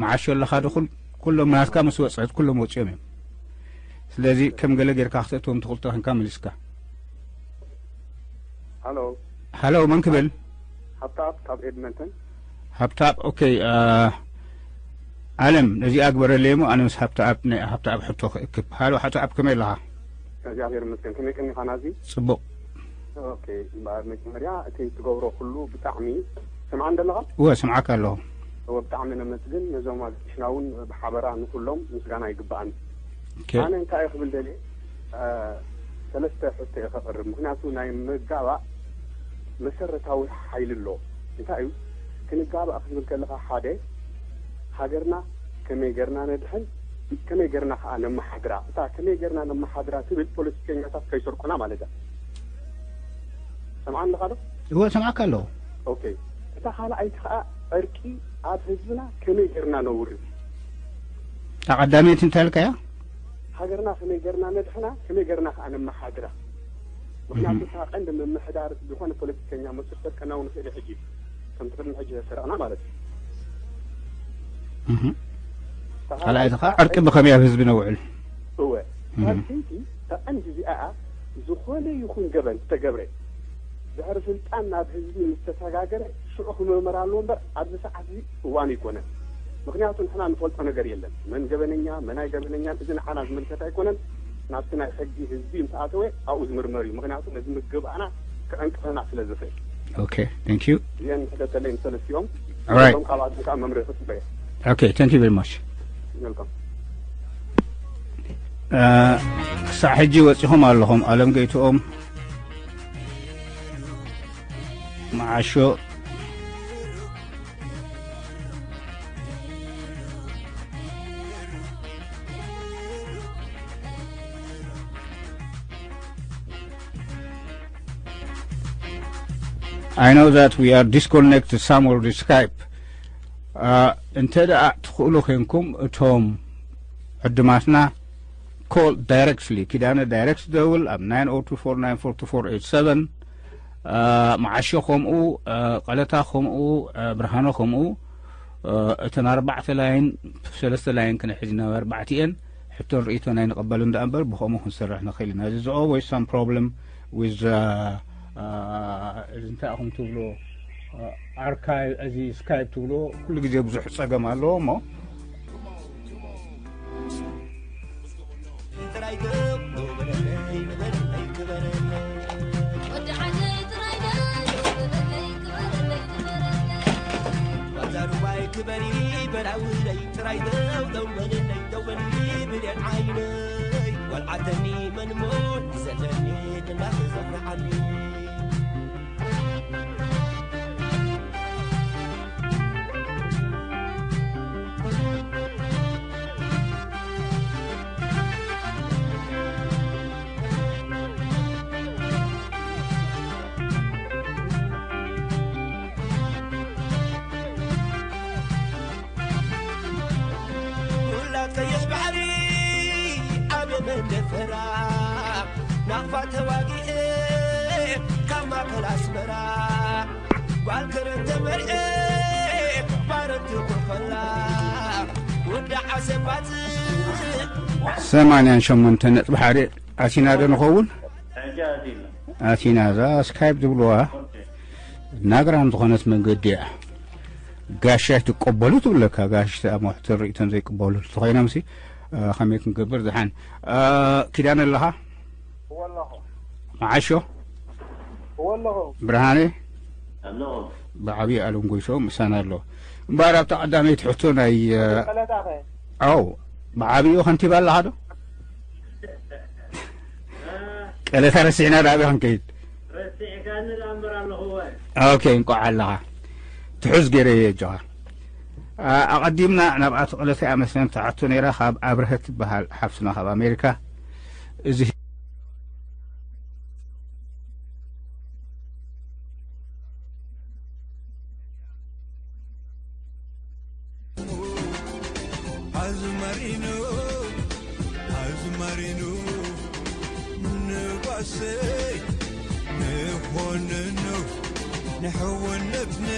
መዓሾ ኣለኻ ዶ? ኩል-፣ ኩሎም ናትካ ምስ ወጽዐት ኩሎም ወጺኦም እዮም። ስለዚ ከም ገለ ጌርካ ክተእትዎም ትኽእል ተኾንካ መሊስካ። Hello። ሃሎ መን ክብል? ሃብተኣብ ካብ ኤድመንተን። ሃብተኣብ፣ ኦኬ። አ፣ ኣለም ነዚኣ ግበረለይ እሞ ኣነ ምስ ሃብተኣብ ናይ ሃብተኣብ ሕቶ ክእክብ። ሃሎ ሃብተኣብ ከመይ ኣለኻ? እግዚኣብሔር ይመስገን። ከመይ ቀኒኻ ናዚ? ጽቡቕ። ኦኬ፣ እምበኣር መጀመርያ እቲ ትገብሮ ኩሉ ብጣዕሚ ስምዓ እንደለኻ? እወ ስምዓካ ኣለኹ። እወ ብጣዕሚ ነመስግን። ነዞም ኣጋይሽና እውን ብሓበራ ንኩሎም ምስጋና ይግብኣኒ። ኦኬ። ኣነ እንታይ እየ ክብል ደልየ፣ አ፣ ሰለስተ ሕቶ እየ ከቕርብ። ምኽንያቱ ናይ ምጋባእ መሰረታዊ ሓይሊ ኣሎ። እንታይ እዩ ክንጋባእ ክትብል ከለኻ፣ ሓደ ሃገርና ከመይ ጌርና ነድሕን፣ ከመይ ጌርና ከዓ ነመሓድራ። እታ ከመይ ጌርና ነመሓድራ ትብል ፖለቲከኛታት ከይሰርቁና ማለት እያ። ሰምዓኒ ኣለኻ ዶ? እወ ሰምዓካ ኣለኹ። ኦኬ። እታ ካልኣይቲ ከዓ ዕርቂ ኣብ ህዝብና ከመይ ጌርና ነውርድ። እታ ቀዳመይቲ እንታይ ኢልካያ? ሃገርና ከመይ ጌርና ነድሕና፣ ከመይ ጌርና ከዓ ነመሓድራ። ምኽንያቱ እታ ቀንዲ ምምሕዳር ዝኾነ ፖለቲከኛ መሱ ክሰርቀና እውን ይኽእል እዩ። ሕጂ ከምቲ ቅድሚ ሕጂ ዘሰረቕና ማለት እዩ። እህ። ካልኣይቲ ከዓ ዕርቂ ብኸመይ ኣብ ህዝቢ ነውዕል? እወ። እህ። ሳልሰይቲ እታ ቀንዲ እዚኣ እያ፣ ዝኾነ ይኹን ገበን ዝተገብረ ድሕሪ ስልጣን ናብ ህዝቢ ምስ ተሰጋገረ ሽዑ ክምርመር ኣለዎ እምበር ኣብዚ ሰዓት እዚ እዋኑ ኣይኮነን። ምኽንያቱ ንሕና ንፈልጦ ነገር የለን። መን ገበነኛ መን ኣይገበነኛን እዚ ንዓና ዝምልከት ኣይኮነን። ናብቲ ናይ ሕጊ ህዝቢ እንተኣተወ ኣብኡ ዝምርመር እዩ። ምኽንያቱ ነዚ ምግባእና ክዕንቅፈና ስለ ዝኽእል። ኦኬ፣ thank you። እዚአን ሕተተለይ ንሰለስቲኦም Alright። እቶም ካልኣት ከዓ መምርሒ ክጽበየ። Okay, thank you very much። Welcome። እ፣ ክሳዕ ሕጂ ወጺኹም ኣለኹም። ኣለም ገይትኦም፣ መዓሾ፣ I know that we are disconnected somewhere with Skype. Uh, እንተ ደኣ ትኽእሉ ኮንኩም እቶም ዕድማትና call directly፣ ኪዳነ direct ደውል ኣብ nine oh two four nine four two four eight seven። Uh, መዓሾ ከምኡ፣ uh፣ ቀለታ ከምኡ፣ uh፣ ብርሃኖ ከምኡ፣ uh፣ እተን ኣርባዕተ ላይን ሰለስተ ላይን ክንሕዝ ናብ ኣርባዕተ እየን። ሕቶን ርእይቶን ኣይንቐበልን ደኣ እምበር ብኸምኡ ክንሰርሕ ንኽእል ኢና። እዚ always some problem with, uh, uh፣ እዚ እንታይ ኢኹም ትብሎ፣ uh፣ ኣርካይቭ፣ እዚ ስካይፕ ትብሎ ኩሉ ግዜ ብዙሕ ጸገም ኣለዎ እሞ ክበሪ በላውለይ ጥራይ ደው ደው በለለይ ደው በሊ ብሌን ዓይነይ ጓል ዓደኒ መን እሞ ዘለኒ እናተዘኽረ ዓዲ ሰማንያን ሸሞንተ ነጥቢ ሓደ ኣቲና ዶ ንኸውን? ኣቲና። እዛ ስካይፕ ዝብልዋ ናግራን ዝኾነት መንገዲ እያ። ጋሻ ትቀበሉ ትብለካ፣ ጋሽ ኣሞሕትን ርእይቶን ዘይቅበሉ እንተኾይኖም ሲ፣ ከመይ ክንገብር? ዝሓን ኪዳን ኣለኻ? መዓሾ? ብርሃነ? ብዓብዪ ኣለም ጎይሶ ምሳና ኣሎ። እምበኣር ኣብታ ቀዳመይቲ ሕቶ ናይ ኣው ብዓብዩ ከንቲባ ኣለኻ ዶ? ቀለታ ረሲዕና ዳኣ ክንከይድ። ረሲዕካኒ ዳኣ እምበር ኣለኹ። ኦኬ፣ እንቋዕ ኣለኻ። ትሑዝ ገይረ እየ እጆኻ። ኣቐዲምና ናብ ኣቶ ቀለታ እያ መስለን ትሓቶ ነይራ፣ ካብ ኣብርሀት ትበሃል ሓፍትና ካብ ኣሜሪካ። እዚ ኣዝማሪኖ ኣዝማሪኖ ንጓሰይ ንኾንኖ ንሕውነትና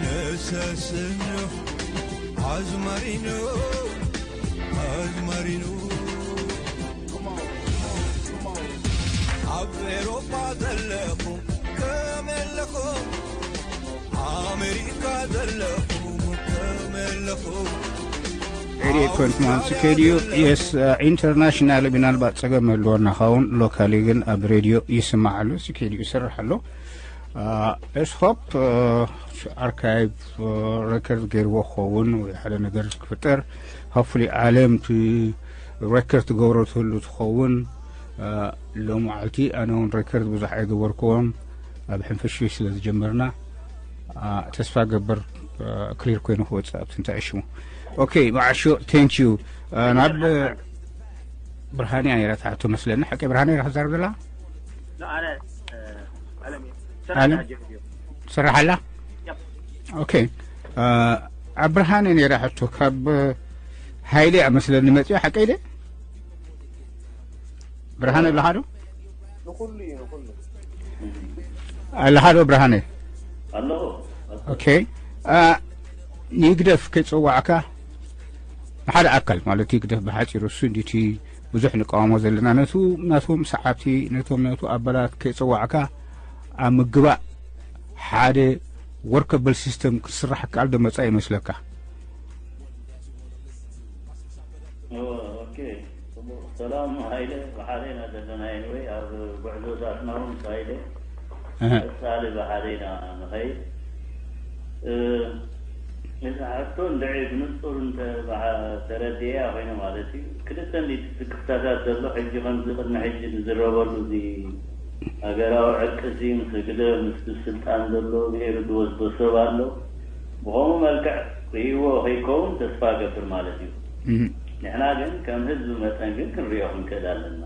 ነሰስኖ ኣዝማሪኖ ኣዝማሪኖ ኣብ ኤሮፓ ዘለኹም ከመይ ኣለኹም? ኣሜሪካ ዘለኹም ከመይ ኣለኹም? ኤይት ፖይንት ዋን ሲኬዲዩ የስ ኢንተርናሽናል ምናልባት ጸገም ኣለዎ እናኸውን ሎካሊ ግን ኣብ ሬድዮ ይስማዕ ኣሎ። ሲኬዲዩ ይሰርሕ ኣሎ። ስ ሆፕ ኣርካይቭ ረከርድ ገይርዎ ክኸውን ወይ ሓደ ነገር ክፍጠር ሆፕፉሊ ዓለም ቲ ረከርድ ትገብሮ ትህሉ ትኸውን። ሎሚ መዓልቲ ኣነ እውን ረከርድ ብዙሕ ኣይገበርክዎን ኣብ ሕንፍሽፍሽ ስለ ዝጀመርና ተስፋ ገብር ክሊር ኮይኑ ክወፅእ ኣብቲ እንታይ ሽሙ። ኦኬ መዓሾ ቴንክ ዩ። ናብ ብርሃን እያ ነይራ ትሓቶ መስለኒ። ሓቂ ብርሃን እያ ክዛረብ ዘላ ኣነ ኣለም ትሰርሕ ኣላ። ኦኬ ኣብ ብርሃነ ነይራ ሕቶ ካብ ሃይለ እያ መስለኒ መፅዮ። ሓቀይ ደ ብርሃነ ኣለኻ ዶ? ንኹሉ እዩ ንኹሉ። ኣለኻ ዶ ብርሃነ? ኣለኹ። ኦኬ ንህግደፍ ከይፀዋዕካ ንሓደ ኣካል ማለት ህግደፍ ብሓፂሩ እሱ እንዲቲ ብዙሕ ንቃወሞ ዘለና ነቱ ናቶም ሰዓብቲ ነቶም ነቱ ኣባላት ከይፀዋዕካ ኣብ ምግባእ ሓደ ወርከብል ሲስተም ክስራሕ ክከኣል ዶ መፃ ይመስለካ? ኦኬ፣ ጽቡቕ። ሰላም ሃይለ፣ ብሓደ ኢና ዘለና። ኤኒወይ ኣብ ጉዕዞታትና እውን ምስ ሃይለ ቀጻሊ ብሓደ ኢና ንኸይድ። እዚ ሕቶ እንድዒ ብንጹር እንተ ተረዲኤያ ኮይነ ማለት እዩ። ክልተ እንዲ ስክፍታታት ዘሎ ሕጂ ከምዚ ቅድሚ ሕጂ ዝዝረበሉ እዚ ሃገራዊ ዕርቂ እዚ ምስ ህግደፍ ምስቲ ስልጣን ዘሎ ገይሩ ዝወስዶ ሰብ ኣሎ። ብኸምኡ መልክዕ ርእይዎ ከይከውን ተስፋ እገብር ማለት እዩ። ንሕና ግን ከም ህዝቢ መጠን ግን ክንሪኦ ክንክእል ኣለና።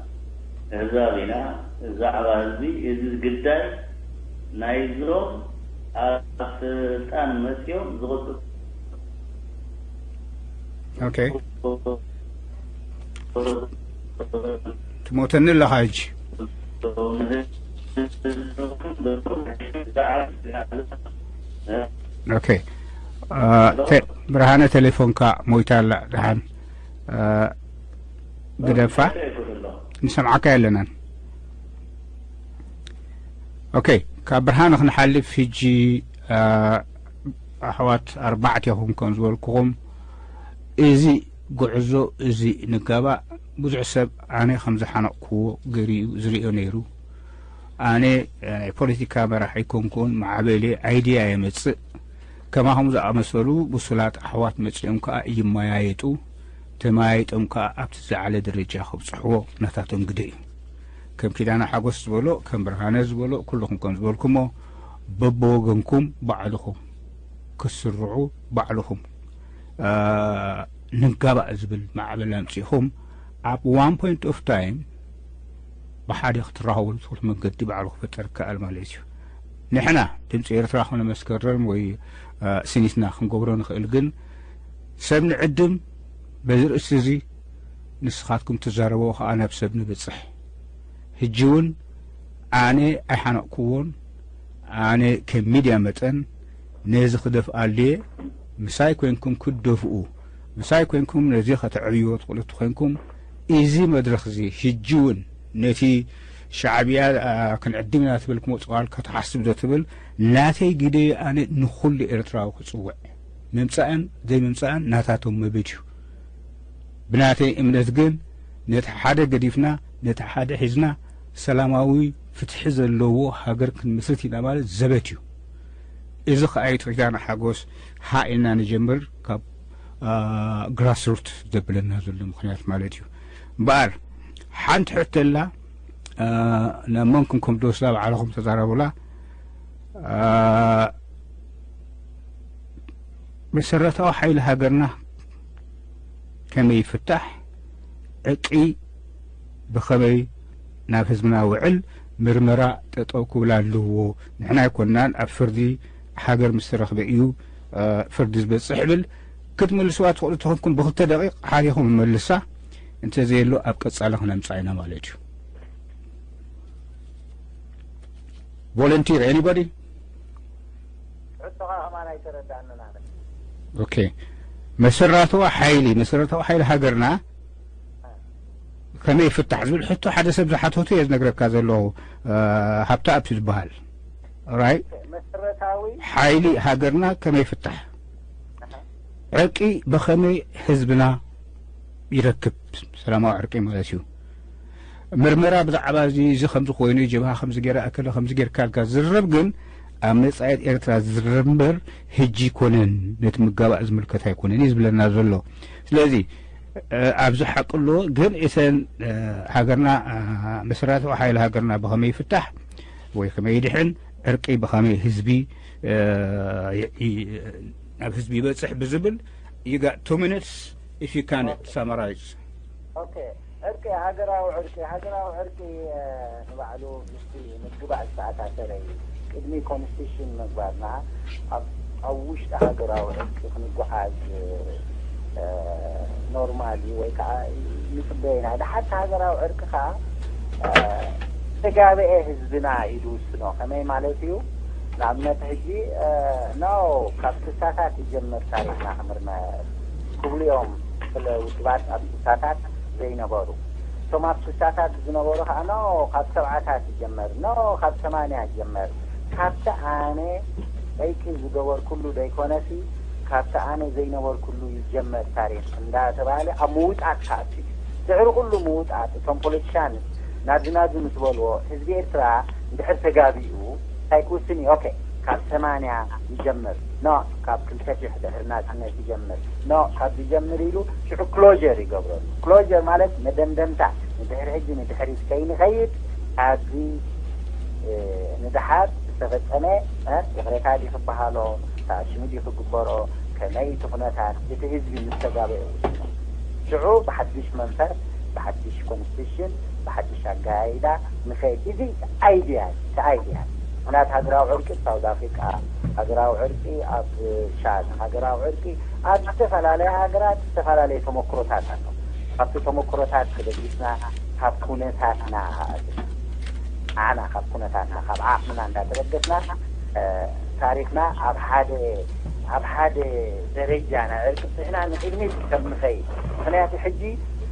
ኣህዛብ ኢና። ብዛዕባ ህዝቢ እዚ ግዳይ ናይዞም ኣብ ስልጣን መፅዮም ዝቕፅሉ ኦኬ ትሞተኒ ኣለኻ ሕጂ። ኦኬ ብርሃነ ቴሌፎንካ ሞይታ ኣላ። ደሓን ግደፋ፣ ንሰምዓካ የለናን። ኦኬ ካብ ብርሃነ ክንሓልፍ ሕጂ ኣሕዋት ኣርባዕተ ኢኹም ከም ዝበልኩኹም እዚ ጉዕዞ እዚ ንጋባእ ብዙሕ ሰብ ኣነ ከም ዝሓነቕክዎ ገይሩ እዩ ዝርእዮ ነይሩ። ኣነ ናይ ፖለቲካ መራሕ ኣይኮንኩን፣ ማዕበል እየ፣ ኣይድያ የመጽእ። ከማኹም ዝኣመሰሉ ብሱላት ኣሕዋት መጺኦም ከኣ ይመያየጡ፣ ተመያይጦም ከኣ ኣብቲ ዝዓለ ደረጃ ከብጽሕዎ ናታቶም ግደ እዩ። ከም ኪዳነ ሓጎስ ዝበሎ፣ ከም ብርሃነ ዝበሎ፣ ኩልኹም ከም ዝበልኩሞ በብወገንኩም ባዕልኹም ክትስርዑ ባዕልኹም ንጋባእ ዝብል ማዕበል ኣምፂእኹም ኣብ one point of time ብሓደ ክትራኸቡ ትኽእሉ መገዲ ባዕሉ ክፈጠር ይከኣል ማለት እዩ። ንሕና ድምፂ ኤርትራ ክነመስከርም ወይ ስኒትና ክንገብሮ ንኽእል፣ ግን ሰብ ንዕድም በዚ ርእሲ እዚ ንስኻትኩም ትዛረብዎ ከዓ ናብ ሰብ ንብፅሕ። ሕጂ እውን ኣነ ኣይሓነቕክዎን። ኣነ ከም ሚድያ መጠን ነዚ ክደፍኣሉ እየ። ምሳይ ኮይንኩም ክትደፍኡ፣ ምሳይ ኮይንኩም ነዚ ከተዕብይዎ ትኽእሉ እንተኾይንኩም እዚ መድረኽ እዚ ሕጂ እውን ነቲ ሻዕብያ ክንዕድም ኢና ትብል ክመፅዋልካ ትሓስብ ዶ ትብል ናተይ ግደ ኣነ ንኹሉ ኤርትራዊ ክፅውዕ ምምፃእን ዘይምምፃእን ናታቶም መብት እዩ። ብናተይ እምነት ግን ነቲ ሓደ ገዲፍና ነቲ ሓደ ሒዝና ሰላማዊ ፍትሒ ዘለዎ ሃገር ክንምስርት ኢና ማለት ዘበት እዩ። እዚ ከኣ እዩ ትኺታና ሓጎስ ሃ ኢልና ንጀምር ካብ ግራስሩት ዘብለና ዘሎ ምኽንያት ማለት እዩ። እምበኣር ሓንቲ ሕቶ ኣላ፣ ናብ መንኩም ከም ድወስዳ ባዕልኹም ተዛረቡላ። መሰረታዊ ሓይሊ ሃገርና ከመይ ይፍታሕ፣ ዕቂ ብኸመይ ናብ ህዝብና ውዕል፣ ምርመራ ጠጠው ክብል ኣለዎ። ንሕና ኣይኮንናን ኣብ ፍርዲ፣ ሃገር ምስ ተረኽበ እዩ ፍርዲ ዝበፅሕ ብል ክትምልስዋ ትኽእሉ ተኾንኩም ብክልተ ደቂቕ ሓሪኹም መልሳ። እንተዘየሎ ኣብ ቀፃሊ ክነምፃ ኢና ማለት እዩ። ቮለንቲር ኤኒቦዲ? ኦኬ። መሰረታዊ ሓይሊ መሰረታዊ ሓይሊ ሃገርና ከመይ ይፍታሕ ዝብል ሕቶ ሓደ ሰብ ዝሓተቱ እየ ዝነግረካ ዘለኹ። ሃብታ ኣብቲ ዝበሃል ራይ ሓይሊ ሃገርና ከመይ ይፍታሕ፣ ዕርቂ ብኸመይ ህዝብና ይረክብ፣ ሰላማዊ ዕርቂ ማለት እዩ። ምርመራ ብዛዕባ እዚ እዚ ከምዚ ኮይኑ ጀብሃ ከምዚ ገይራ ኣከለ ከምዚ ጌርካ ኢልካ ዝርርብ ግን ኣብ መጻኢት ኤርትራ ዝርርብ እምበር ህጂ ይኮነን፣ ነቲ ምጋባእ ዝምልከት ኣይኮነን እዩ ዝብለና ዘሎ። ስለዚ ኣብዚ ሓቂ ኣለዎ። ግን እተን ሃገርና መሰረታዊ ሓይሊ ሃገርና ብኸመይ ይፍታሕ ወይ ከመይ ይድሕን፣ ዕርቂ ብኸመይ ህዝቢ ናብ ህዝቢ ይበፅሕ ብዝብል you got two minutes if you can summarize። ኦኬ፣ ዕርቂ፣ ሃገራዊ ዕርቂ፣ ሃገራዊ ዕርቂ ንባዕሉ ምስቲ ምግባእ ዝተኣሳሰረ እዩ። ቅድሚ ኮንስቲቱሽን ምግባርና ኣብ ውሽጢ ሃገራዊ ዕርቂ ክንጓዓዝ ኖርማል እዩ ወይ ከዓ ንፅበየና። ደሓር ሃገራዊ ዕርቂ ከዓ ዝተጋበኤ ህዝብና እዩ ዝውስኖ። ከመይ ማለት እዩ? ንኣብነት ሕጂ ኖ ካብ ስሳታት ይጀምር ታሪክና ክምርመር ክብሉ እዮም ስለ ውድባት ኣብ ስሳታት ዘይነበሩ። እቶም ኣብ ስሳታት ዝነበሩ ከዓ ኖ ካብ ሰብዓታት ይጀመር፣ ኖ ካብ ሰማንያ ይጀመር፣ ካብቲ ኣነ ጠይቂ ዝገበርኩሉ ዘይኮነሲ ካብቲ ኣነ ዘይነበርኩሉ ይጀመር ታሪክ እንዳተባሃለ ኣብ ምውጣጥ ከኣቱ። ድሕሪ ኩሉ ምውጣጥ እቶም ፖለቲሻን ናዚ ናዚ ምስ በልዎ ህዝቢ ኤርትራ እንድሕር ተጋቢኡ እንታይ ክውስን እዩ? ኦኬ ካብ ሰማንያ ይጀምር ኖ ካብ ክልተ ሽሕ ድሕሪ ናጽነት ይጀምር ኖ ካብ ዝጀምር ኢሉ ሽዑ ክሎጀር ይገብረሉ። ክሎጀር ማለት መደምደምታ ንድሕሪ ሕጂ ንድሕሪት ከይንኸይድ ኣብዚ ንደሓር ዝተፈጸመ ይቕሬታ ድዩ ክበሃሎ፣ ተኣሽሙ ድዩ ክግበሮ፣ ከመይ እቲ ኩነታት እቲ ህዝቢ ምስ ተጋበኦ ውስኖ። ሽዑ ብሓድሽ መንፈስ፣ ብሓድሽ ኮንስቲቱሽን፣ ብሓድሽ ኣጋያይዳ ንኸይድ። እዚ ኣይድያ እቲ ኣይድያ። ምኽንያት ሃገራዊ ዕርቂ ሳውዝ ኣፍሪቃ፣ ሃገራዊ ዕርቂ ኣብ ሻድ፣ ሃገራዊ ዕርቂ ኣብ ዝተፈላለያ ሃገራት ዝተፈላለየ ተመክሮታት ኣሎ። ካብቲ ተመክሮታት ተበጊስና ካብ ኩነታትና ንዓና ካብ ኩነታትና ካብ ዓቕምና እንዳተበገስና ታሪክና ኣብ ሓደ ኣብ ሓደ ደረጃ ናይ ዕርቂ ብፅሕና ንቅድሚት ከም ንኸይድ። ምክንያቱ ሕጂ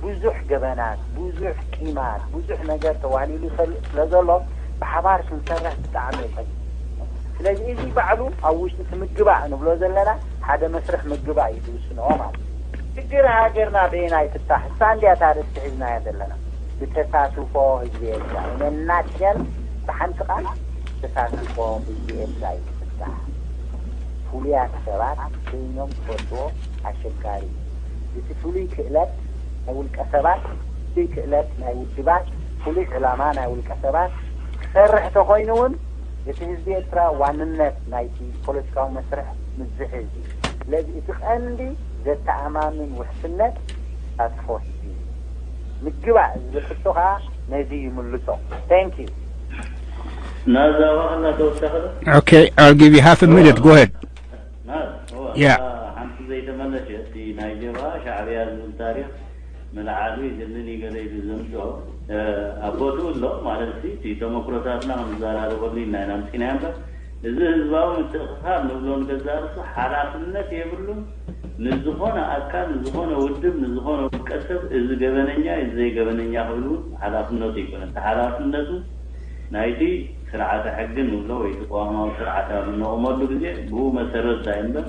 ብዙሕ ገበናት፣ ብዙሕ ቂማት፣ ብዙሕ ነገር ተዋሊሉ ስለ ዘሎ ብሓባር ክንሰርሕ ብጣዕሚ የፀግም። ስለዚ እዚ ባዕሉ ኣብ ውሽጢ እቲ ምግባእ ንብሎ ዘለና ሓደ መስርሕ ምግባእ እዩ ዝውስኖ ማለት እዩ። ሽግር ሃገርና በየናይ ትፍታሕ? እሳ እንድያ እታ ርእስቲ ሒዝናያ ዘለና። ብተሳትፎ ህዝቢ ኤርትራ። እነ ናትሸል ብሓንቲ ቃል ተሳትፎ ህዝቢ ኤርትራ እዩ ዝፍታሕ። ፍሉያት ሰባት በይኖም ክፈትዎ ኣሸጋሪ እዩ። እቲ ፍሉይ ክእለት ናይ ውልቀ ሰባት፣ ፍሉይ ክእለት ናይ ውድባት፣ ፍሉይ ዕላማ ናይ ውልቀ ሰባት ክሰርሕ ተኾይኑ እውን እቲ ህዝቢ ኤርትራ ዋንነት ናይቲ ፖለቲካዊ መስርሕ ምዝሕዝ እዩ። ስለዚ እቲ ቀንዲ ዘተኣማምን ውሕስነት ተሳትፎ ህዝቢ እዩ። ምግባእ ዝብል ሕቶ ከዓ ነዚ ይምልሶ። Thank you። ናዛ ዋላ ተወሰኸ ዶ? Okay, I'll give you half a minute. Go ahead. ናዝ፣ እዋ፣ Yeah. እታ ሓንቲ ዘይተመለሸ እቲ ናይ ጀብሃ ሻዕብያ ዝብል ታሪክ ምልዓሉ ይግንን ይገለ ኢሉ ዘምፅኦ ኣብ ቦትኡ ኣሎ ማለት ሲ እቲ ተመክሮታትና ክንዘራረበሉ ኢና ኢና ምፅና እምበር እዚ ህዝባዊ ምትእኽኻብ ንብሎ ንገዛእ ርእሱ ሓላፍነት የብሉን። ንዝኾነ ኣካል፣ ንዝኾነ ውድብ፣ ንዝኾነ ውልቀ ሰብ እዚ ገበነኛ እዩ፣ እዚ ዘይገበነኛ ክብል እውን ሓላፍነቱ ኣይኮነን። እቲ ሓላፍነቱ ናይቲ ስርዓተ ሕጊ ንብሎ ወይ እቲ ቅዋማዊ ስርዓት ኣብ እነቕመሉ ግዜ ብኡ መሰረት ዳይ እምበር፣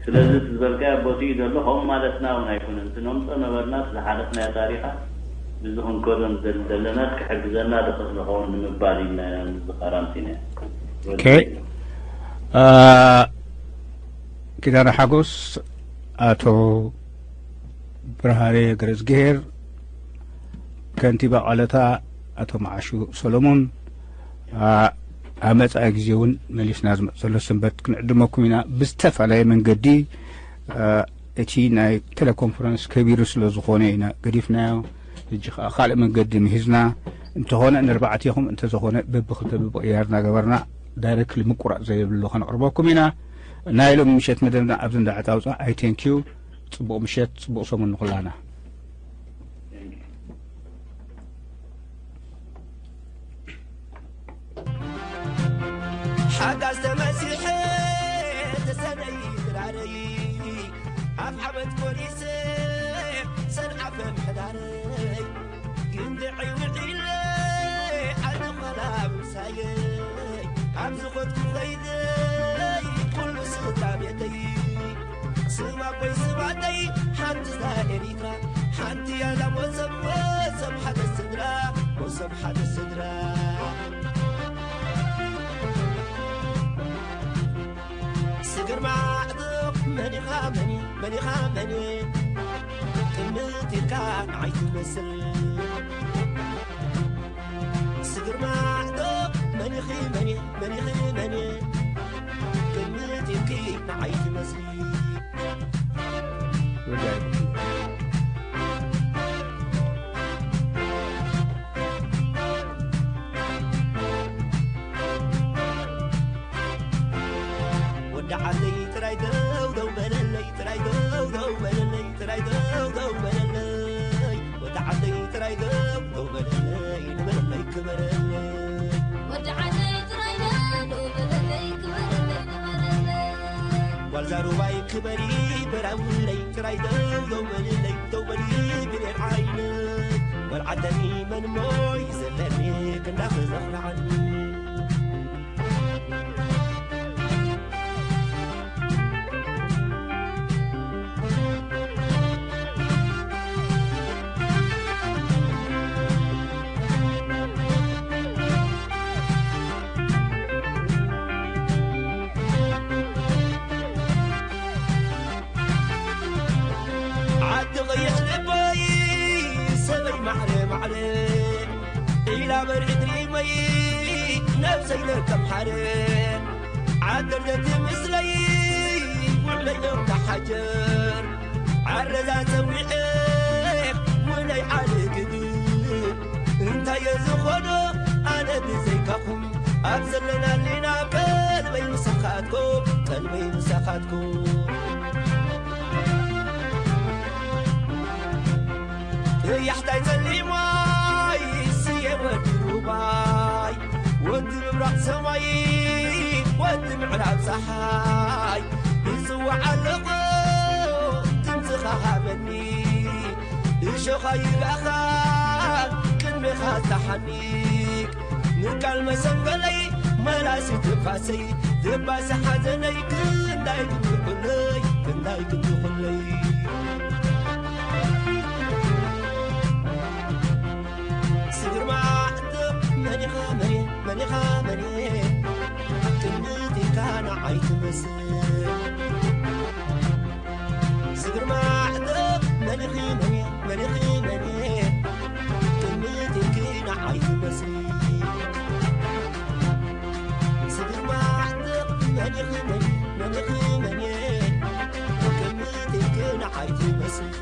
ስለዚ እቲ ዝበልካዮ ቦቲ እዩ ዘሎ፣ ከምኡ ማለትና እውን ኣይኮነን። እቲ ነምጾ ነበርና፣ እቲ ዝሓለፍናዮ ታሪኻት፣ እዚ ክንከዶ ንደሊ ዘለና ክሕግዘና ድኽእል ንኸውን ንምባል ኢልና ኢና ምዝኻር ኣምጺናዮ። ኦኬ። አ፣ ኪዳነ ሓጎስ፣ ኣቶ ብርሃነ ገረዝግሄር፣ ከንቲባ ቃለታ ኣቶ መዓሹ ሰሎሞን፣ አ፣ ኣብ መጻኢ ግዜ እውን መሊስና ዝመጽእ ዘሎ ሰንበት ክንዕድመኩም ኢና። ብዝተፈላለየ መንገዲ፣ አ፣ እቲ ናይ ቴሌኮንፈረንስ ከቢሩ ስለ ዝኾነ ኢና ገዲፍናዮ። ሕጂ ኸኣ ካልእ መንገዲ ምሂዝና እንተኾነ፣ ንርባዕቴኹም እንተዘኾነ በብኽልተ ብብቕያር እናገበርና ዳይሬክትሊ ምቁራጽ ዘየብሉ ከነቕርበኩም ኢና። ናይ ሎሚ ምሸት መደብና ኣብዚ እንዳዕጣውጻ። ኣይ ቴንክ ዩ። ጽቡቕ ምሸት፣ ጽቡቕ ሰሙን ንኹላና። ሓጋዝ ተመሲሐ ተሰነይ ድራረይ፣ ኣፍ ዓመት ኮሪሰ ሰንዓፈ ምሕዳረይ፣ ግንድዐይ ውዒለ ዓዲ ኾላ ምሳየይ፣ ኣብ ዝኾትኩ ኸይደይ ኩሉ ስድራ ቤተይ፣ ስማ ኣቦይ ስማ ኣደይ ሓንቲ እዛ ኤሪትራ፣ ሓንቲ ያላ ሞሰብ፣ ሞሰብ ሓደ ስድራ፣ ሞሰብ ሓደ ስድራ። ስግር ማዕጥቕ መኒኻ መኒ፣ መኒኻ መኒ፣ ቅምጥ ኢልካ ንዓይ ትመስል። ስግር ማዕጥቕ መኒኺ መኒ፣ መኒኺ መኒ፣ ቅምጥ ኢልኪ ንዓይ ትመስሊ። ወዲ ዓደይ ጥራይ ደው ደው በለለይ፣ ጥራይ ደው ደው በለለይ፣ ጥራይ ደው ደው በለለይ። ወዲ ዓደይ ጥራይ ደው ደው በለለይ፣ ንበለለይ ክበረለይ። ወዲ ዓደይ ጥራይ ደው ደው በለለይ፣ ክበረለይ፣ ንበለለይ። ጓል ዛሩባይ ክበሪ በራውለይ፣ ጥራይ ደው ደው በልለይ፣ ደው በሊ ብሌን ዓይነይ። ወልዓደኒ መን እሞ ይዘለኒ ክንዳኺ ዘኹርዓኒ። ዓዲ ቐይሕ ልበይ ሰበይ ማዕረ ማዕረ ኢላ በርዒት ሪመይ ነብሰይ ነከም ሓደ ዓደር ዘቲ ምስለይ ውዕለዮም ተሓጀር ዓረዛ ጸዊዐ ውነይ ዓሊ ግዲ እንታይ እየ ዝኾኖ ኣነ ብዘይካኹም ኣብ ዘለናሊና ቀልበይ ምሳኻትኩም ቀልበይ ምሳኻትኩም እያሕታይ ጸሊማይ ስየ ወዲ ሩባይ ወዲ ምብራቕ ሰማይ ወዲ ምዕራብ ጸሓይ ይጽዋዕ ኣለኹ ድምፅኻ ሃበኒ እሾኻ ይጋኻ ቅድሜኻ ዝተሓኒቅ ንቃል መሰንገለይ መላሲ ትንፋሰይ ትባሲ ሓዘነይ ክንዳይ ክንድኹለይ ክንዳይ ክንድኹለይ ስግርማ ዕጥቕ መኒኻ መኔ መኒኻ መኔ ቅድሚት ኢልካ ንዓይ ትመስል ስግርማ ዕጥቕ መኒኺ መኔ መኒኺ መኔ ቅድሚት ኢልኪ ንዓይ ትመስሊ ስግርማ ዕጥቕ መኒኺ መኔ መኒኺ መኔ ቅድሚት ኢልኪ ንዓይ ትመስሊ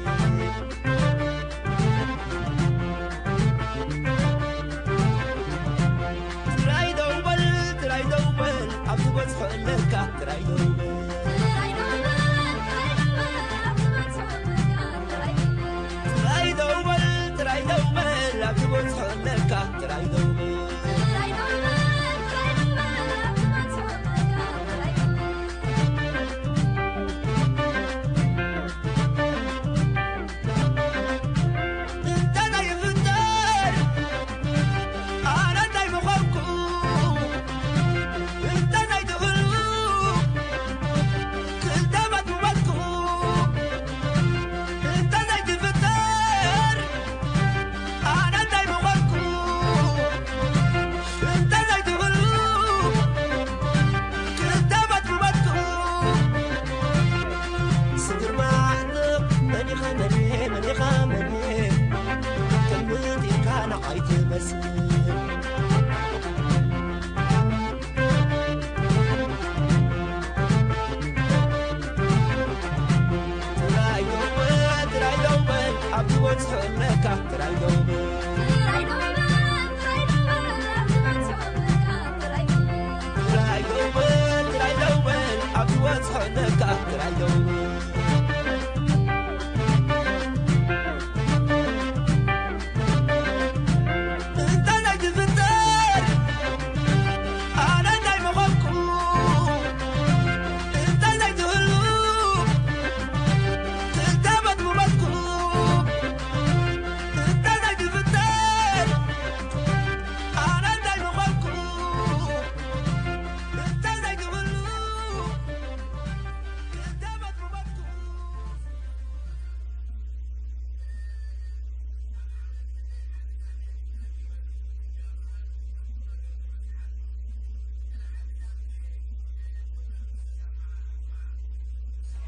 ትራይ ደው በል ትራይ ደው በል ኣብ ትበጽሖ ኣለካ ትራይ ደው በል ትራይ ደው በል ትራይ ደው በል ኣብ ትበጽሖ ኣለካ ትራይ ደው በል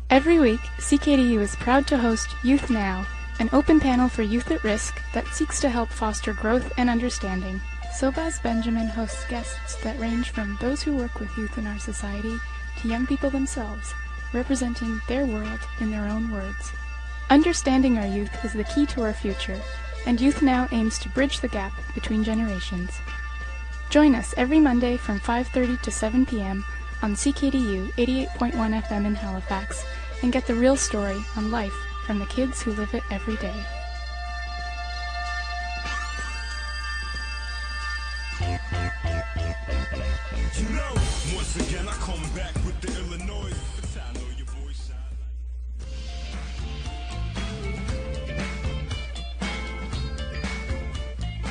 Every week, C K D U is proud to host Youth Now, an open panel for youth at risk that seeks to help foster growth and understanding. Sobaz Benjamin hosts guests that range from those who work with youth in our society to young people themselves, representing their world in their own words. Understanding our youth is the key to our future, and Youth Now aims to bridge the gap between generations. Join us every Monday from five thirty to seven p m on C K D U eighty-eight point one F M in Halifax and get the real story on life from the kids who live it every day.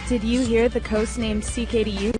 Did you hear the coast named C K D U?